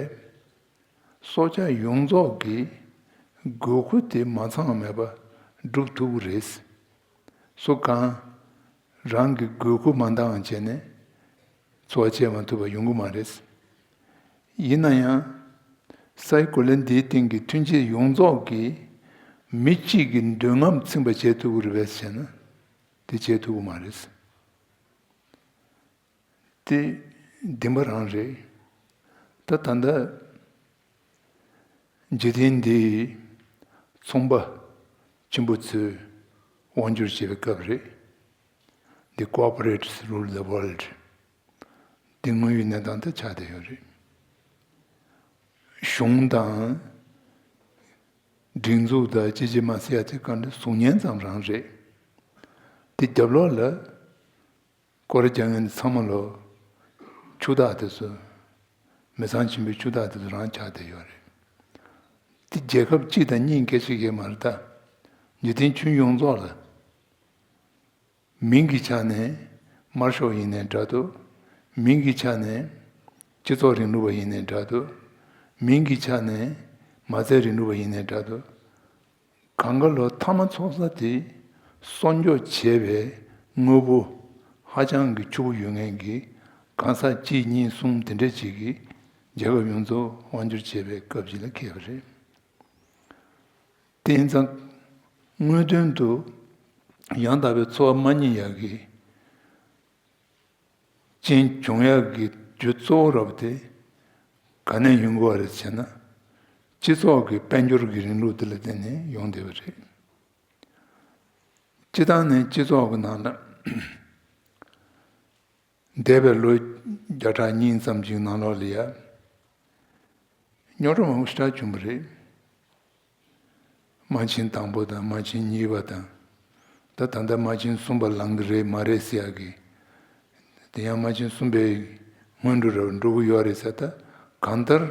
སྲོག་ཆགས་ཡོངས་རྫོགས་ཀྱི་དགོས་མཁོ་དེ་མ་ཚང་བ་མེད་པ་སྒྲུབ་ཐུབ་ཀྱི་རེད། སུ་གང་རང་གི་དགོས་མཁོ་མ་འདང་བ་བྱས་ནས་འཚོ་བ་སྐྱེལ་མ་ཐུབ་པ་ཡོང་གི་མ་རེད། ཡིན་ན་ཡང་། སའི་གོ་ལའི་འདིའི་སྟེང་གི་ཐོན་སྐྱེད་ཡོངས་རྫོགས་ཀྱིས་མི་གཅིག་གི་འདོད་རྔམ་ཚིམ་པ་བྱེད་ཐུབ་ཀྱི་རེད་པས་ཟེར་ན། དེ་བྱེད་ཐུབ་ཀྱི་མ་རེད། དེ་བདེན་པ་རང་རེད། ད་ད་ལྟ་འཇིག་རྟེན་འདིའི་ཚོང་པ་ཆེན་པོ་ཚོས་དབང་སྒྱུར་བྱེད་པའི་སྐབས་རེད། The corporates rule the world. འདི་དངོས་ཡོད་གནས་སྟངས་དེ་ཆགས་བསྡད་ཡོད་རེད། གཞུང་དང་སྒྲིག་འཛུགས་དང་ཅི་ཅི་མ་ཟེར་ཡ་དེ་གང་འདྲ་གཟུགས་བརྙན་ཙམ་རང་རེད། དེ་རྒྱབ་ལོགས་ལ་སྐོར་རྒྱག་མཁན་ཚང་མ་ལོ་ཕྱུག་བདག་དེ་ཚོ། མི་ཚང་ཆེན་པོའི་ཕྱུག་བདག་དེ་ཚོ་རང་ཆགས་བསྡད་ཡོད་རེད། དེ་རྒྱལ་ཁབ་གཅིག་དང་གཉིས་སྐད་ཆ་གས་མ་རེད་ད། འཇིག་རྟེན་ཁྱོན་ཡོངས་རྫོགས་ལ། མིང་གི་ཆ་ནས་དམར་ཤོག་ཡིན་ནའི་འདྲ་འདུག་མིང་གི་ཆ་ནས་སྤྱི་ཚོགས་རིང་ལུགས་པ་ཡིན་ནའི་འདྲ་འདུག་མིང་གི་ཆ་ནས་མ་རྩའི་རིང་ལུགས་པ་ཡིན་ནའི་འདྲ་འདུག་གང་ག་ལོ་མཐའ་མ་ཚོགས་ས་དེ་གསོག་འཇོག་བྱས་པའི་དངོས་པོ་ཧ་ཅང་གི་ཕྱུག་པོ་ཡོད་མཁན་གྱི་གང་ཟག་གཅིག་གཉིས་གསུམ་དེ་འདྲ་ཅིག་གིས་རྒྱལ་ཁབ་ཡོངས་རྫོགས་དབང་སྒྱུར་བྱས་པའི་སྐབས་ཤིག་ལ་འཁེལ་བ་རེད། དེ་ཡིན་ཙང་། དངོས་དོན་དུ་ཡང་དག་པའི་འཚོ་བ་མ་རྙེད་ཡག་གི་རྐྱེན་བྱུང་ཡག་གི་རྒྱུ་གཙོ་བོ་རབ་དེ་ག་ནས་ཡོང་གི་བ་རེད་ཟེར་ན། སྤྱི་ཚོགས་ཀྱི་དཔལ་འབྱོར་གྱི་རིང་ལུགས་དེ་ལ་བརྟེན་ནས་ཡོང་བསྡད་པ་རེད། སྤྱི་བཏང་ནས་སྤྱི་ཚོགས་ཀྱི་ནང་ལ། འདས་པའི་ལོ་བརྒྱ་ཕྲག་གཉིས་ཙམ་གྱི་ནང་ལོགས་ལ་ཡ། རྙོག་དྲ་མང་པོ་ཞེ་དྲག་བྱུང་བ་རེད། དམག་ཆེན་དང་པོ་དང་དམག་ཆེན་གཉིས་པ་དང་། ད་ད་ལྟ་དམག་ཆེན་གསུམ་པ་ལངས་ཀྱི་རེད་མ་རེད་ཟེར་ཡག་གི། དེ་ཡང་དམག་ཆེན་གསུམ་པའི་སྔོན་འགྲོ་རུ་འགྲོ་གི་ཡོད་རེད་ཟེར། ད་གང་ལྟར།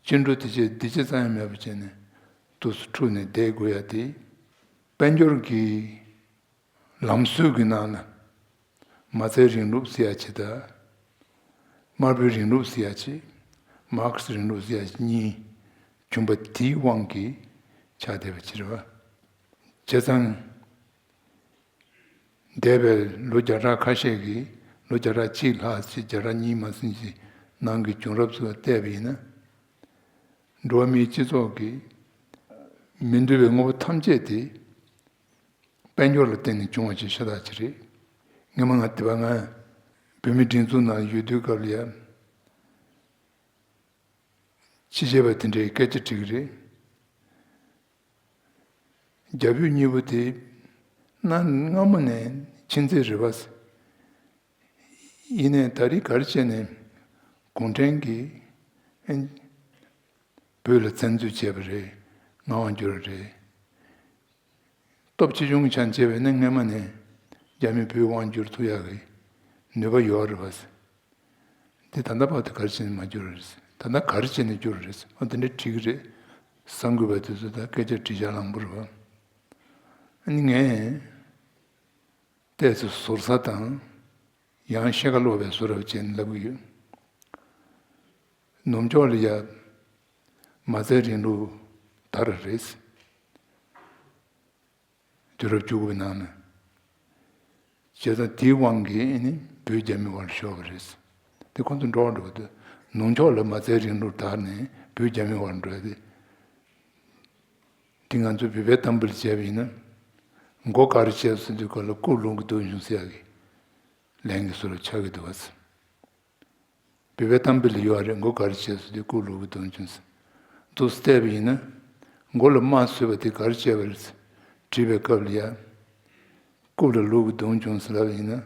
སྐྱིད་འགྲོ་དེ་ཅི་འདི་ཅི་ཙམ་ཡང་མེད་པ་བྱས་ནས་དུས་སུ་འཁྲུག་ནས་བསྡད་དགོས་ཡ་དེ། དཔལ་འབྱོར་གྱི་ལམ་སྲོལ་གྱི་ནང་ན་མ་རྩའི་རིང་ལུགས་ཟེར་ཡ་ཅིག་དང་། དམར་པོའི་རིང་ལུགས་ཟེར་ཡ་ཅིག་མར་ཁེ་སི་རིང་ལུགས་ཟེར་ཡ་ཅིག་གཉིས་བྱུང་པ་དེའི་དབང་གིས་ཆགས་བསྡད་པ་ཅིག་རེད་བ། བྱས་ཙང་། འདས་པའི་ལོ་བརྒྱ་ཕྲག་ཁ་ཤས་ཀྱི་ལོ་བརྒྱ་ཕྲག་གཅིག་ལྷག་ཅིག་བརྒྱ་ཕྲག་གཉིས་མ་ཟིན་ཅིག་ནང་གི་བྱུང་རབས་ཚོ་ལ་བལྟས་པ་ཡིན་ན། འགྲོ་བ་མིའི་སྤྱི་ཚོགས་ཀྱི་མི་འདོད་པའི་དངོས་པོ་ཐམས་ཅད་དེ། དཔལ་འབྱོར་ལ་བརྟེན་ནས་བྱུང་བ་ཅིག་ཤ་སྟག་ཅིག་རེད། སྔོན་མ་ང་དེ་བ་ང་བོད་མི་སྒྲིག་འཛུགས་ནང་ཡོད་དུས་སྐབས་ལ་ཡ། ཕྱི་རྒྱལ་བ་དེ་འདྲའི་སྐད་ཆ་དྲིས་ཀྱི་རེད། རྒྱ་བོད་གཉིས་པོ་དེ་གནའ་སྔ་མོ་ནས་ཁྱིམ་མཚེས་རེད་བ། ཡིན་ནའི་ད་རེས་ག་རེ་བྱས་ནས་གུང་ཁྲན་གྱིས་བོད་ལ་བཙན་འཛུལ་བྱས་པ་རེད། མངའ་དབང་བསྒྱུར་བ་རེད། སྟོབས་ཆེ་ཆུང་གི་ཆ་ནས་བྱས་པ་ཡིན་ན་སྔོན་མ་ནས་རྒྱ་མིས་བོད་དབང་བསྒྱུར་ཐུབ་ཡག་གི་ནུས་པ་ཡོད་རེད་བ། དེ་ད་ལྟ་བར་དུ་ག་རེ་བྱས་ནས་མ་བསྒྱུར་བ་རེད། ད་ལྟ་ག་རེ་བྱས་ནས་བསྒྱུར་བ་རེད། ཨ་དེ་འདྲ་བྲིས་ཀྱི་རེད་བསམ་དགོས་པ་དེ་ཚོ་ད་སྐད་ཆ་དྲི་བྱ་ལངས་པ་རེད་བ། ཨ་ནི་ངས་ཏོག་ཙམ་ཟུར་ཟ་དང་ཡང་ཤེས་ཁ་ལོག་པའི་བཟོ་འདྲ་བྱས་ནས་ལབ་ཀྱི་ཡོད། ནུབ་ཕྱོགས་ལ་ཡ་མ་རྩའི་རིང་ལུགས་དར་རེད། དུས་རབས་བཅུ་དགུ་པའི་ནང་ན། བྱས་ཙང་དེའི་དབང་གིས་ཨ་ནི་བོད་རྒྱ་མི་དབར་ཤོར་བ་རེད། དེ་ཁོང་ཚོ་འགྲོ་བ་འགྲོ་བ་དུ་ནུབ་ཕྱོགས་ལ་མ་རྩའི་རིང་ལུགས་དར་ནས་བོད་རྒྱ་མི་དབར་འགྲོ་ཡ་དེ། དེ་ང་ཚོས་བོད་པའི་གཏམ་དཔེ་ལ་བྱས་པ་ཡིན་ན། མགོ་ག་རེ་བྱས་སོང་དུས་ག་ལ་རྐུབ་ལུག་གི་སྡུག་བྱུང་ཟེར་ཡ་གི་ལན་གྱི་བཟོ་འདྲ་ཆགས་ཀྱི་འདུག་བ། བོད་པའི་གཏམ་དཔེ་ལ་ཡོད་རེད། མགོ་ག་རེ་བྱས་སོང་དུས་རྐུབ་ལུག་གི་སྡུག་བྱུང་ཟེར། འདུག་སེ་བལྟས་པ་ཡིན་ན། མགོ་ལ་རྨ་བཟོས་པ་དེ་ག་རེ་བྱས་པ་རེད། དྲིས་པའི་སྐབས་ལ་ཡ། རྐུབ་ལ་ལུག་གི་སྡུག་བྱུང་ཟེར་ལབ་པ་ཡིན་ན།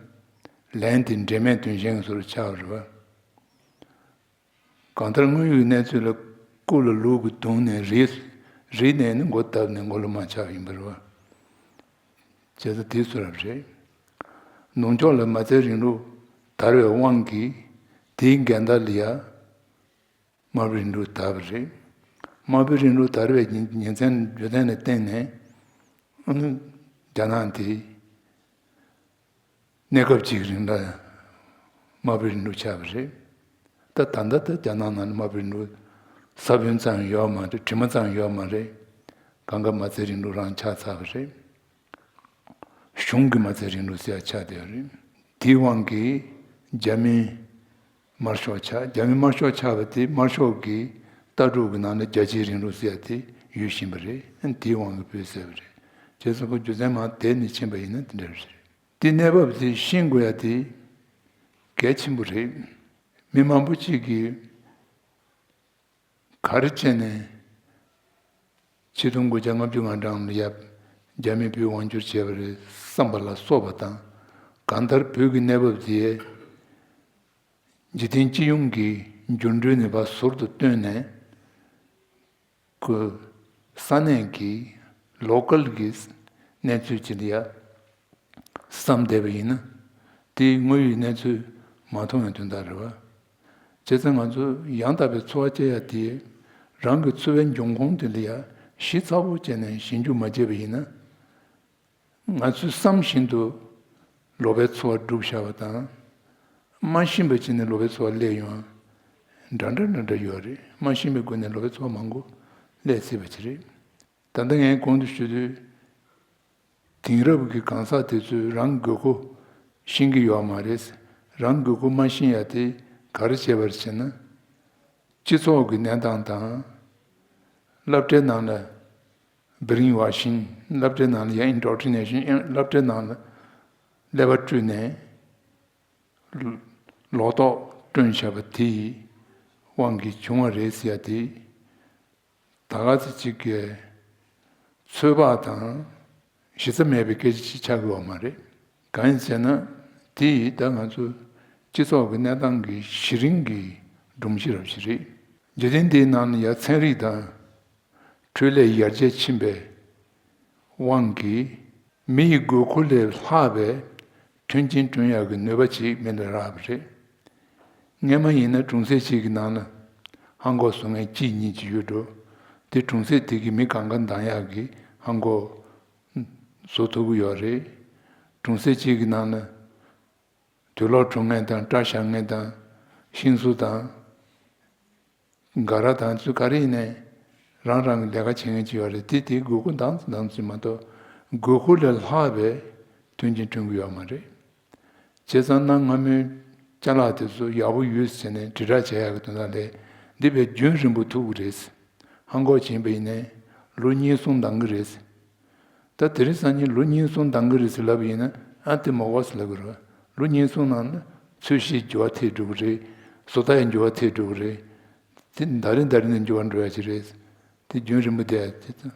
ལན་དེ་འབྲེལ་མེད་དོན་གཞན་གྱི་བཟོ་འདྲ་ཆགས་པ་རེད་བ། གང་ལྟར་དངོས་ཡོད་གནས་ཚུལ་ལ་རྐུབ་ལ་ལུག་གིས་བརྡུངས་ནས་རིལ། རིལ་ནས་ནི་མགོ་བཏབ་ནས་མགོ་ལ་རྨ་ཆགས་ཡིན་པ་རེད་བ། བྱས་ཙང་དེ་ཚོ་རབ་རེད། ནུབ་ཕྱོགས་ལ་མ་རྩའི་རིང་ལུགས་དར་བའི་དབང་གིས་དེའི་འགལ་ཟླ་ལ་ཡ་དམར་པོའི་རིང་ལུགས་དར་བ་རེད། དམར་པོའི་རིང་ལུགས་དར་བའི་ཉིན་ཉིན་མཚན་རྒྱུ་མཚན་ལ་བརྟེན་ནས་ཨ་ནི་རྒྱ་ནག་དེ། གནས་སྐབས་གཅིག་རིང་ལ་དམར་པོའི་རིང་ལུགས་ཆགས་པ་རེད། ད་ད་ལྟ་ད་རྒྱ་ནག་ནང་ལ་དམར་པོའི་རིང་ལུགས་ས་བོན་ཙམ་ཡོད་མ་རེད། དྲི་མ་ཙམ་ཡོད་མ་རེད། གང་ག་མ་རྩའི་རིང་ལུགས་རང་ཆགས་ཚར་བ་རེད། གཞུང་གི་མ་རྩའི་རིང་ལུགས་ཟེར་ཡ་ཆགས་བསྡད་ཡོད་རེད། དེའི་དབང་གིས་རྒྱ་མི་དམར་ཤོག་ཆགས། རྒྱ་མི་དམར་ཤོག་ཆགས་པ་དེ་དམར་ཤོག་གི་ལྟ་གྲུབ་ཀྱི་ནང་ལ་རྒྱལ་སྤྱིའི་རིང་ལུགས་ཟེར་ཡ་དེ་ཡོད་བཞིན་པ་རེད། དེའི་དབང་གིས་བོད་ཟེར་བ་རེད། བྱས་ཙང་ཁོ་རྒྱུ་མཚན་མར་དེད་ནས་ཕྱིན་པ་ཡིན་ན་དེ་འདྲ་རེད། དེ་གནས་བབ་དེ་ཤེས་དགོས་ཡ་དེ་གལ་ཆེན་པོ་རེད། མི་མང་པོ་ཅིག་གིས་ག་རེ་བྱས་ནས་ཆིག་སྟོང་དགུ་བརྒྱ་ལྔ་བཅུ་ང་གྲངས་ལ་ཡབ་རྒྱ་མི་བོད་དབང་བསྒྱུར་བྱས་པ་རེད་བསམ་པ་ལ་སོགས་པ་དང་། གང་ལྟར་བོད་ཀྱི་གནས་བབ་དེ་འཇིག་རྟེན་སྤྱི་ཡོངས་ཀྱི་འགྱུར་འགྲོས་ནས་ཕར་ཟུར་དུ་བཏོན་ནས། ཁོས་ས་གནས་ཀྱི་ལོ་ཀལ་གྱི་གནས་ཚུལ་ཅིག་ལ་ཡ་བསམ་བསྡད་པ་ཡིན་ན། དེའི་དངོས་ཡོད་གནས་ཚུལ་མ་མཐོང་བའི་དོན་དག་རེད་བ། བྱས་ཙང་ང་ཚོ་ཡང་དག་པའི་འཚོ་བ་སྐྱེལ་ཡ་དེ། རང་གི་འཚོ་བའི་འབྱུང་ཁུངས་དེ་ལ་ཡ་ཞིབ་ཚགས་པོ་བྱས་ནས་ཞིབ་འཇུག་མ་བྱས་པ་ཡིན་ན། ང་ཚོས་བསམ་བཞིན་དུ་ལོག་པའི་འཚོ་བ་བསྒྲུབས་བཞག་པ་དང་། མ་ཤེས་པ་བྱས་ནས་ལོག་པའི་འཚོ་བ་སླེབས་ཡོང་བ་འདྲ་འདྲ་འདྲ་འདྲ་ཡོད་རེད། མ་ཤེས་པའི་སྒོ་ནས་ལོག་པའི་འཚོ་བ་མང་པོ་སླེབས་སྲིད་པ་ཅིག་རེད། ད་ལྟ་ངས་གོང་དུ་ཞུས་དུས། དེང་རབས་ཀྱི་གང་ཟག་དེ་ཚོས་རང་དགོས་མཁོ་ཤེས་ཀྱི་ཡོད་མ་རེད། རང་དགོས་མཁོ་མ་ཤེས་ཡ་དེ་ག་རེ་བྱས་པ་རེད་ཟེར་ན། སྤྱི་ཚོགས་ཀྱི་གནས་སྟངས་དང་། སློབ་གྲྭའི་ནང་ལ་བྷི་རིང་ཝ་ཤིང་། སློབ་གྲྭའི་ནང་ལ་ཡང་ཨིན་ཌོག་ཊི་རི་ནེ་ཤིན། སློབ་གྲྭའི་ནང་ལ་ཀླད་པ་བཀྲུས་ནས་ལོག་རྟོག་བསྐྲུན་བཞག་པ་དེའི་དབང་གིས་བྱུང་བ་རེད་ཟེར་ཡ་དེ། ད་ག་ཚོད་ཅིག་གིས་ཚོད་དཔག་དང་གཞི་རྩ་མེད་པའི་སྐད་ཆ་ཅིག་ཆགས་ཀྱི་ཡོད་མ་རེད། གང་ཡིན་ཟེར་ན། དེ་ཡིས་ད་ང་ཚོ་སྤྱི་ཚོགས་ཀྱི་གནས་སྟངས་ཀྱི་གཞི་རིམ་གྱི་སྒྲོམ་གཞི་རབ་ཞིག་རེད། འཇིག་རྟེན་འདིའི་ནང་ལ་ཡ་ཚན་རིག་དང་འཕྲུལ་ལས་ཡར་རྒྱས་ཕྱིན་པའི་དབང་གིས། མི་ཡི་དགོས་མཁོ་ལས་ལྷག་པའི་མཐུན་རྐྱེན་བསྐྲུན་ཡག་གི་ནུས་པ་ཅིག་མི་ལ་རག་པ་རེད། སྔན་མ་ཡིན་ན་གྲོང་གསེབ་ཅིག་གི་ནང་ལ་ཧང་གོ་བཟོ་མཁན་གཅིག་གཉིས་ཅིག་ཡོད་འགྲོ། དེ་གྲོང་གསེབ་དེ་གི་མི་གང་ག་འདང་ཡག་གི་ཧང་གོ་བཟོ་ཐུབ་ཀྱི་ཡོད་རེད། གྲོང་གསེབ་ཅིག་གི་ནང་ལ་དུག་ལོག་འཁྲུ་མཁན་དང་སྐྲ་བཞར་མཁན་དང་ཤིང་བཟོ་དང་། འགའ་ར་དང་ཚུལ་ག་རེ་ཡིན་ནའི་རང་རང་གི་ལས་ཀ་བྱེད་མཁན་ཅིག་ཡོད་རེད། དེ་དེའི་དགོས་མཁོ་འདང་ཙམ་འདང་ཙམ་མ་གཏོགས་དགོས་མཁོ་ལས་ལྷག་པའི་མཐུན་རྐྱེན་བསྐྲུན་གྱི་ཡོད་མ་རེད། བྱས་ཙང་གནའ་སྔ་མོའི་ཅ་ལག་དེ་ཚོ་ཡག་པོ་ཡོད་ཟེར་ནས་དྲིལ་བསྒྲགས་བྱེད་ཡག་གི་དོན་དག་ལས་འདི་བས་རྒྱུན་རིང་པོ་ཐུག་གི་རེད། ཧང་གོ་བྱིན་པ་ཡིན་ནའི་ལོ་གཉིས་གསུམ་འདང་གི་རེད། ད་དེ་རིང་སང་ཉིན་ལོ་གཉིས་གསུམ་འདང་གི་རེད་ཟེར་ལབ་པ་ཡིན་ན། ཨ་དེ་མོ་གོ་ཟེར་ལབ་གི་རེད། ལོ་གཉིས་གསུམ་ནང་ན་ཚོས་གཞི་འགྱུར་བ་ཐེབས་འགྲོ་གི་རེད། བཟོ་ལྟ་ཡང་འགྱུར་བ་ཐེབས་འགྲོ་གི་རེད། དེ་ཟླ་རེ་ཟླ་རེ་ནས་འགྱུར་བ་འགྲོ་ཡ་ཅིག་རེད། དེ་རྒྱུན་རིང་པོ་བསྡད་ཡ་དེ་ད།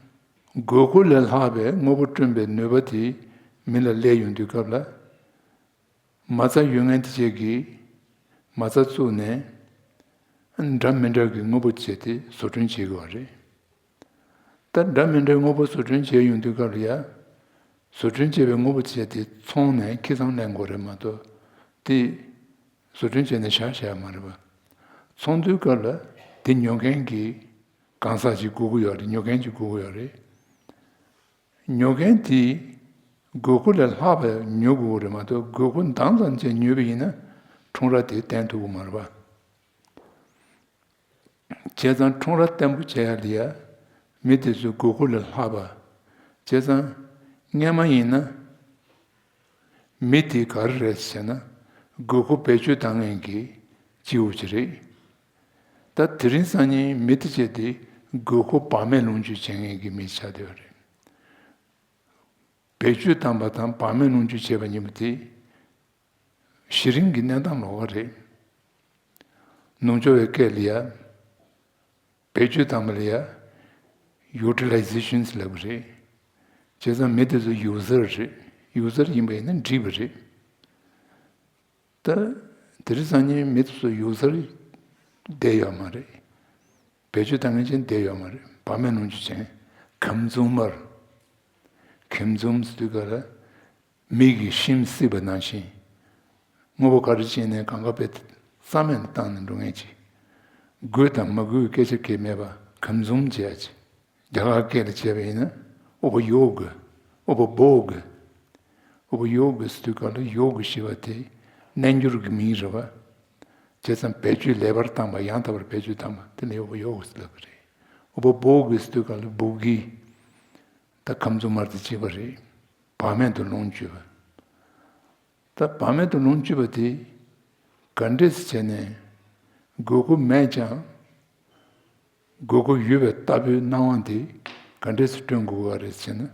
དགོས་མཁོ་ལས་ལྷག་པའི་དངོས་པོ་བསྐྲུན་པའི་ནུས་པ་དེ་མི་ལ་སླེབས་ཡོང་དུས་སྐབས་ལ། མ་རྩ་ཡོད་མཁན་དེ་བཅས་ཀྱིས་མ་རྩ་བཙུགས་ནས་འདྲ་མི་འདྲ་གི་དངོས་པོ་བྱས་ཏེ་བཟོ་སྐྲུན་བྱེད་དགོས་པ་རེད། ད་འདྲ་མི་འདྲའི་དངོས་པོ་བཟོ་སྐྲུན་བྱས་ཡོང་དུས་སྐབས་ལ་ཡ། བཟོ་སྐྲུན་བྱས་པའི་དངོས་པོ་བྱས་ཏེ་ཚོང་ནས་ཁེ་བཟང་ལེན་དགོས་རེད་མ་གཏོགས། དེ་བཟོ་སྐྲུན་བྱས་ནས་བཞག་བཞག་ཡ་མ་རེད་པ། ཚོང་དུས་སྐབས་ལ་དེ་ཉོ་མཁན་གྱི་གང་ཟག་ཅིག་དགོས་ཀྱི་ཡོད་རེད། ཉོ་མཁན་ཅིག་དགོས་ཀྱི་ཡོད་རེད། ཉོ་མཁན་དེས་དགོས་མཁོ་ལས་ལྷག་པ་ཉོ་དགོས་ཀྱི་རེད་མ་གཏོགས། དགོས་མཁོ་འདང་ཙམ་བྱས་ཉོས་པ་ཡིན་ན་ཁྲོམ་ར་དེ་བརྟན་ཐུབ་ཀྱི་མ་རེད་པ། བྱས་ཙང་ཁྲོམ་ར་བརྟན་པོ་བྱེད་ཡ་ལ་ཡ་མི་དེ་ཚོའི་དགོས་མཁོ་ལས་ལྷག་པ། བྱས་ཙང་སྔོན་མ་ཡིན་ན་མི་དེ་ག་རེ་རེད་ཟེར་ན། དགོས་མཁོ་བེད་སྤྱོད་བཏང་མཁན་གྱི་སྐྱེ་བོ་ཅིག་རེད། ད་དེ་རིང་སང་ཉིན་མི་དེ་བྱས་ཏེ་དགོས་མཁོ་བག་མེད་ལོངས་སྤྱོད་བྱེད་མཁན་གྱི་མི་ཆགས་བསྡད་པ་རེད། བེད་སྤྱོད་བཏང་པ་དང་བག་མེད་ལོངས་སྤྱོད་བྱས་པ་ཡིན་པ་དེ་གཞི་རིམ་གྱི་གནས་སྟངས་ལོགས་ཀ་རེད། ནུབ་ཕྱོགས་པའི་སྐད་ལ་ཡ་བེད་སྤྱོད་བཏང་པ་ལ་ཡ་ཡུ་ཊི་ལའི་ཟེ་ཤན་ཟེར་ལབ་པ་རེད། བྱས་ཙང་མི་དེ་ཚོ་ཡུ་ཟར་རེད། ཡུ་ཟར་ཡིན་པ་ཡིན་ན་འགྲིག་པ་རེད། ད་དེ་རིང་སང་ཉིན་མི་དེ་ཚོ་ཡུ་ཟར་བསྡད་ཡོད་མ་རེད། བེད་སྤྱོད་བཏང་མཁན་ཅིག་བསྡད་ཡོད་མ་རེད། བག་མེད་ལོངས་སྤྱོད་བྱེད་མཁན་ཁམ་ཛུམ་མར། ཁམ་ཛུམ་ཟེར་དུས་སྐབས་ལ་མི་གི་ཤིང་བསྲེགས་པ་ནང་བཞིན། དངོས་པོ་ག་རེ་བྱས་ནས་གང་ག་དཔེ་རྩ་མེད་ནས་བཏང་ནས་འགྲོ་མཁན་ཅིག་དགོས་དང་མ་དགོས་སྐད་ཆ་གང་ཡང་མེད་པ་ཁམ་ཛུམ་བྱེད་ཡ་ཅིག་རྒྱ་གར་སྐད་ལ་བྱས་པ་ཡིན་ན་ཨུ་པ་ཡོ་གི། ཨུ་པ་བྷོ་གི། ཨུ་པ་ཡོ་གི་ཟེར་དུས་སྐབས་ལ་ཡོ་གི་ཞེས་པ་དེ་རྣལ་འབྱོར་གྱི་མིང་རེད་པ། བྱས་ཙང་བེད་སྤྱོད་ལེགས་པར་བཏང་པ། ཡང་དག་པར་བེད་སྤྱོད་བཏང་པ་དེ་ལ་ཨུ་པ་ཡོ་གི་ཟེར་ལབ་པ་རེད། ཨུ་པ་བྷོ་གི་ཟེར་དུས་སྐབས་ལ་བྷོ་གི། ད་ཁམ་ཛུམ་མར་དེ་བྱས་པ་རེད། བག་མེད་དུ་ལོངས་སྤྱོད་པ། ད་བག་མེད་དུ་ལོངས་སྤྱོད་པ་དེ་ག་འདྲས་སེ་བྱས་ནས་དགོས་མཁོ་མེད་ཀྱང་དགོས་མཁོ་ཡོད་པའི་ལྟ་བུའི་སྣང་བ་དེ་ག་འདྲས་སེ་བསྐྲུན་དགོས་པ་རེད་ཟེར་ན།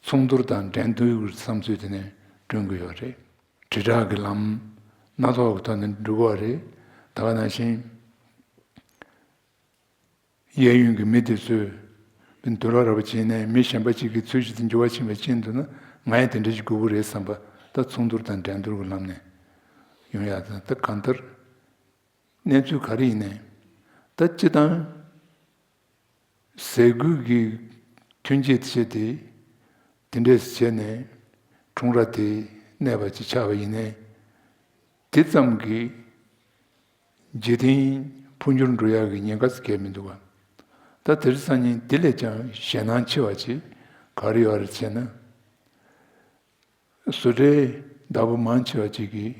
ཚོགས་འདུར་དང་འགྲན་བསྡུར་གྱི་བསམ་ཚུལ་དེ་ནས་བསྐྲུན་དགོས་ཡོད་རེད། དྲིལ་བསྒྲགས་ཀྱི་ལམ་སྣ་ཚོགས་ཀྱི་ཐོག་ནས་འགྲོ་གི་ཡོད་རེད། ད་ག་ནང་བཞིན། གཡས་གཡོན་གྱི་མི་དེ་ཚོས་འདུལ་བ་ར་བ་བྱས་ནས་མི་གཞན་པ་གཅིག་གི་ཚུལ་བཞིན་དུ་འགྱུར་བ་ཕྱིན་པ་ཅན་དུ་ན་ང་ཡང་དེ་འདྲ་ཞིག་དགོས་ཀྱི་རེད་བསམ་པ། ད་ཚོགས་འདུར་དང་འགྲན་བསྡུར་གྱི་ལམ་ནས་ཡོང་ཡག་དང་། ད་གང་ལྟར་གནས་ཚུལ་ག་རེ་ཡིན་ནའི་ད་སྤྱི་བཏང་ཟས་གོས་ཀྱི་ཐོན་སྐྱེད་བྱས་ཏེ་དེ་འདྲས་བྱས་ནས་ཁྲོམ་ར་དེ་གནས་པ་ཅིག་ཆགས་པ་ཡིན་ནའི་དེ་ཙམ་གྱིས་འཇིག་རྟེན་འཕོ་འགྱུར་འགྲོ་ཡག་གི་ཉེན་ཁ་ཟེར་གང་ཡང་མི་འདུག་ག་ད་དེ་རིང་སང་ཉིན་དེ་ལས་ཀྱང་ཞེད་སྣང་ཆེ་བ་ཅིག་ག་རེ་ཡོད་རེད་ཟེར་ན། བཟོ་གྲྭའི་བདག་པོ་མང་ཆེ་བ་ཅིག་གིས་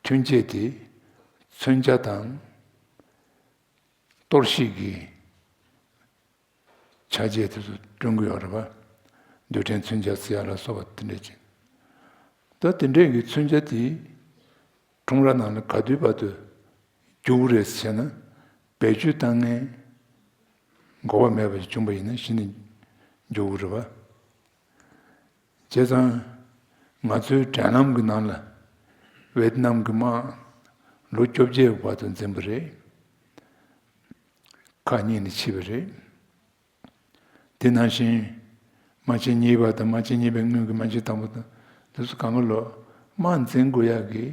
ཐོན་སྐྱེད་དེ་མཚོན་ཆ་དང་གཏོར་བཤིག་གི་ཆ་རྐྱེན་དེ་ཚོ་བསྐྲུན་གྱི་ཡོད་རེད་པ། རྡུལ་ཕྲན་མཚོན་ཆ་ཟེར་ཡག་ལ་སོགས་པ་དེ་འདྲ་ཅིག་ད་དེ་འདྲས་ཀྱི་མཚོན་ཆ་དེ་ཁྲོམ་ར་ནང་ལ་ག་དུས་བར་དུ་རྒྱུག་རེད་ཟེར་ན། བེད་སྤྱོད་བཏང་མཁན་འགོག་པ་མེད་པ་ཞིག་བྱུང་པ་ཡིན་ན་གཞི་ནས་རྒྱུག་གི་རེད་པ། བྱས་ཙང་ང་ཚོའི་འབྲེལ་ལམ་གྱི་ནང་ལ་ཝེ་ཏི་ནམ་གྱི་དམག་ལོ་བཅོ་བརྒྱད་བར་དུ་འཛིན་པ་རེད། ཁག་གཉིས་ནས་ཕྱེ་བ་རེད། དེ་ནང་བཞིན་དམག་ཆེན་གཉིས་པ་དང་། དམག་ཆེན་གཉིས་པའི་སྔོན་གྱི་དམག་ཆེན་དང་པོ་དང་། དེ་ཚོ་གང་ག་ལོ་དམག་འཛིང་དགོས་ཡག་གི་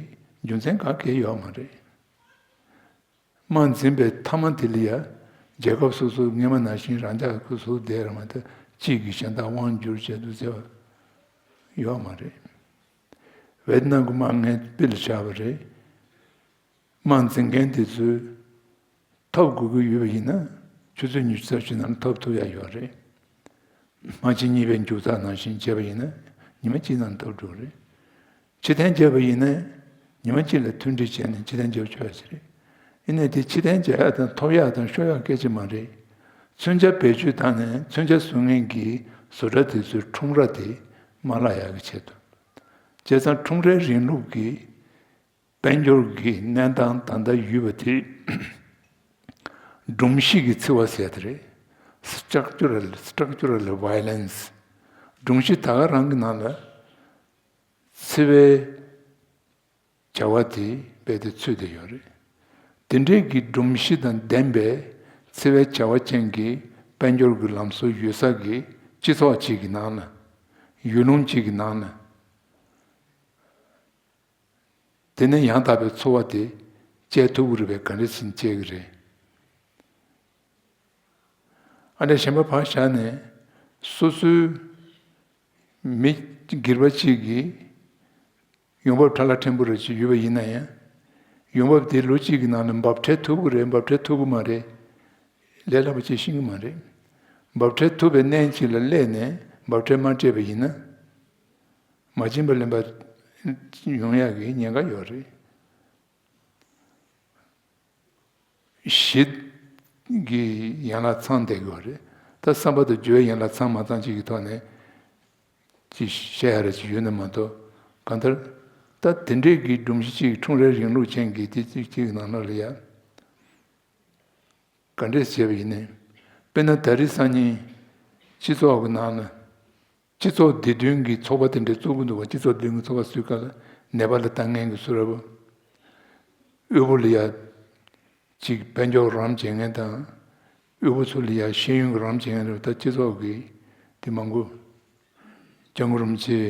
རྒྱུ་མཚན་ག་གེ་ཡོད་མ་རེད། དམག་འཛིང་པའི་མཐའ་མ་དེ་ལ་ཡ་རྒྱལ་ཁབ་སོ་སོ་སྔོན་མ་ནང་བཞིན་རང་འཇགས་ཁུ་སུ་བསྡད་ར་མ་གཏོགས་གཅིག་གིས་གཞན་དག་དབང་བསྒྱུར་བྱེད་དུ་བྱེད་པ་ཡོད་མ་རེད། ཝེ་ཏི་ནམ་གྱི་དམག་ངས་དཔེ་ལ་བཞག་པ་རེད། དམག་འཛིང་མཁན་དེ་ཚོས་ཐོབ་དགོས་ཀྱི་ཡོད་པ་ཡིན་ན་ཆུ་ཚོད་ཉི་ཤུ་རྩ་བཞི་ནང་ཐོབ་ཐུབ་ཡ་ཡོད་རེད། དམག་ཆེན་གཉིས་པའི་མཇུག་རྟགས་ནང་བཞིན་བྱས་པ་ཡིན་ན་ཉི་མ་གཅིག་ནང་ཐོབ་འགྲོ་གི་རེད། ཕྱིར་འཐེན་བྱས་པ་ཡིན་ན་ཉི་མ་གཅིག་ལ་མཐུན་སྒྲིལ་བྱས་ནས་ཕྱིར་འཐེན་བྱས་པ་ཆོག་ཡ་ཞིག་རེད། ཡིན་ནའི་དེ་ཕྱིར་འཐེན་བྱེད་ཡག་དང་ཐོབ་ཡག་དང་ཤོར་ཡག་སྐད་ཆ་མ་རེད། མཚོན་ཆ་བེད་སྤྱོད་བཏང་ནས་མཚོན་ཆ་བཟོ་མཁན་གྱི་བཟོ་གྲྭ་དེ་ཚོའི་ཁྲོམ་ར་དེ་མ་བརླག་ཡག་གི་ཆེད་དུ། བྱས་ཙང་ཁྲོམ་རའི་རིང་ལུགས་ཀྱི་དཔལ་འབྱོར་གྱི་གནས་སྟངས་ད་ལྟ་ཡོད་པ་དེ་སྒྲོམ་གཞི་གི་འཚེ་བ་ཟེར་དེ་རེད། སི་ཊག་ཅར་རལ། སི་ཊག་ཅར་རལ་ཝའི་ལེན་སི། སྒྲོམ་གཞི་ད་ག་རང་གི་ནང་ལ་འཚེ་བའི་བྱ་བ་དེ་རྦད་དེ་ཚུད་བསྡད་ཡོད་རེད། དེ་འདྲའི་གི་སྒྲོམ་གཞི་དང་ལྡན་པའི་འཚེ་བའི་བྱ་བ་ཅན་གྱི་དཔལ་འབྱོར་གྱི་ལམ་སྲོལ་ཡོད་ས་གི་སྤྱི་ཚོགས་གཅིག་གི་ནང་ལ། ཡུལ་ལུང་གཅིག་གི་ནང་ལ། དེ་ནས་ཡང་དག་པའི་འཚོ་བ་དེ་སྐྱེལ་ཐུབ་ཀྱི་རེད་པས། ག་འདྲ་ཞིག་སྐྱེལ་གྱི་རེད། ཨ་འདྲ་གཞན་པ་ཕར་བཞག་ནས་སོ་སོའི་མི་སྒེར་པ་གཅིག་གིས་ཡོང་འབབ་ཁྲ་ལ་ཕྲན་བུ་རེ་ཞིག་ཡོད་པ་ཡིན་ན་ཡང་ ཡོང་འབབ་དེ་ལོ་གཅིག་གི་ནང་ལ་འབབ་ཁྲལ་ཐུབ་ཀྱི་རེད། འབབ་ཁྲལ་ཐུབ་ཀྱི་མ་རེད། ལས་སླ་པོ་ཅིག་ཤེས་ཀྱི་མ་རེད། འབབ་ཁྲལ་ཐུབ་པའི་གནས་གཅིག་ལ་སླེབས་ནས་འབབ་ཁྲལ་མ་སྤྲད་པ་ཡིན་ན། མ་བྱིན་པ་ལེན་པ་ཡོང་ཡག་གི་ཉེན་ཁ་ཡོད་རེད། གཞི་གི་ཡན་ལག་ཚང་བསྡད་དགོས་རེད། ད་བསམ་པ་དང་སྦྱོར་བའི་ཡན་ལག་ཚང་མ་ཚང་གཅིག་གི་ཐོག་ནས་ཅིག་བཤད་ཡ་རེ་ཅིག་ཡོད་ན་མ་གཏོགས། གང་ལྟར་ད་དེ་འདྲས་ཀྱི་སྒྲོམ་གཞི་གཅིག་འཁྲུངས་རེའི་རིང་ལུགས་ཅན་གྱི་དེ་གཅིག་གཅིག་གི་ནང་ལོགས་ལ་ཡ། ག་འདྲས་བྱས་པ་ཡིན་ནའི། དཔེར་ན་ད་རེས་སང་ཉིན་སྤྱི་ཚོགས་ཀྱི་ནང་ལ། སྤྱི་ཚོགས་བདེ་དོན་གྱི་ཚོགས་པ་དེ་འདྲ་བཙུགས་ཀྱི་འདུག་བ། སྤྱི་ཚོགས་བདེ་དོན་གྱི་ཚོགས་པ་བཙུགས་སྐབས་ལ་ནད་པ་ལ་ལྟ་མཁན་གྱི་སུ་རེད་བ། དབུལ་པོ་ལ་ཡ་ཅིག་དཔལ་འབྱོར་རམ་བྱེད་མཁན་དང་། དབུལ་པོ་ཚོ་ལ་ཡ་ཤེས་ཡོན་གྱི་རམ་བྱེད་མཁན་རེད་བ། ད་སྤྱི་ཚོགས་ཀྱི་དེ་མང་པོ་སྐྱབས་མགོན་རིན་པོ་ཆེ་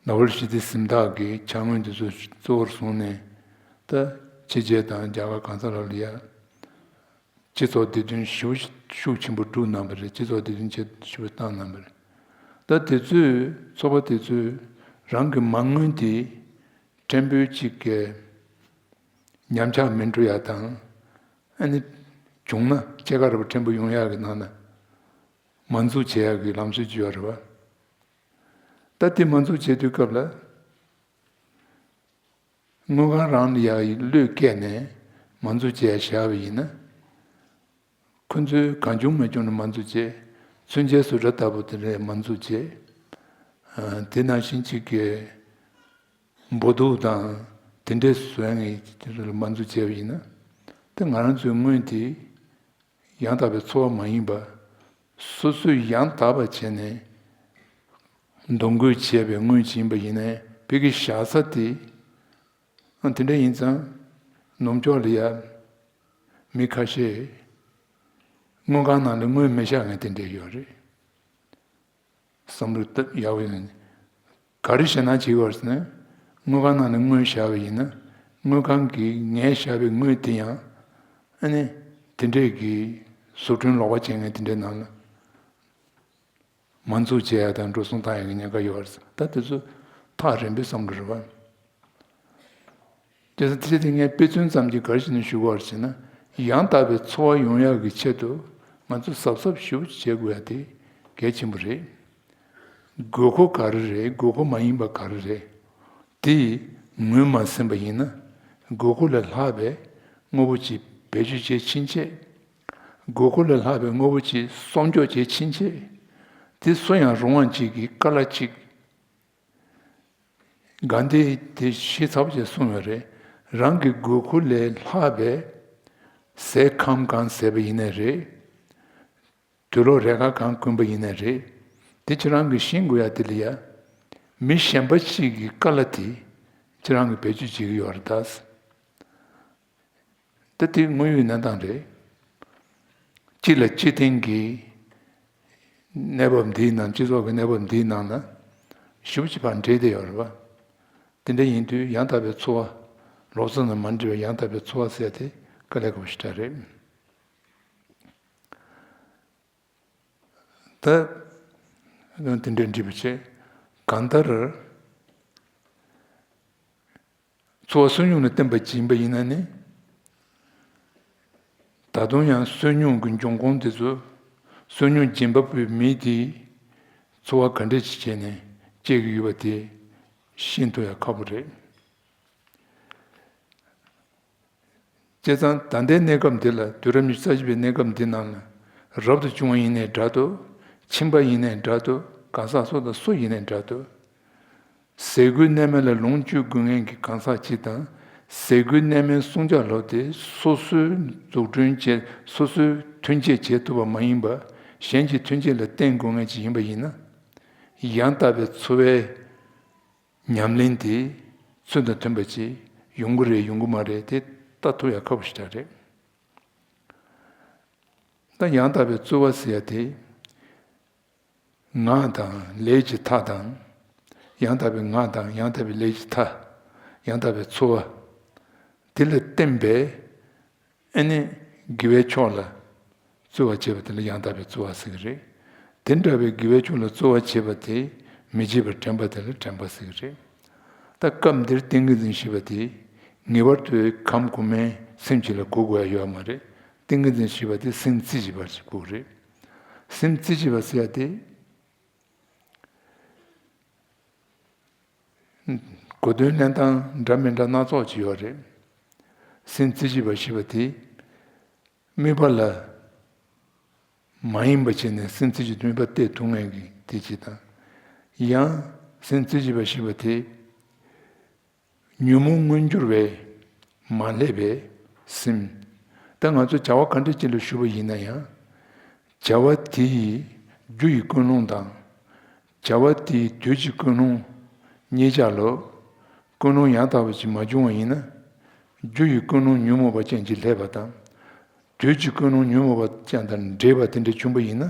ནོ་བེལ་ཞི་བདེའི་གཟེངས་རྟགས་ཀྱི་ཕྱག་དངོས་འདི་ཚོ་གཙོ་བོར་བཟུང་ནས། ད་ཕྱི་རྒྱལ་དང་རྒྱ་གར་གང་ས་ལ་ལ་ཡ་སྤྱི་ཚོགས་བདེ་དོན་ཞེ་པོ་ཤུགས་ཆེན་པོ་བསྒྲུབས་གནང་བ་རེད། སྤྱི་ཚོགས་བདེ་དོན་ཆེད་ཞེ་པོ་བཏང་གནང་བ་རེད། ད་དེ་ཚོས་ཚོགས་པ་དེ་ཚོས་རང་གི་མ་དངུལ་དེ་ཕྲན་བུ་གཅིག་གི་ཉམས་ཆག་མི་འགྲོ་ཡ་དང་། ཨ་ནི་བྱུང་ན་སྐྱེད་ཀ་རེ་བ་ཕྲན་བུ་ཡོང་ཡ་གི་ནང་ན་མ་འཛུགས་བྱེད་ཡ་གི་ལམ་སྲོལ་ཅིག་ཡོད་རེད་བ། ད་དེ་མ་འཛུགས་བྱེད་དུས་སྐབས་ལ། དངུལ་ཁང་རང་ལ་ཡ་བློས་བཀལ་ནས་མ་འཛུགས་བྱས་བཞག་པ་ཡིན་ན། ཁོ་ཚོས་གང་བྱུང་མ་བྱུང་ནས་མ་འཛུགས་བྱས། མཚོན་ཆའི་བཟོ་གྲྭ་ལྟ་བུ་དེ་འདྲས་མ་འཛུགས་བྱས། ཨ། དེ་ནང་བཞིན་གཅིག་གི་འབོ་འདུག་དང་དེ་འདྲས་བཟོ་མཁན་དེ་ཚོ་ལ་མ་འཛུགས་བྱས་པ་ཡིན་ན། ད་ང་རང་ཚོའི་དངུལ་དེ་ཡང་དག་པའི་འཚོ་བ་མ་ཡིན་པ། སོ་སོས་ཡང་དག་པ་བྱས་ནས་འདོན་སྐུལ་བྱས་པའི་དངུལ་ཅིག་ཡིན་པ་ཡིན་ནའི། བོད་ཀྱི་བཞག་ས་དེ། ཨ། དེ་འདྲ་ཡིན་ཙང་། ནུབ་ཕྱོགས་ལ་ཡ་མི་ཁ་ཤས་དངུལ་ཁང་ནང་ལ་དངུལ་མི་བཞག་མཁན་དེ་འདྲ་ཡོད་རེད། བསམ་བློ་ཡག་པོ་ཡིན། ག་རེ་བྱས་ན་བྱེད་དགོས་ཟེར་ན། དངུལ་ཁང་ནང་ནས་དངུལ་བཞག་པ་ཡིན་ན། དངུལ་ཁང་གིས་ངས་བཞག་པའི་དངུལ་དེ་ཡང་། ཨ་ནི་དེ་འདྲས་ཀྱི་བཟོ་སྐྲུན་ལོག་པ་བྱེད་མཁན་དེ་འདྲའི་ནང་ལ་མ་འཛུགས་བྱེད་ཡ་དང་འགྲོ་སོང་བཏང་ཡ་གི་ཉེན་ཁ་ཡོད་རེད། ད་དེ་ཚོ་ཐག་རིང་པོའི་བསམ་བློ་རེད་བ། དེ་ཚོ་དེ་དེ་ངས་དཔེ་མཚོན་ཙམ་གྱིས་ག་རེ་བྱས་ནས་ཞུ་དགོས་རེད་ཟེར་ན། ཡང་དག་པའི་འཚོ་བ་ཡོང་ཡག་གི་ཆེད་དུ་ང་ཚོ་གཟབ་གཟབ་ཞེ་པོ་བྱེད་དགོས་ཡ་དེ་གལ་ཆེན་པོ་རེད། དགོས་མཁོ་ག་རེ་རེད། དགོས་མཁོ་མ་ཡིན་པ་ག་རེ་རེད། དེ་ངོས་མ་ཟིན་པ་ཡིན་ན། དགོས་མཁོ་ལས་ལྷག་པའི་དངོས་པོ་ཅིག་བེད་སྤྱོད་བྱེད་ཕྱིན་ཆད། དགོས་མཁོ་ལས་ལྷག་པའི་དངོས་པོ་ཅིག་གསོག་འཇོག་བྱེད་ཕྱིན་ཆད། དེ་སུ་ཡང་རུང་བ་ཅིག་གི་དཀའ་ལས་གཅིག་གྷན་དྷིས་དེ་ཤེས་ཚར་བ་ཅིག་གསུངས་ཡོད་རེད། རང་གི་དགོས་མཁོ་ལས་ལྷག་པའི་ཟས་ཁམ་གང་ཟས་པ་ཡིན་ནའི་རེད། དུག་ལོག་རས་ཁ་གང་གོན་པ་ཡིན་ནའི་རེད། དེ་ཁྱེད་རང་གིས་ཤེས་དགོས་ཡ་དེ་ལ་ཡ། མི་གཞན་པ་ཞིག་གི་དཀའ་ལས་དེ་ཁྱེད་རང་གིས་བེད་སྤྱོད་བྱེད་ཀྱི་ཡོད་རེད་ད། ད་དེ་དངོས་ཡོད་གནས་སྟངས་རེད། སྤྱི་ལ་སྤྱི་བརྟེན་གྱི་གནས་བབ་འདིའི་ནང་། སྤྱི་ཚོགས་ཀྱི་གནས་བབ་འདིའི་ནང་ན་ཞེ་པོ་ཅིག་ཕར་འདྲེས་བསྡད་ཡོད་རེད་བ། དེ་འདྲ་ཡིན་དུས་ཡང་དག་པའི་འཚོ་བ། ལོག་འཚོ་དང་མ་འདྲེས་པའི་ཡང་དག་པའི་འཚོ་བ་ཟེར་དེ་དཀའ་ལས་ཁག་པོ་ཞེ་དྲག་རེད། ད་དེ་འདྲའི་འདྲི་བ་བྱས། གང་ལྟར་འཚོ་བ་བསོད་སྙོམས་ལ་བརྟེན་པ་ཅིག་ཡིན་པ་ཡིན་ན་ནི། ད་དུང་ཡང་བསོད་སྙོམས་ཀྱི་འབྱུང་ཁུངས་དེ་ཚོ། བསོད་སྙོམས་སྦྱིན་པ་ཕུལ་མི་དེས་འཚོ་བ་ག་འདྲ་ཅིག་བྱས་ནས་སྐྱེལ་གྱི་ཡོད་པ་དེ་ཤེས་ཐུབ་ཡ་ཁག་པོ་རེད། བྱས་ཙང་ད་ལྟའི་གནས་སྐབས་འདི་ལ། དུས་རབས་ཉི་ཤུ་རྩ་གཅིག་པའི་གནས་སྐབས་འདི་ནང་ལ། རབ་ཏུ་བྱུང་བ་ཡིན་ནའི་འདྲ་འདུག་ཁྱིམ་པ་ཡིན་ནའི་འདྲ་འདུག་གང་ཟག་སུ་དང་སུ་ཡིན་ནའི་འདྲ་འདུག་ཟས་གོས་གནས་མལ་ལ་ལོངས་སྤྱོད་དགོས་མཁན་གྱི་གང་ཟག་ཅིག་དང་། ཟས་གོས་གནས་མལ་སྲུང་སྐྱོབ་ལོ་དེ་སོ་སོའི་འཛུགས་སྐྲུན་བྱས། སོ་སོའི་ཐོན་སྐྱེད་བྱེད་ཐུབ་པ་མ་ཡིན་པ། གཞན་གྱི་ཐོན་སྐྱེད་ལ་བརྟེན་དགོས་མཁན་ཅིག་ཡིན་པ་ཡིན་ན། ཡང་དག་པའི་འཚོ་བའི་ཉམས་ལེན་དེ་ཚུལ་དང་མཐུན་པ་ཅིག་ཡོང་གི་རེད། ཡོང་གི་མ་རེད། དེ་ལྟ་ཐུབ་ཡ་ཁག་པོ་ཞེ་དྲག་རེད། ད་ཡང་དག་པའི་འཚོ་བ་ཟེར་ཡ་དེ། ངག་དང་ལས་ཀྱི་མཐའ་དང་། ཡང་དག་པའི་ངག་དང་ཡང་དག་པའི་ལས་ཀྱི་མཐའ། ཡང་དག་པའི་འཚོ་བ། དེ་ལ་བརྟེན་པའི། ཨ་ནི་དགེ་བའི་ཕྱོགས་ལ་རྩོལ་བ་བྱེད་པ་དེ་ལ་ཡང་དག་པའི་རྩོལ་བ་ཟེར་གྱི་རེད། དེ་འདྲ་བའི་དགེ་བའི་ཕྱོགས་ལ་རྩོལ་བ་བྱེད་པ་དེ་མི་བྱེད་པར་དྲན་པ་དེ་ལ་དྲན་པ་ཟེར་གྱི་རེད། ད་སྐབས་འདིར་ཏིང་ངེ་འཛིན་ཞེས་པ་དེ་ངེས་པར་དུ་ཁམས་གོང་མའི་སེམས་ཅིག་ལ་གོ་དགོས་ཡ་ཡོད་མ་རེད། ཏིང་ངེ་འཛིན་ཞེས་པ་དེ་སེམས་རྩེ་གཅིག་པ་ཞིག་དགོས་རེད། སེམས་རྩེ་གཅིག་པ་ཟེར་ཡ་དེ། གོ་དོན་ལེན་སྟངས་འདྲ་མི་འདྲ་སྣ་ཚོགས་ཅིག་ཡོད་རེད། སེམས་རྩེ་གཅིག་པ་ཞེས་པ་དེ། དམིགས་པ་ལ་མ་ཡེངས་པ་བྱས་ནས་སེམས་རྩེ་གཅིག་ཏུ་དམིགས་པ་གཏད་ཐུབ་མཁན་གྱི་དེ་གཅིག་དང་། ཡང་སེམས་རྩེ་གཅིག་པ་ཞེས་པ་དེ། ཉོན་མོངས་མངོན་གྱུར་བས་མ་བསླད་པའི་སེམས། ད་ང་ཚོ་བྱ་བ་ག་འདྲ་ཅིག་ལ་ཞུགས་པ་ཡིན་ན་ཡང་། བྱ་བ་དེ་ཡི་རྒྱུ་ཡི་ཀུན་སློང་དང་། བྱ་བ་དེ་ཡི་དུས་ཀྱི་ཀུན་སློང་གཉིས་ཆ་ལ་ཀུན་སློང་ཡང་དག་པ་ཅིག་མ་བྱུང་བ་ཡིན་ན། རྒྱུ་ཡི་ཀུན་སློང་ཉོན་མོངས་པ་ཅན་གྱིས་བསླད་པ་དང་། དུས་ཀྱི་ཀུན་སློང་ཉོན་མོངས་པ་ཅན་དང་འདྲེས་པ་དེ་འདྲ་བྱུང་བ་ཡིན་ན།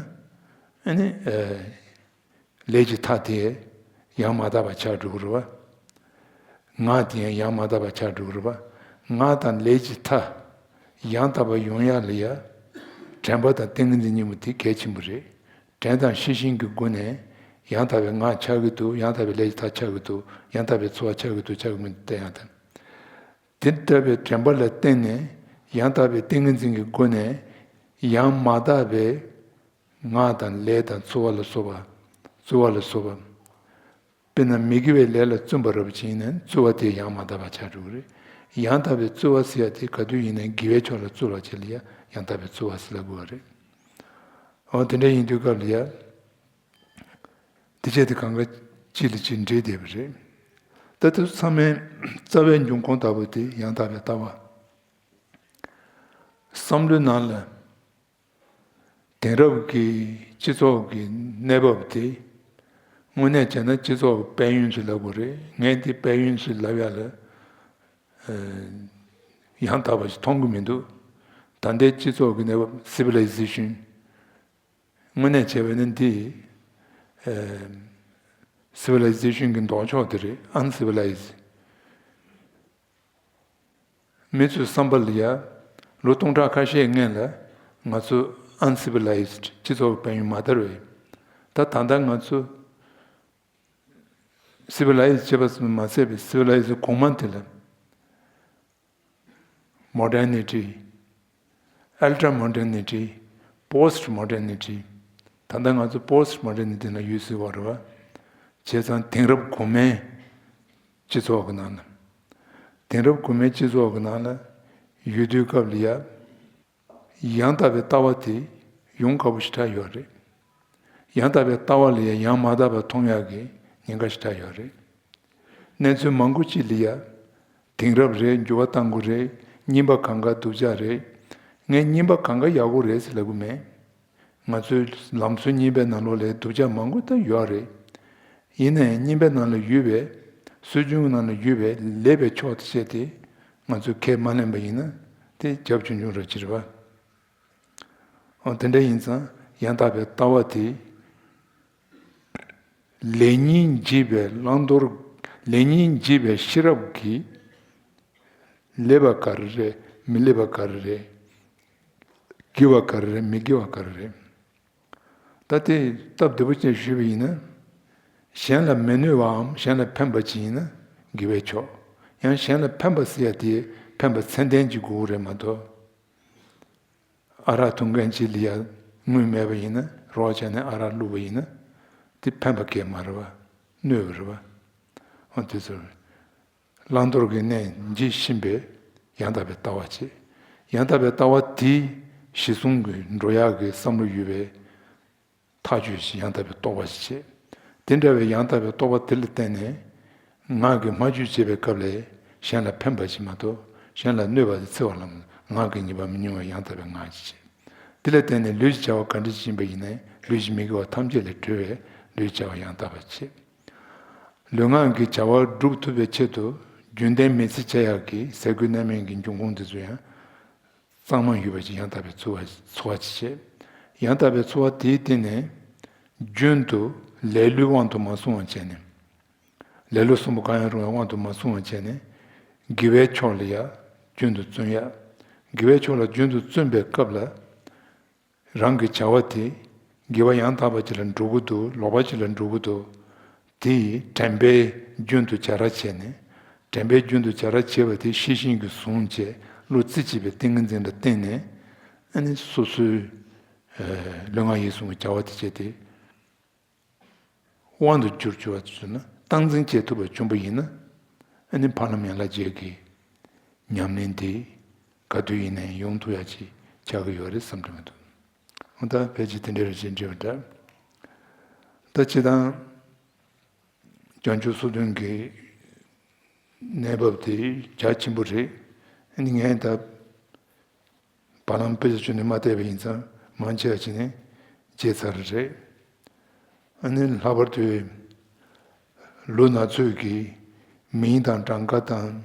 ཨ་ནི། ལས་ཀྱི་མཐའ་དེ་ཡང་མ་དག་པ་ཆགས་འགྲོ་གི་རེད་བ། ངག་དེ་ཡང་ཡང་མ་དག་པ་ཆགས་འགྲོ་གི་རེད་བ། ངག་དང་ལས་ཀྱི་མཐའ་ཡང་དག་པ་ཡོང་ཡག་ལ་ཡ། དྲན་པ་དང་ཏིང་ངེ་འཛིན་གཉིས་པོ་དེ་གལ་ཆེན་པོ་རེད། དྲན་དང་ཤེས་བཞིན་གྱི་སྒོ་ནས་ཡང་དག་པའི་ངག་ཆགས་ཀྱི་འདུག་ཡང་དག་པའི་ལས་ཀྱི་མཐའ་ཆགས་ཀྱི་འདུག་ཡང་དག་པའི་ཚོར་བ་ཆགས་ཀྱི་འདུག་ཆགས་ཀྱི་མི་འདུག་བལྟ་ཡག་དང་། དེ་ལྟ་བུའི་དྲན་པ་ལ་བརྟེན་ནས་ཡང་དག་པའི་ཏིང་ངེ་འཛིན་གྱི་སྒོ་ནས་ཡང་མ་དག་པའི་ངག་དང་ལས་དང་རྩོལ་བ་ལ་སོགས་པ། རྩོལ་བ་ལ་སོགས་པ། དཔེར་ན་མི་དགེ་བའི་ལས་ལ་བརྩོན་པ་རབ་ཅིག་ཡིན་ན་རྩོལ་བ་དེ་ཡང་མ་དག་པ་ཆགས་འགྲོ་གི་རེད། ཡང་དག་པའི་རྩོལ་བ་ཟེར་ཡ་དེ་ག་དུས་ཡིན་ན་དགེ་བའི་ཕྱོགས་ལ་རྩོལ་བ་བྱེད་ལ་ཡ་ཡང་དག་པའི་རྩོལ་བ་ཟེར་ལབ་དགོས་པ་རེད། འོ་དེ་འདྲ་ཡིན་དུས་སྐབས་ལ་ཡ། དེ་བྱས་ཏེ་གང་ག་གཅིག་ལ་གཅིག་འདྲེས་བསྡད་པ་རེད། ད་དེ་ཚང་མའི་རྩ་བའི་འབྱུང་ཁུངས་ལྟ་བུ་དེ་ཡང་དག་པའི་ལྟ་བ། བསམ་བློའི་ནང་ལ་དེང་རབས་ཀྱི་སྤྱི་ཚོགས་ཀྱི་གནས་བབ་དེ་དངོས་གནས་བྱས་ན་སྤྱི་ཚོགས་ཀྱི་དཔལ་ཡོན་ཞིག་ལབ་དགོས་རེད། ངས་འདི་དཔལ་ཡོན་ཞིག་ལབ་ཡ་ལ་ཡང་དག་པ་ཞིག་མཐོང་གི་མི་འདུག་ད་ལྟའི་སྤྱི་ཚོགས་ཀྱི་གནས་བབ་civilization དངོས་གནས་བྱས་པ་ཡིན་ན་འདི། ཨེ། civilization གི་ལྡོག་ཕྱོགས་དེ་རེད། uncivilized མི་ཚོའི་བསམ་པ་ལ་ཡ། ལོ་སྟོང་ཕྲག་ཁ་ཤས་སྔོན་ལ་ང་ཚོ་uncivilized སྤྱི་ཚོགས་དཔལ་ཡོན་མ་དར་བས། ད་ད་ལྟ་ང་ཚོ་civilized བྱས་པ་ཙམ་མ་ཟད་པའི་civilized གོང་མ་དེ་ལ། modernity, ultra modernity, post modernity ད་ལྟ་ང་ཚོ་post modernity ལ་ཡོད་སྲིད་པ་རེད་བ། བྱས་ཙང་དེང་རབས་གོང་མའི་སྤྱི་ཚོགས་ཀྱི་ནང་ལ། དེང་རབས་གོང་མའི་སྤྱི་ཚོགས་ཀྱི་ནང་ལ་ཡོད་དུས་སྐབས་ལ་ཡ། ཡང་དག་པའི་ལྟ་བ་དེ་ཡོང་དཀའ་པོ་ཞེ་དྲག་ཡོད་རེད། ཡང་དག་པའི་ལྟ་བ་ལ་ཡང་ཡང་མ་དག་པ་མཐོང་ཡག་གི་ཉེན་ཁ་ཞེ་དྲག་ཡོད་རེད། གནས་ཚུལ་མང་པོ་ཅིག་ལ་ཡ། དེང་རབས་རེད། འགྱུར་བ་གཏང་དགོས་རེད། རྙིང་པ་གང་ག་སྡུག་ཅག་རེད། ངས་རྙིང་པ་གང་ག་ཡག་པོ་རེད་ཟེར་ལབ་གི་མེད། ང་ཚོའི་ལམ་སྲོལ་རྙིང་པའི་ནང་ལོགས་ལ་སྡུག་ཅག་མང་པོ་ད་ཡོད་རེད། ཡིན་ནའི་རྙིང་པའི་ནང་ལ་ཡོད་པའི་སྲོལ་རྒྱུན་གྱི་ནང་ལ་ཡོད་པའི་ལེགས་པའི་ཕྱོགས་དེ་བཤད་དེ་ང་ཚོས་ཁས་མ་ལེན་པ་ཡིན་ན་དེ་རྒྱབ་ཆུང་ཆུང་ར་ཅིག་རེད་བ། འོ་དེ་འདྲ་ཡིན་ཙང་ཡང་དག་པའི་ལྟ་བ་དེ་ལེགས་ཉེས་འབྱེད་པའི་བླང་དོར། ལེགས་ཉེས་འབྱེད་པའི་ཤེས་རབ་ཀྱིས་ལེགས་པ་ག་རེ་རེད། མི་ལེགས་པ་ག་རེ་རེད། དགེ་བ་ག་རེ་རེད། མི་དགེ་བ་ག་རེ་རེད། ད་དེ་སྟབས་བདེ་པོ་ཅན་ཞུས་པ་ཡིན་ན། གཞན་ལ་མི་གནོད་པའམ་གཞན་ལ་ཕན་པ་ཅིག་ཡིན་ན་དགེ་བའི་ཕྱོགས། ཡང་གཞན་ལ་ཕན་པ་ཟེར་ཡ་དེ་ཕན་པ་ཚད་ལྡན་གྱི་དགོས་རེད་མ་གཏོགས། ཨ་རག་འཐུང་མཁན་གཅིག་ལ་ཡ་དངུལ་མེད་པ་ཡིན་ན་རོགས་བྱས་ནས་ཨ་རག་བླུགས་པ་ཡིན་ན་དེ་ཕན་པ་གང་ཡང་མ་རེད་བ། གནོད་པ་རེད་བ། འོ་དེ་ཚོ་བླང་དོར་གྱི་གནས་འབྱེད་ཤེས་པའི་ཡང་དག་པའི་ལྟ་བ་བྱེད། ཡང་དག་པའི་ལྟ་བ་དེ་གཞི་བཟུང་གི་འགྲོ་ཡག་གི་བསམ་བློ་ཡོད་པའི་ཐག་གཅོད་ཅིག་ཡང་དག་པའི་རྟོགས་པ་ཞིག་བྱེད། དེ་འདྲ་བའི་ཡང་དག་པའི་རྟོགས་པ་དེ་ལ་བརྟེན་ནས་ངག་གི་སྨྲ་བརྗོད་བྱེད་པའི་སྐབས་ལ་གཞན་ལ་ཕན་པ་ཞིག་མ་གཏོགས་གཞན་ལ་གནོད་པ་དེ་འཚེ་བ་ལ་ངག་གི་ཉེས་པ་མི་མྱོང་བའི་ཡང་དག་པའི་ངག་ཅིག་བྱེད། དེ་ལ་བརྟེན་ནས་ལུས་ཀྱི་བྱ་བ་ག་འདྲ་ཞིག་ཡིན་པ་ཡིན་ནའི་ལུས་ཀྱི་མི་དགེ་བ་ཐམས་ཅད་ལས་གྲོལ་བའི་ལུས་ཀྱི་བྱ་བ་ཡང་དག་པ་བྱེད། ལུས་ངག་གི་བྱ་བ་སྒྲུབ་ཐུབ་པའི་ཆེད་དུ་རྒྱུན་ལྡན་མི་ཚེ་བྱེད་ཡག་གི་ཟས་གོས་གནས་མལ་གྱི་འབྱུང་ཁུངས་དེ་ཚོ་ཡང་གཙང་མ་ཡོད་པ་ཅིག་ཡང་དག་པའི་འཚོ་བ་འཚོ་བ་ཅིག་བྱེད། ཡང་དག་པའི་འཚོ་བ་དེའི་སྟེང་ནས་རྒྱུན་དུ་ལེ་ལོའི་དབང་དུ་མ་སོང་བ་བྱས་ནས། ལེ་ལོ་གསུམ་པོ་གང་ཡང་རུང་བའི་དབང་དུ་མ་སོང་བ་བྱས་ནས་དགེ་བའི་ཕྱོགས་ལ་ཡ་རྒྱུན་དུ་བརྩོན་ཡ། དགེ་བའི་ཕྱོགས་ལ་རྒྱུན་དུ་བརྩོན་པའི་སྐབས་ལ། རང་གི་བྱ་བ་དེ་དགེ་བ་ཡང་དག་པ་ཅིག་ལ་འགྲོ་གི་འདུག་ལོག་པ་ཅིག་ལ་འགྲོ་གི་འདུག་དེ་དྲན་པས་རྒྱུན་དུ་བྱ་ར་བྱས་ནས། དྲན་པས་རྒྱུན་དུ་བྱ་ར་བྱས་པ་དེ་ཤེས་བཞིན་གྱིས་བཟུང་བྱས། བློ་རྩེ་གཅིག་པའི་ཏིང་ངེ་འཛིན་ལ་བརྟེན་ནས། ཨ་ནི་སོ་སོའི་ལུས་ངག་ཡིད་གསུམ་གྱི་བྱ་བ་དེ་བྱས་ཏེ། དབང་དུ་གྱུར་བཅུག་པ་བྱུང་ན། སྟངས་འཛིན་བྱེད་ཐུབ་པ་བྱུང་པ་ཡིན་ན། ཨ་ནི་འཕགས་ལམ་ཡན་ལག་བརྒྱད་ཀྱི་ཉམས་ལེན་དེ་ག་དུས་ཡིན་ནའི་ཡོང་ཐུབ་ཡ་ཅིག་ཆགས་ཀྱི་ཡོད་རེད་བསམ་གྱི་མི་འདུག་འོ་ད་ཕལ་ཆེར་དེ་འདྲ་རེད་ཅེས་འདྲི་བ་འདྲ། ད་སྤྱིར་བཏང་བྱང་ཆུབ་སོ་བདུན་གྱི་གནས་བབ་དེ་རྒྱ་ཆེན་པོ་རེད། ཨ་ནི་ངས་ད་བར་ལམ་དཔེ་ཆ་ཁྱོན་ནས་མ་བལྟས་པ་ཡིན་ཙང་མང་ཆེ་བ་ཅིག་ནས་བརྗེད་ཚར་རེད། ཨ་ནི་ལྷག་པར་དུ་ལོ་ན་ཚོད་ཀྱི་མིང་དང་གྲངས་ཀ་དང་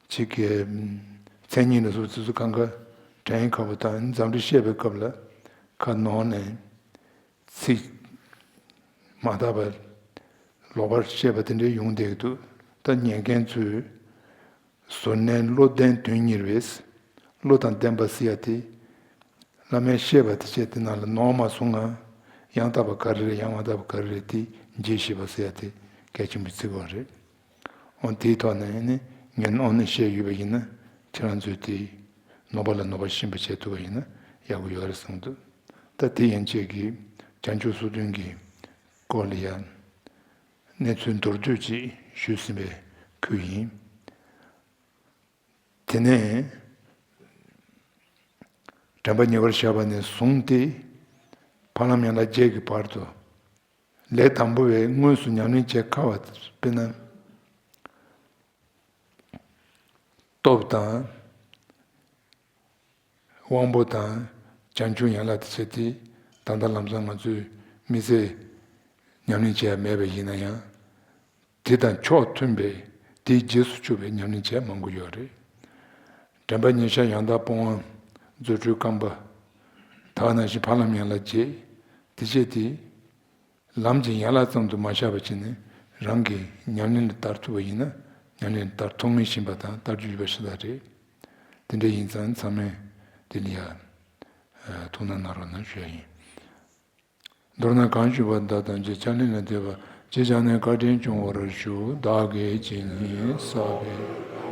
ཅིག་གི་མཚན་ཉིད་ལ་སོགས་ཚིག་སུ་གང་ག་དྲན་ཁག་པོ་དང་། འཛམ་གླིང་བཤད་པའི་སྐབས་ལ་ཁ་ནོར་ནས་ཚིག་མ་དག་པ་ལོག་པར་བཤད་པ་དེ་འདྲ་ཡོང་བསྡད་ཀྱི་འདུག་ད་ཉན་མཁན་ཚོས་གཟུར་གནས་བློ་ལྡན་དོན་གཉེར་བས། བློ་དང་ལྡན་པ་ཟེར་ཡ་དེ། བླ་མས་བཤད་པ་དེ་བྱས་དེ་ནང་ལ་ནོར་མ་སོང་ང་། ཡང་དག་པ་ག་རེ་རེད། ཡང་མ་དག་པ་ག་རེ་རེད། དེ་འབྱེད་ཤེས་པ་ཟེར་ཡ་དེ་གལ་ཆེན་པོའི་ཚིག་བ་རེད། འོ་དེའི་ཐོག་ནས་ནི་ངས་ནོར་ནས་བཤད་ཡོད་པ་ཡིན་ན། ཁྱེད་རང་ཚོས་དེ་ནོར་པ་ལ་ནོར་པ་ཤན་པ་བྱེད་ཐུབ་པ་ཡིན་ན་ཡག་པོ་ཡོད་རེད་བསམ་འདུག་ད་དེ་ཡན་ཆད་ཀྱི་བྱང་ཆུབ་སོ་བདུན་གྱི་སྐོར་ལ་ཡང་གནས་ཚུལ་མདོར་བསྡུས་ཅིག་ཞུས་ཟིན་པའི་ཁུལ་ཡིན། དེ་ནས་དྲན་པ་ཉེ་བར་བཞག་པ་ནས་བཟུང་སྟེ་འཕགས་ལམ་ཡན་ལག་བརྒྱད་ཀྱི་བར་དུ། ལས་དང་པོ་བས་དངོས་སུ་ཉམས་ལེན་བྱེད་དཀའ་བ། དཔེར་ན། སྟོབས་དང་། དབང་པོ་དང་། བྱང་ཆུབ་ཡན་ལག་དེ་བྱས་ཏེ། ད་ལྟ་ལམ་སང་ང་ཚོས་དམིགས་བསལ་ཉམས་ལེན་བྱེད་ཡ་མེད་པ་ཡིན་ན་ཡང་། དེ་དང་ཕྱོགས་མཐུན་པའི་དེའི་རྗེས་སུ་ཆུད་པའི་ཉམས་ལེན་བྱེད་མང་པོ་ཡོད་རེད། དྲན་པ་ཉེར་བཞག་ཡང་དག་སྤོང་བ། རྫུ་འཕྲུལ་རྐང་པ། ད་ག་ནང་བཞིན་འཕགས་ལམ་ཡན་ལག་བརྒྱད། དེ་བྱས་ཏེ། ལམ་གྱི་ཡན་ལག་ཙམ་དུ་མ་བཞག་པ་བྱས་ནས་རང་གི་ཉམས་ལེན་ལ་བསྟར་ཐུབ་པ་ཡིན་ན། ཉམས་ལེན་ལ་བསྟར་ཐུབ་ངེས་བཞིན་པ་དང་བསྟར་རྒྱུ་ཡོད་པ་ཤ་སྟག་རེད། དེ་འདྲ་ཡིན་ཙང་ཚང་མས་དེ་ལ་ཡ་ཐུགས་སྣང་གནང་རོགས་གནང་ཞུ་ཡ་ཡིན། མདོར་ན་གང་ཞུས་པ་དག་ཐམས་ཅད་ཕྱག་ལེན་ལ་འདེབས་པ། ཇི་བྱས་ནས་བཀའ་དྲིན་སྐྱོང་བར་ཤོག་བདག་གིས་ཇི་སྙེད་བསགས་པའི།